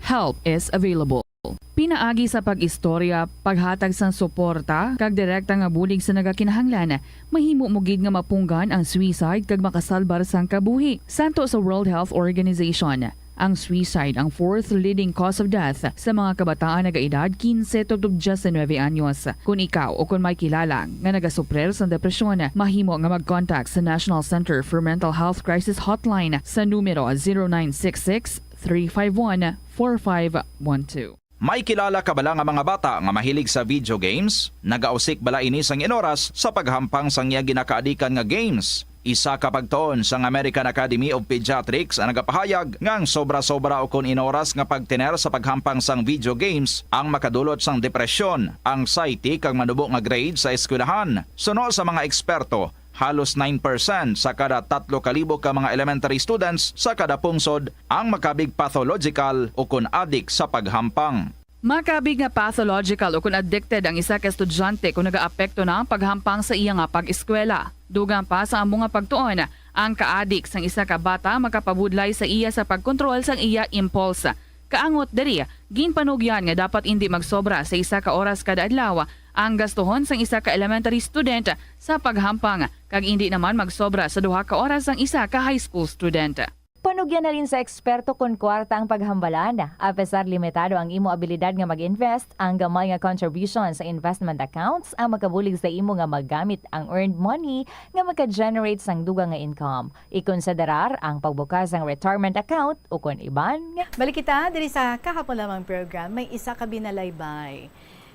Help is available. Pinaagi sa pag-istorya, paghatag sang suporta, kag direkta nga bulig sa nagakinahanglan, mahimo mo gid nga mapunggan ang suicide kag makasalbar sang kabuhi. Santo sa World Health Organization, ang suicide ang fourth leading cause of death sa mga kabataan nagaedad quince tubtob diecinuebe anyos. Kon ikaw o kon may kilala nga nagasuprir sang depresyon, mahimo nga mag-contact sa National Center for Mental Health Crisis Hotline sa numero zero nine six six, three five one, four five one two. May kilala ka bala nga mga bata nga mahilig sa video games? Nagausik bala ini sang inoras sa paghampang sang iya ginakaadikan nga games? Isa ka pagtuon sang American Academy of Pediatrics ang nagapahayag nga ang sobra-sobra ukon inoras nga pagtener sa paghampang sang video games ang makadulot sang depresyon, anxiety, kag manubo nga grade sa eskwelahan. Suno sa mga eksperto, halos nine percent sa kada tatlo ka libo ka mga elementary students sa kada pungsod ang makabig pathological ukon adik sa paghampang. Makabig nga pathological ukon addicted ang isa ka estudyante kon nagaapekto na ang paghampang sa iya nga pag-eskwela. Dugang pa sa amo nga pagtuon, ang kaadik sang isa ka bata makapabudlay sa iya sa pagkontrol sang iya impulse. Kaangot diri, ginpanugyan nga dapat indi magsobra sa isa ka oras kada adlaw ang gastuhon sang isa ka elementary student sa paghampang, kag indi naman magsobra sa duha ka oras ang isa ka high school student. Panugyan halin sa eksperto kon kwarta ang paghambalan. Apesar limitado ang imo abilidad nga mag-invest, ang gamay nga contribution sa investment accounts ang makabulig sa imo nga magamit ang earned money nga maka-generate sang dugang nga income. Ikonsiderar ang pagbukas sang retirement account ukon iban nga Balik kita diri sa kahapon lamang program. May isa ka binalaybay.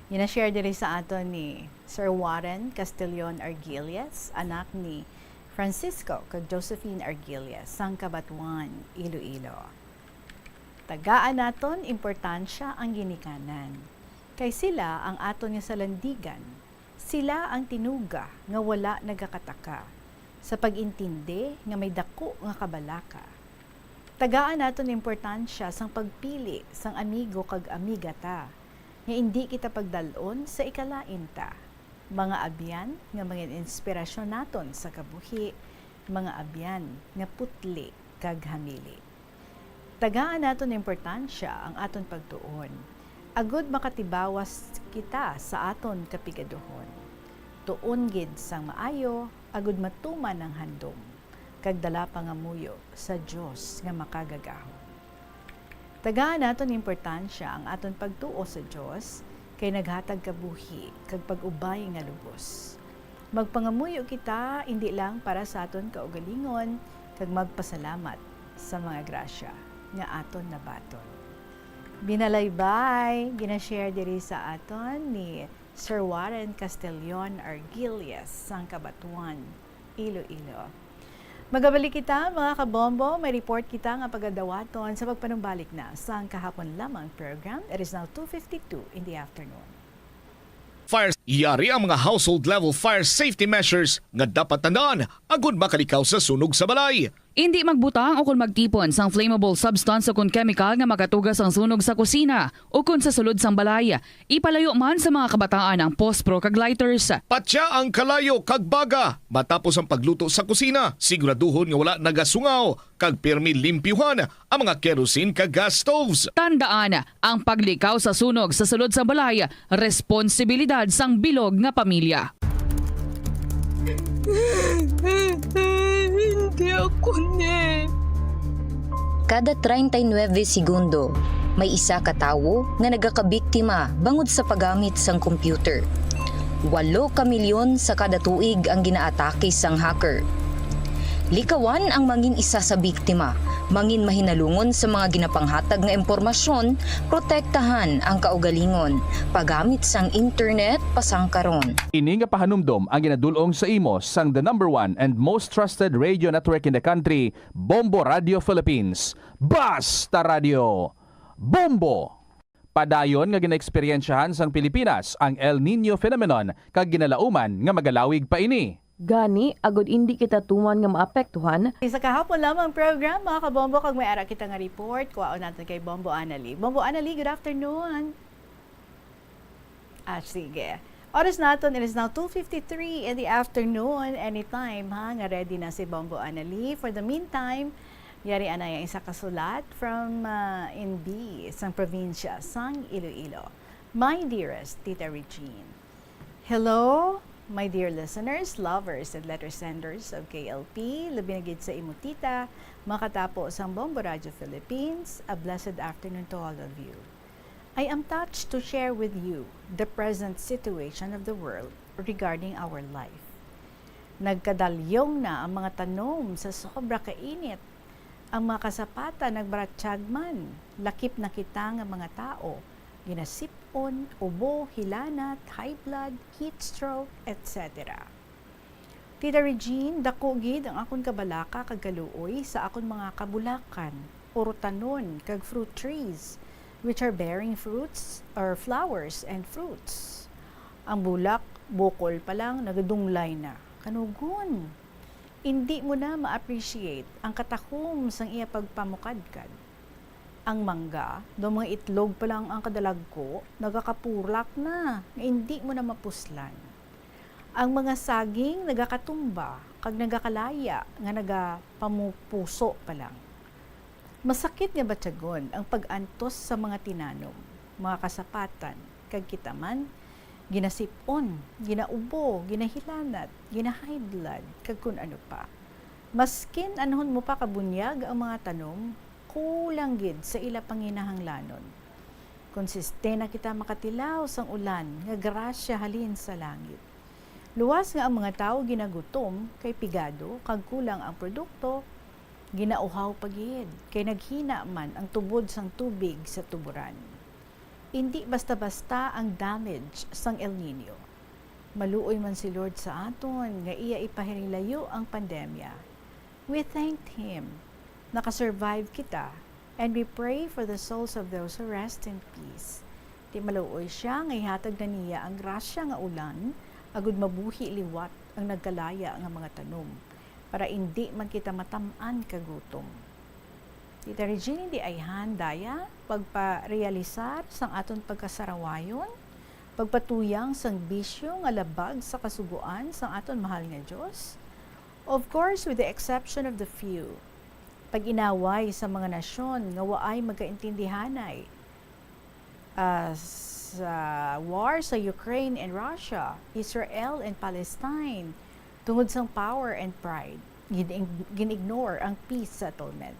Gina-share diri sa aton ni Sir Warren Castellon Argilles, anak ni Francisco kag Josephine Argilles, sang Cabatuan, Iloilo. Tagaan naton importansya ang ginikanan, kay sila ang aton nga salandigan, sila ang tinuga nga wala nagakataka, sa pag-intindi nga may daku nga kabalaka. Tagaan naton importansya sang pagpili sang amigo kag amiga ta, nga indi kita pagdal-on sa ikalain ta, mga abyan nga mangin-inspirasyon naton sa kabuhi, mga abyan nga putli kag hamili. Tagaan naton importansya ang aton pagtuon, agud makatibawas kita sa aton kapigaduhon. Tuon gid sang maayo, agud matuman ang handom, kag dala pangamuyo sa Dios nga makagagahom. Tagaan naton importansya ang aton pagtuo sa Dios, kay naghatag kabuhi kag pag-ubay nga lubos. Magpangamuyo kita indi lang para sa aton kaugalingon, kag magpasalamat sa mga grasya nga aton nabaton. Binalaybay, gina-share diri sa aton ni Sir Warren Castellon Argilles, sang Cabatuan, Iloilo. Magabalik kita, mga kabombo. May report kita nga pagadawaton sa pagpanumbalik na sang kahapon lamang program. It is now two fifty-two in the afternoon. Fire, yari ang mga household level fire safety measures nga dapat tandaan agud makalikaw sa sunog sa balay. Indi magbutang o kon magtipon sang flammable substance o kon chemical nga makatuga sang sunog sa kusina o kon sa sulod sang balay. Ipalayo man sa mga kabataan ang pospro kag lighters. Patya ang kalayo kag baga matapos ang pagluto sa kusina. Siguraduhon nga wala nagasungaw kag pirmi limpyuhan ang mga kerosene kag gas stoves. Tandaan, ang paglikaw sa sunog sa sulod sang balay, responsibilidad sang bilog nga pamilya. Hindi ako ni. Kada treinta y nueve segundo, may isa ka tawo nga nagakabiktima bangod sa paggamit sang computer. Walo ka milyon sa kada tuig ang ginaatake sang hacker. Likawan ang mangin isa sa biktima, mangin mahinalungon sa mga ginapanghatag nga impormasyon, protektahan ang kaugalingon, paggamit sang internet pasangkaron. Ini nga pahanumdom ang ginadul-ong sa imo sang the number one and most trusted radio network in the country, Bombo Radio Philippines. Basta Radio, Bombo! Padayon nga ginaeksperyensyahan sang Pilipinas ang El Niño phenomenon kag ginalauman nga magalawig pa ini. Gani, agud indi kita tuman nga maapektuhan. Isa kahapon lamang program, mga kabombo, kag may ara kita nga report, kuhaon natin kay Bombo Annalie. Bombo Annalie, good afternoon. Ah, sige. Oras naton, it is now two fifty-three in the afternoon. Anytime, ha, nga ready na si Bombo Annalie. For the meantime, yari anay ang isa ka sulat from, ah, Inbi, sang probinsya sang Iloilo. My dearest Tita Regine. Hello, my dear listeners, lovers, and letter senders of K L P, labi na gid sa imo tita, mga katapo sang Bombo Radio Philippines, a blessed afternoon to all of you. I am touched to share with you the present situation of the world regarding our life. Nagkadalyong na ang mga tanom sa sobra ka init. Ang mga kasapatan nagbaratsyag man, lakip na kita nga mga tawo, ginasip-on, ubo, hilanat, high blood, heat stroke, et cetera. Tita Regine, dako gid ang akon kabalaka kag kaluoy sa akon mga kabulakan, urotanon, kag fruit trees, which are bearing fruits or flowers and fruits. Ang bulak, bukol pa lang, nagadunglay na. Kanugon, indi mo na ma-appreciate ang katahom sang iya pagpamukadkad. Ang mangga, daw mga itlog pa lang ang kadalagko, nagakapulak na, nga indi mo na mapuslan. Ang mga saging nagakatumba kag nagakalaya nga nagapamupuso pa lang. Masakit nga batyagon ang pag-antos sa mga tinanom, mga kasapatan, kag kita man, ginasip-on, ginaubo, ginahilanat, gina-high blood, kag kun ano pa. Maskin anhon mo pa kabunyag ang mga tanom, kulang gid sa ila panginahanglanon. Konsiste na kita makatilaw sang ulan nga grasya halin sa langit. Luwas nga ang mga tawo ginagutom kay pigado kag kulang ang produkto, ginauhaw pa gid kay naghina man ang tubod sang tubig sa tuboran. Indi basta-basta ang damage sang El Niño. Maluoy man si Lord sa aton nga iya ipahilayo ang pandemya. We thanked Him. Nakasurvive kita, and we pray for the souls of those who rest in peace. Ti maluoy siya nga ihatag na niya ang grasya nga ulan, agud mabuhi liwat ang nagkalaya nga mga tanom, para indi man kita matam-an ka gutom. Tita Regine, indi ayhan daya pagparealisar sang aton pagkasarawayon, pagpatuyang sang bisyo nga labag sa kasugoan sang aton mahal nga Dios? Of course, with the exception of the few, pag-inaway sa mga nasyon nga waay magkaintindihanay, ah, sa war sa Ukraine and Russia, Israel and Palestine, tungod sang power and pride, gin-, gin-ignore ang peace settlement.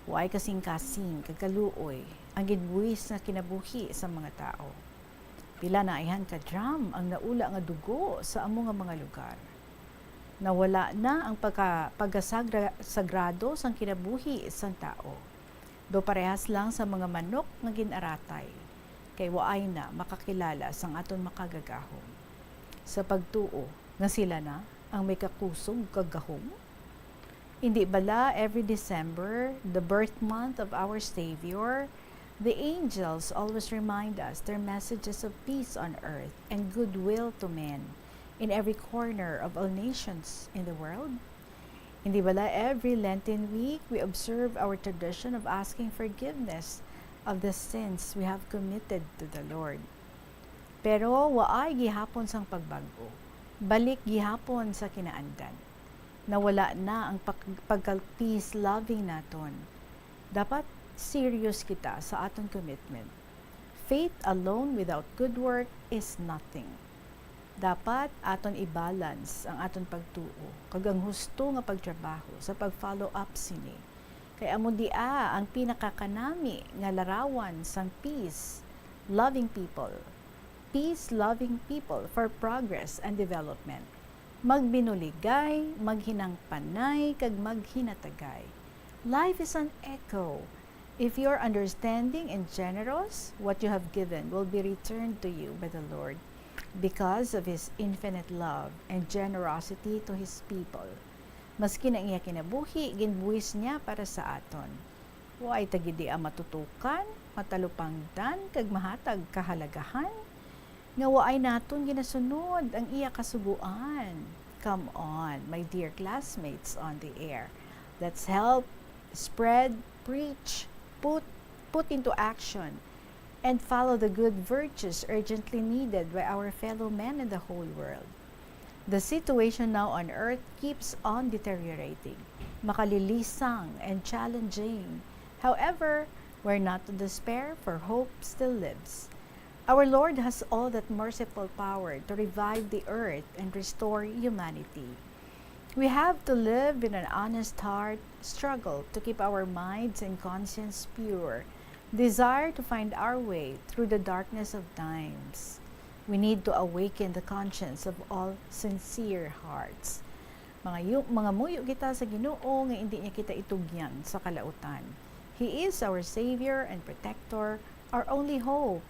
Waay kasing-kasing kag kaluoy ang ginbuhis nga kinabuhi sa mga tawo. Pila na ayhan ka drum ang naula nga dugo sa amo nga mga lugar. Nawala na ang pagka-, pagkasagra-, sagrado sang kinabuhi sang tawo. Do parehas lang sa mga manok nga gin-aratay, kay waay na makakilala sang aton makagagahom, sa pagtuo nga sila na ang may kakusog kag gahom. Indi bala every December, the birth month of our Savior, the angels always remind us their messages of peace on earth and goodwill to men in every corner of all nations in the world? Hindi bala every Lenten week we observe our tradition of asking forgiveness of the sins we have committed to the Lord? Pero waay gihapon sang pagbag-o. Balik gihapon sa kinaandan. Nawala na ang pag-, pagka-peace loving naton. Dapat serious kita sa aton commitment. Faith alone without good work is nothing. Dapat aton i-balance ang aton pagtuo kag ang husto nga pagtrabaho sa pag-follow up sini. Kay amo dia ang pinakakanami nga larawan sang peace-loving people. Peace-loving people for progress and development. Magbinuligay, maghinangpanay, kag maghinatagay. Life is an echo. If you are understanding and generous, what you have given will be returned to you by the Lord because of His infinite love and generosity to His people. Maski na iya kinabuhi, ginbuhis niya para sa aton. Waay ta gid iya matutukan, matalupangdan, kag mahatag kahalagahan, nga waay naton ginasunod ang iya kasugoan. Come on, my dear classmates on the air. Let's help spread, preach, put, put into action, and follow the good virtues urgently needed by our fellow men in the whole world. The situation now on earth keeps on deteriorating, makalilisang and challenging. However, we're not to despair, for hope still lives. Our Lord has all that merciful power to revive the earth and restore humanity. We have to live with an honest heart, struggle to keep our minds and conscience pure, desire to find our way through the darkness of times. We need to awaken the conscience of all sincere hearts. Mga yu-, mga muyo kita sa Ginoo nga indi niya kita itugyan sa kalautan. He is our Savior and Protector, our only hope,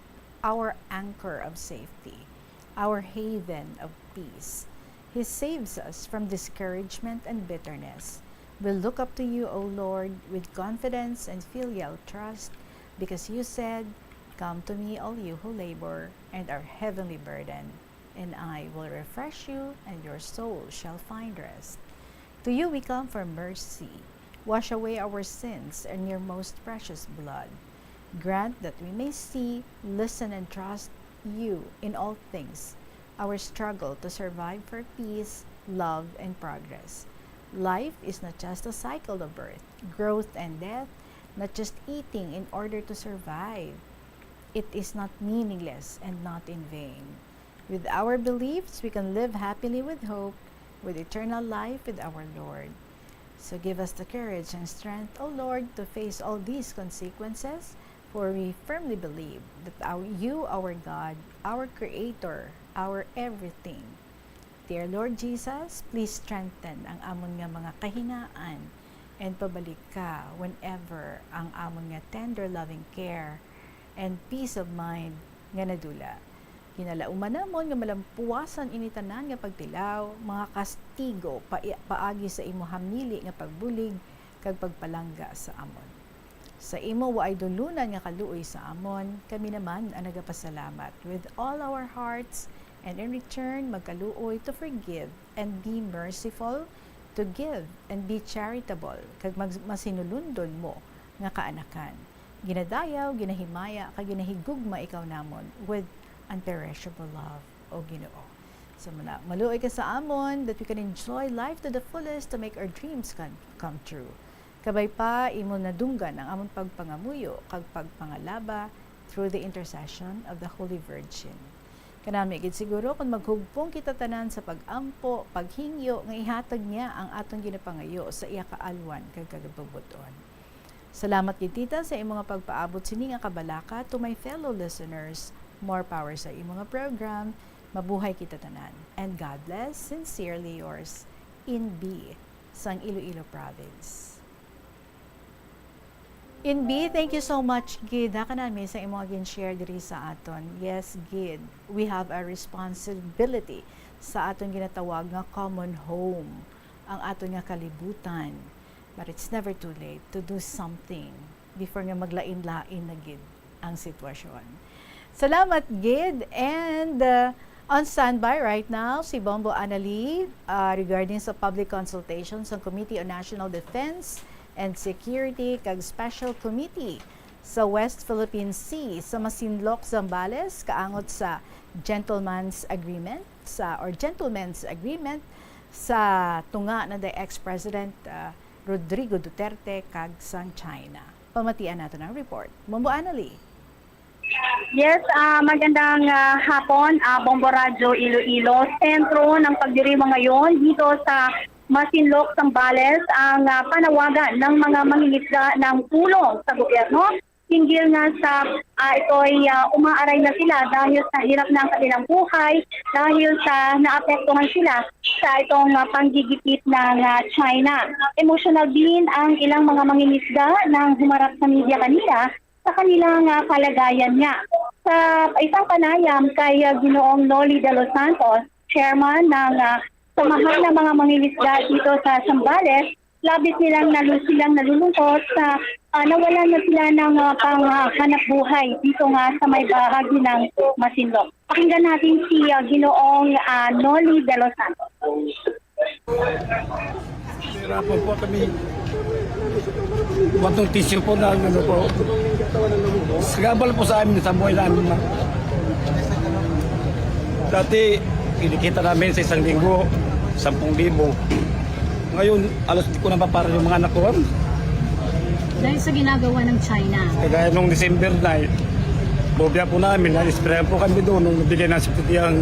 our anchor of safety, our haven of peace. He saves us from discouragement and bitterness. We look up to you, O Lord, with confidence and filial trust, because you said, "Come to me, all you who labor and are heavily burdened, and I will refresh you, and your soul shall find rest." To you we come for mercy. Wash away our sins in your most precious blood. Grant that we may see, listen, and trust you in all things, our struggle to survive for peace, love, and progress. Life is not just a cycle of birth, growth, and death, not just eating in order to survive. It is not meaningless and not in vain. With our beliefs, we can live happily with hope, with eternal life with our Lord. So give us the courage and strength, O Lord, to face all these consequences, for we firmly believe that our, you, our God, our Creator, our everything. Dear Lord Jesus, please strengthen ang amon nga mga kahinaan and pabalik ka whenever ang amon nga tender loving care and peace of mind nga nadula. Ginalauman namon nga malampuwasan ini tanan nga pagtilaw, mga kastigo pa-, paagi sa imo hamili nga pagbulig kag pagpalangga sa amon. Sa imo waay dulunan nga kaluoy sa amon, kami naman ang nagapasalamat with all our hearts, and in return, magkaluoy to forgive and be merciful, to give and be charitable, kag mag-, masinulundon mo nga kaanakan. Ginadayaw, ginahimaya, kag ginahigugma ikaw namon with unperishable love, O Ginoo. So, muna, maluoy ka sa amon that we can enjoy life to the fullest to make our dreams come, come true. Kabay pa, imo nadunggan ang amon pagpangamuyo kag pagpangalaba through the intercession of the Holy Virgin. Kanami gid siguro kon maghugpong kita tanan sa pag-ampo, paghingyo nga ihatag niya ang aton ginapangayo sa iya kaalwan kag kagabubut-on. Salamat gid, Tita, sa imo nga pagpaabot sini nga kabalaka to my fellow listeners. More power sa imo nga program. Mabuhay kita tanan. And God bless. Sincerely yours, Inbi, sang Iloilo Province. Inbi, thank you so much gid, ha, kanami sa imo nga gin-share diri sa aton. Yes gid, we have a responsibility sa aton ginatawag nga common home, ang aton nga kalibutan. But it's never too late to do something before nga maglain-lain na gid ang sitwasyon. Salamat gid, and, uh, on standby right now si Bombo Annalie, uh, regarding sa public consultation sa Committee on National Defense and Security kag Special Committee sa West Philippine Sea sa Masinloc, Zambales, kaangot sa gentleman's agreement sa, or gentleman's agreement sa tunga na day ex-President, uh, Rodrigo Duterte kag sang China. Pamatian nato ang report. Bombo Annalie. Yes, ah, magandang, ah, hapon, ah, Bombo Radyo Iloilo. Sentro ng pagdiriwang ngayon dito sa Masinloc, Zambales, ang, ah, panawagan ng mga mangingisda ng tulong sa gobyerno hinggil nga sa, ah, ito'y, ah, umaaray na sila dahil sa hirap ng kanilang buhay, dahil sa naapektuhan sila sa itong, ah, panggigipit ng, ah, China. Emotional din ang ilang mga mangingisda nang humarap sa media kanila sa kanilang, ah, kalagayan nga. Sa isang panayam kay, ah, Ginoong Noli de los Santos, chairman ng, ah, Samahan ng mga Mangingisda dito sa Zambales, labis nilang nalu-, silang nalulungkot sa, ah, nawalan na sila ng, ah, panghanap buhay dito nga sa may bahagi ng Masinloc. Pakinggan natin si, ah, Ginoong, ah, Noli de los Santos. Hirapan po kami. Batong tissue po na ano po. Sagabal po sa amin sa buhay namin, ma'am. Dati, kinikita namin sa isang linggo, sampung libo. Ngayon, alos di ko na mapara yung mga anak ko, ma'am. Dahil sa ginagawa ng China. Kagaya nung December na, bobya po namin, na-isprayan po kami doon nung nabigay ng security ang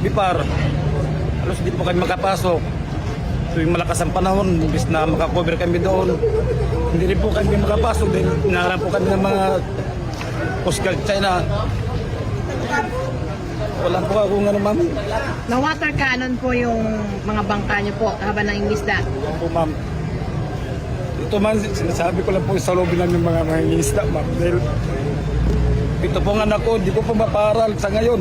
bipar. Alos di po kami makapasok. Tuwing malakas ang panahon, imbis na makakover kami doon, hindi rin po kami makapasok dahil inaarang po kami ng mga Coast Guard China. Wala po akong ano, ma'am. Na water cannon po yung mga bangka niyo po habang nangingisda? Opo, ma'am. Ito man, sinasabi ko lang po sa loob ng mga mangingisda, ma'am. Dahil ito pong anak ko, di ko po maparal sa ngayon.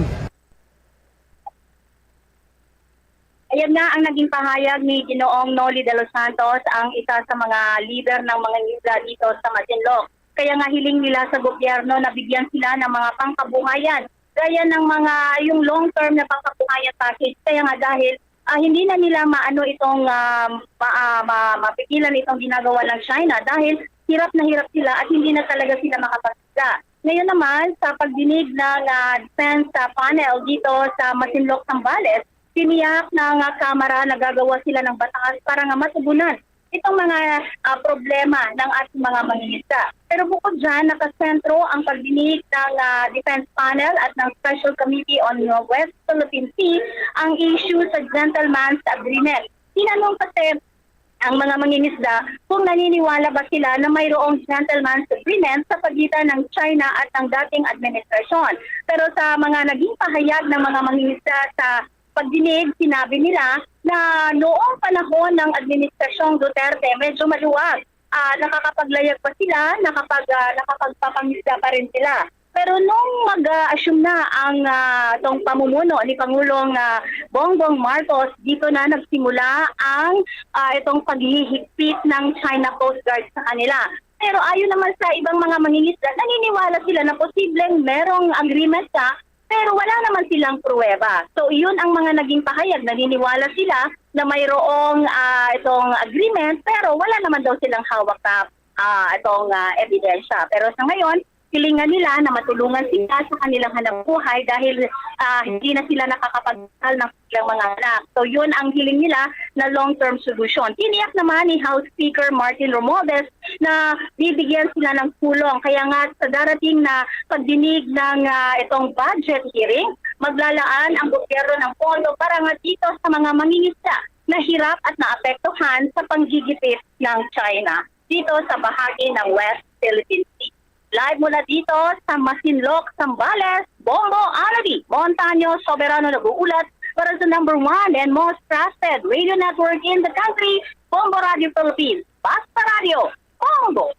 Ayan nga ang naging pahayag ni Ginoong Noli de los Santos, ang isa sa mga lider ng mga isla dito sa Masinloc. Kaya nga hiling nila sa gobyerno na bigyan sila ng mga pangkabuhayan, gaya ng mga, yung long-term na pangkabuhayan package. Kaya nga dahil, ah, hindi na nila maano itong, ah, ma-, ah, ma-, mapigilan itong ginagawa ng China dahil hirap na hirap sila at hindi na talaga sila makapag-isda. Ngayon naman, sa pagdinig ng, ah, defense, ah, panel dito sa Masinloc, Zambales, tiniyak ng, ah, Kamara na gagawa sila ng batas para nga matugunan itong mga, ah, problema ng ating mga mangingisda. Pero bukod dyan, nakasentro ang pagdinig ng, ah, defense panel at ng Special Committee on, ah, West Philippine Sea ang issue sa gentleman's agreement. Tinanong kasi ang mga mangingisda kung naniniwala ba sila na mayroong gentleman's agreement sa pagitan ng China at ng dating administrasyon. Pero sa mga naging pahayag ng mga mangingisda sa pagdinig, sinabi nila na noong panahon ng Administrasyong Duterte, medyo maluwag. Ah, nakakapaglayag pa sila, nakapag-, ah, nakapagpapangisda pa rin sila. Pero nung mag-assume na ang, ah, tong pamumuno ni Pangulong, ah, Bongbong Marcos, dito na nagsimula ang, ah, itong paghihigpit ng China Coast Guard sa kanila. Pero ayon naman sa ibang mga mangingisda, naniniwala sila na posibleng merong agreement ka, pero wala naman silang pruweba. So, iyon ang mga naging pahayag. Naniniwala sila na mayroong, ah, itong agreement, pero wala naman daw silang hawak na, ah, itong, ah, ebidensya. Pero sa ngayon, hilingan nila na matulungan sila sa kanilang hanapbuhay dahil, ah, hindi na sila nakakapag-aral ng kanilang mga anak. So, yun ang hiling nila na long-term solution. Tiniyak naman ni House Speaker Martin Romualdez na bibigyan sila ng tulong. Kaya nga, sa darating na pagdinig ng, ah, itong budget hearing, maglalaan ang gobyerno ng pondo para nga dito sa mga mangingisda na hirap at naapektuhan sa panggigipit ng China dito sa bahagi ng West Philippine Sea. Live mula dito sa Masinloc, Zambales, Bombo Anadi, Montaño Soberano nag-uulat para sa number one and most trusted radio network in the country, Bombo Radio Philippines. Basta Radio, Bombo!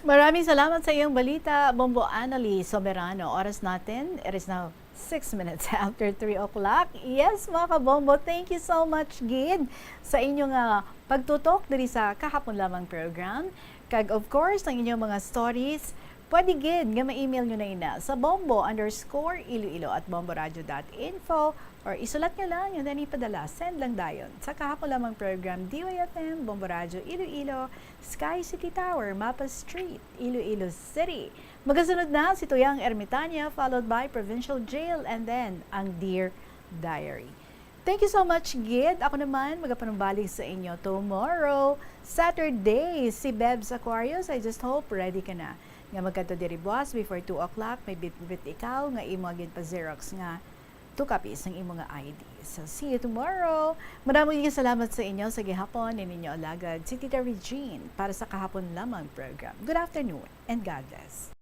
Maraming salamat sa iyong balita, Bombo Anali Soberano. Oras natin, it is now six minutes after three o'clock. Yes, mga kabombo, thank you so much gid sa inyong, ah, pagtutok diri sa Kahapon Lamang program. Kag of course, ang inyong mga stories, pwede gid nga ma-email nyo na ina sa bombo underscore iloilo at bomboradio dot info, or isulat nyo lang, yun na ipadala, send lang dayon sa Kahapon Lamang program, D Y F M, Bombo Radio Iloilo, Sky City Tower, Mapa Street, Iloilo City. Magasunod na si Tuyang Ermitania, followed by Provincial Jail, and then ang Dear Diary. Thank you so much gid. Ako naman, magapanumbalik sa inyo tomorrow, Saturday. Si Bebs Aquarius, I just hope ready ka na nga magkadto diri buwas before two o'clock. May bitbit ikaw nga imo ginpa-xerox nga two copies sang imo nga I D. So, see you tomorrow. Madamo nga salamat sa inyo sa gihapon ni ninyo alagad, si Tita Regine, para sa Kahapon Lamang program. Good afternoon and God bless.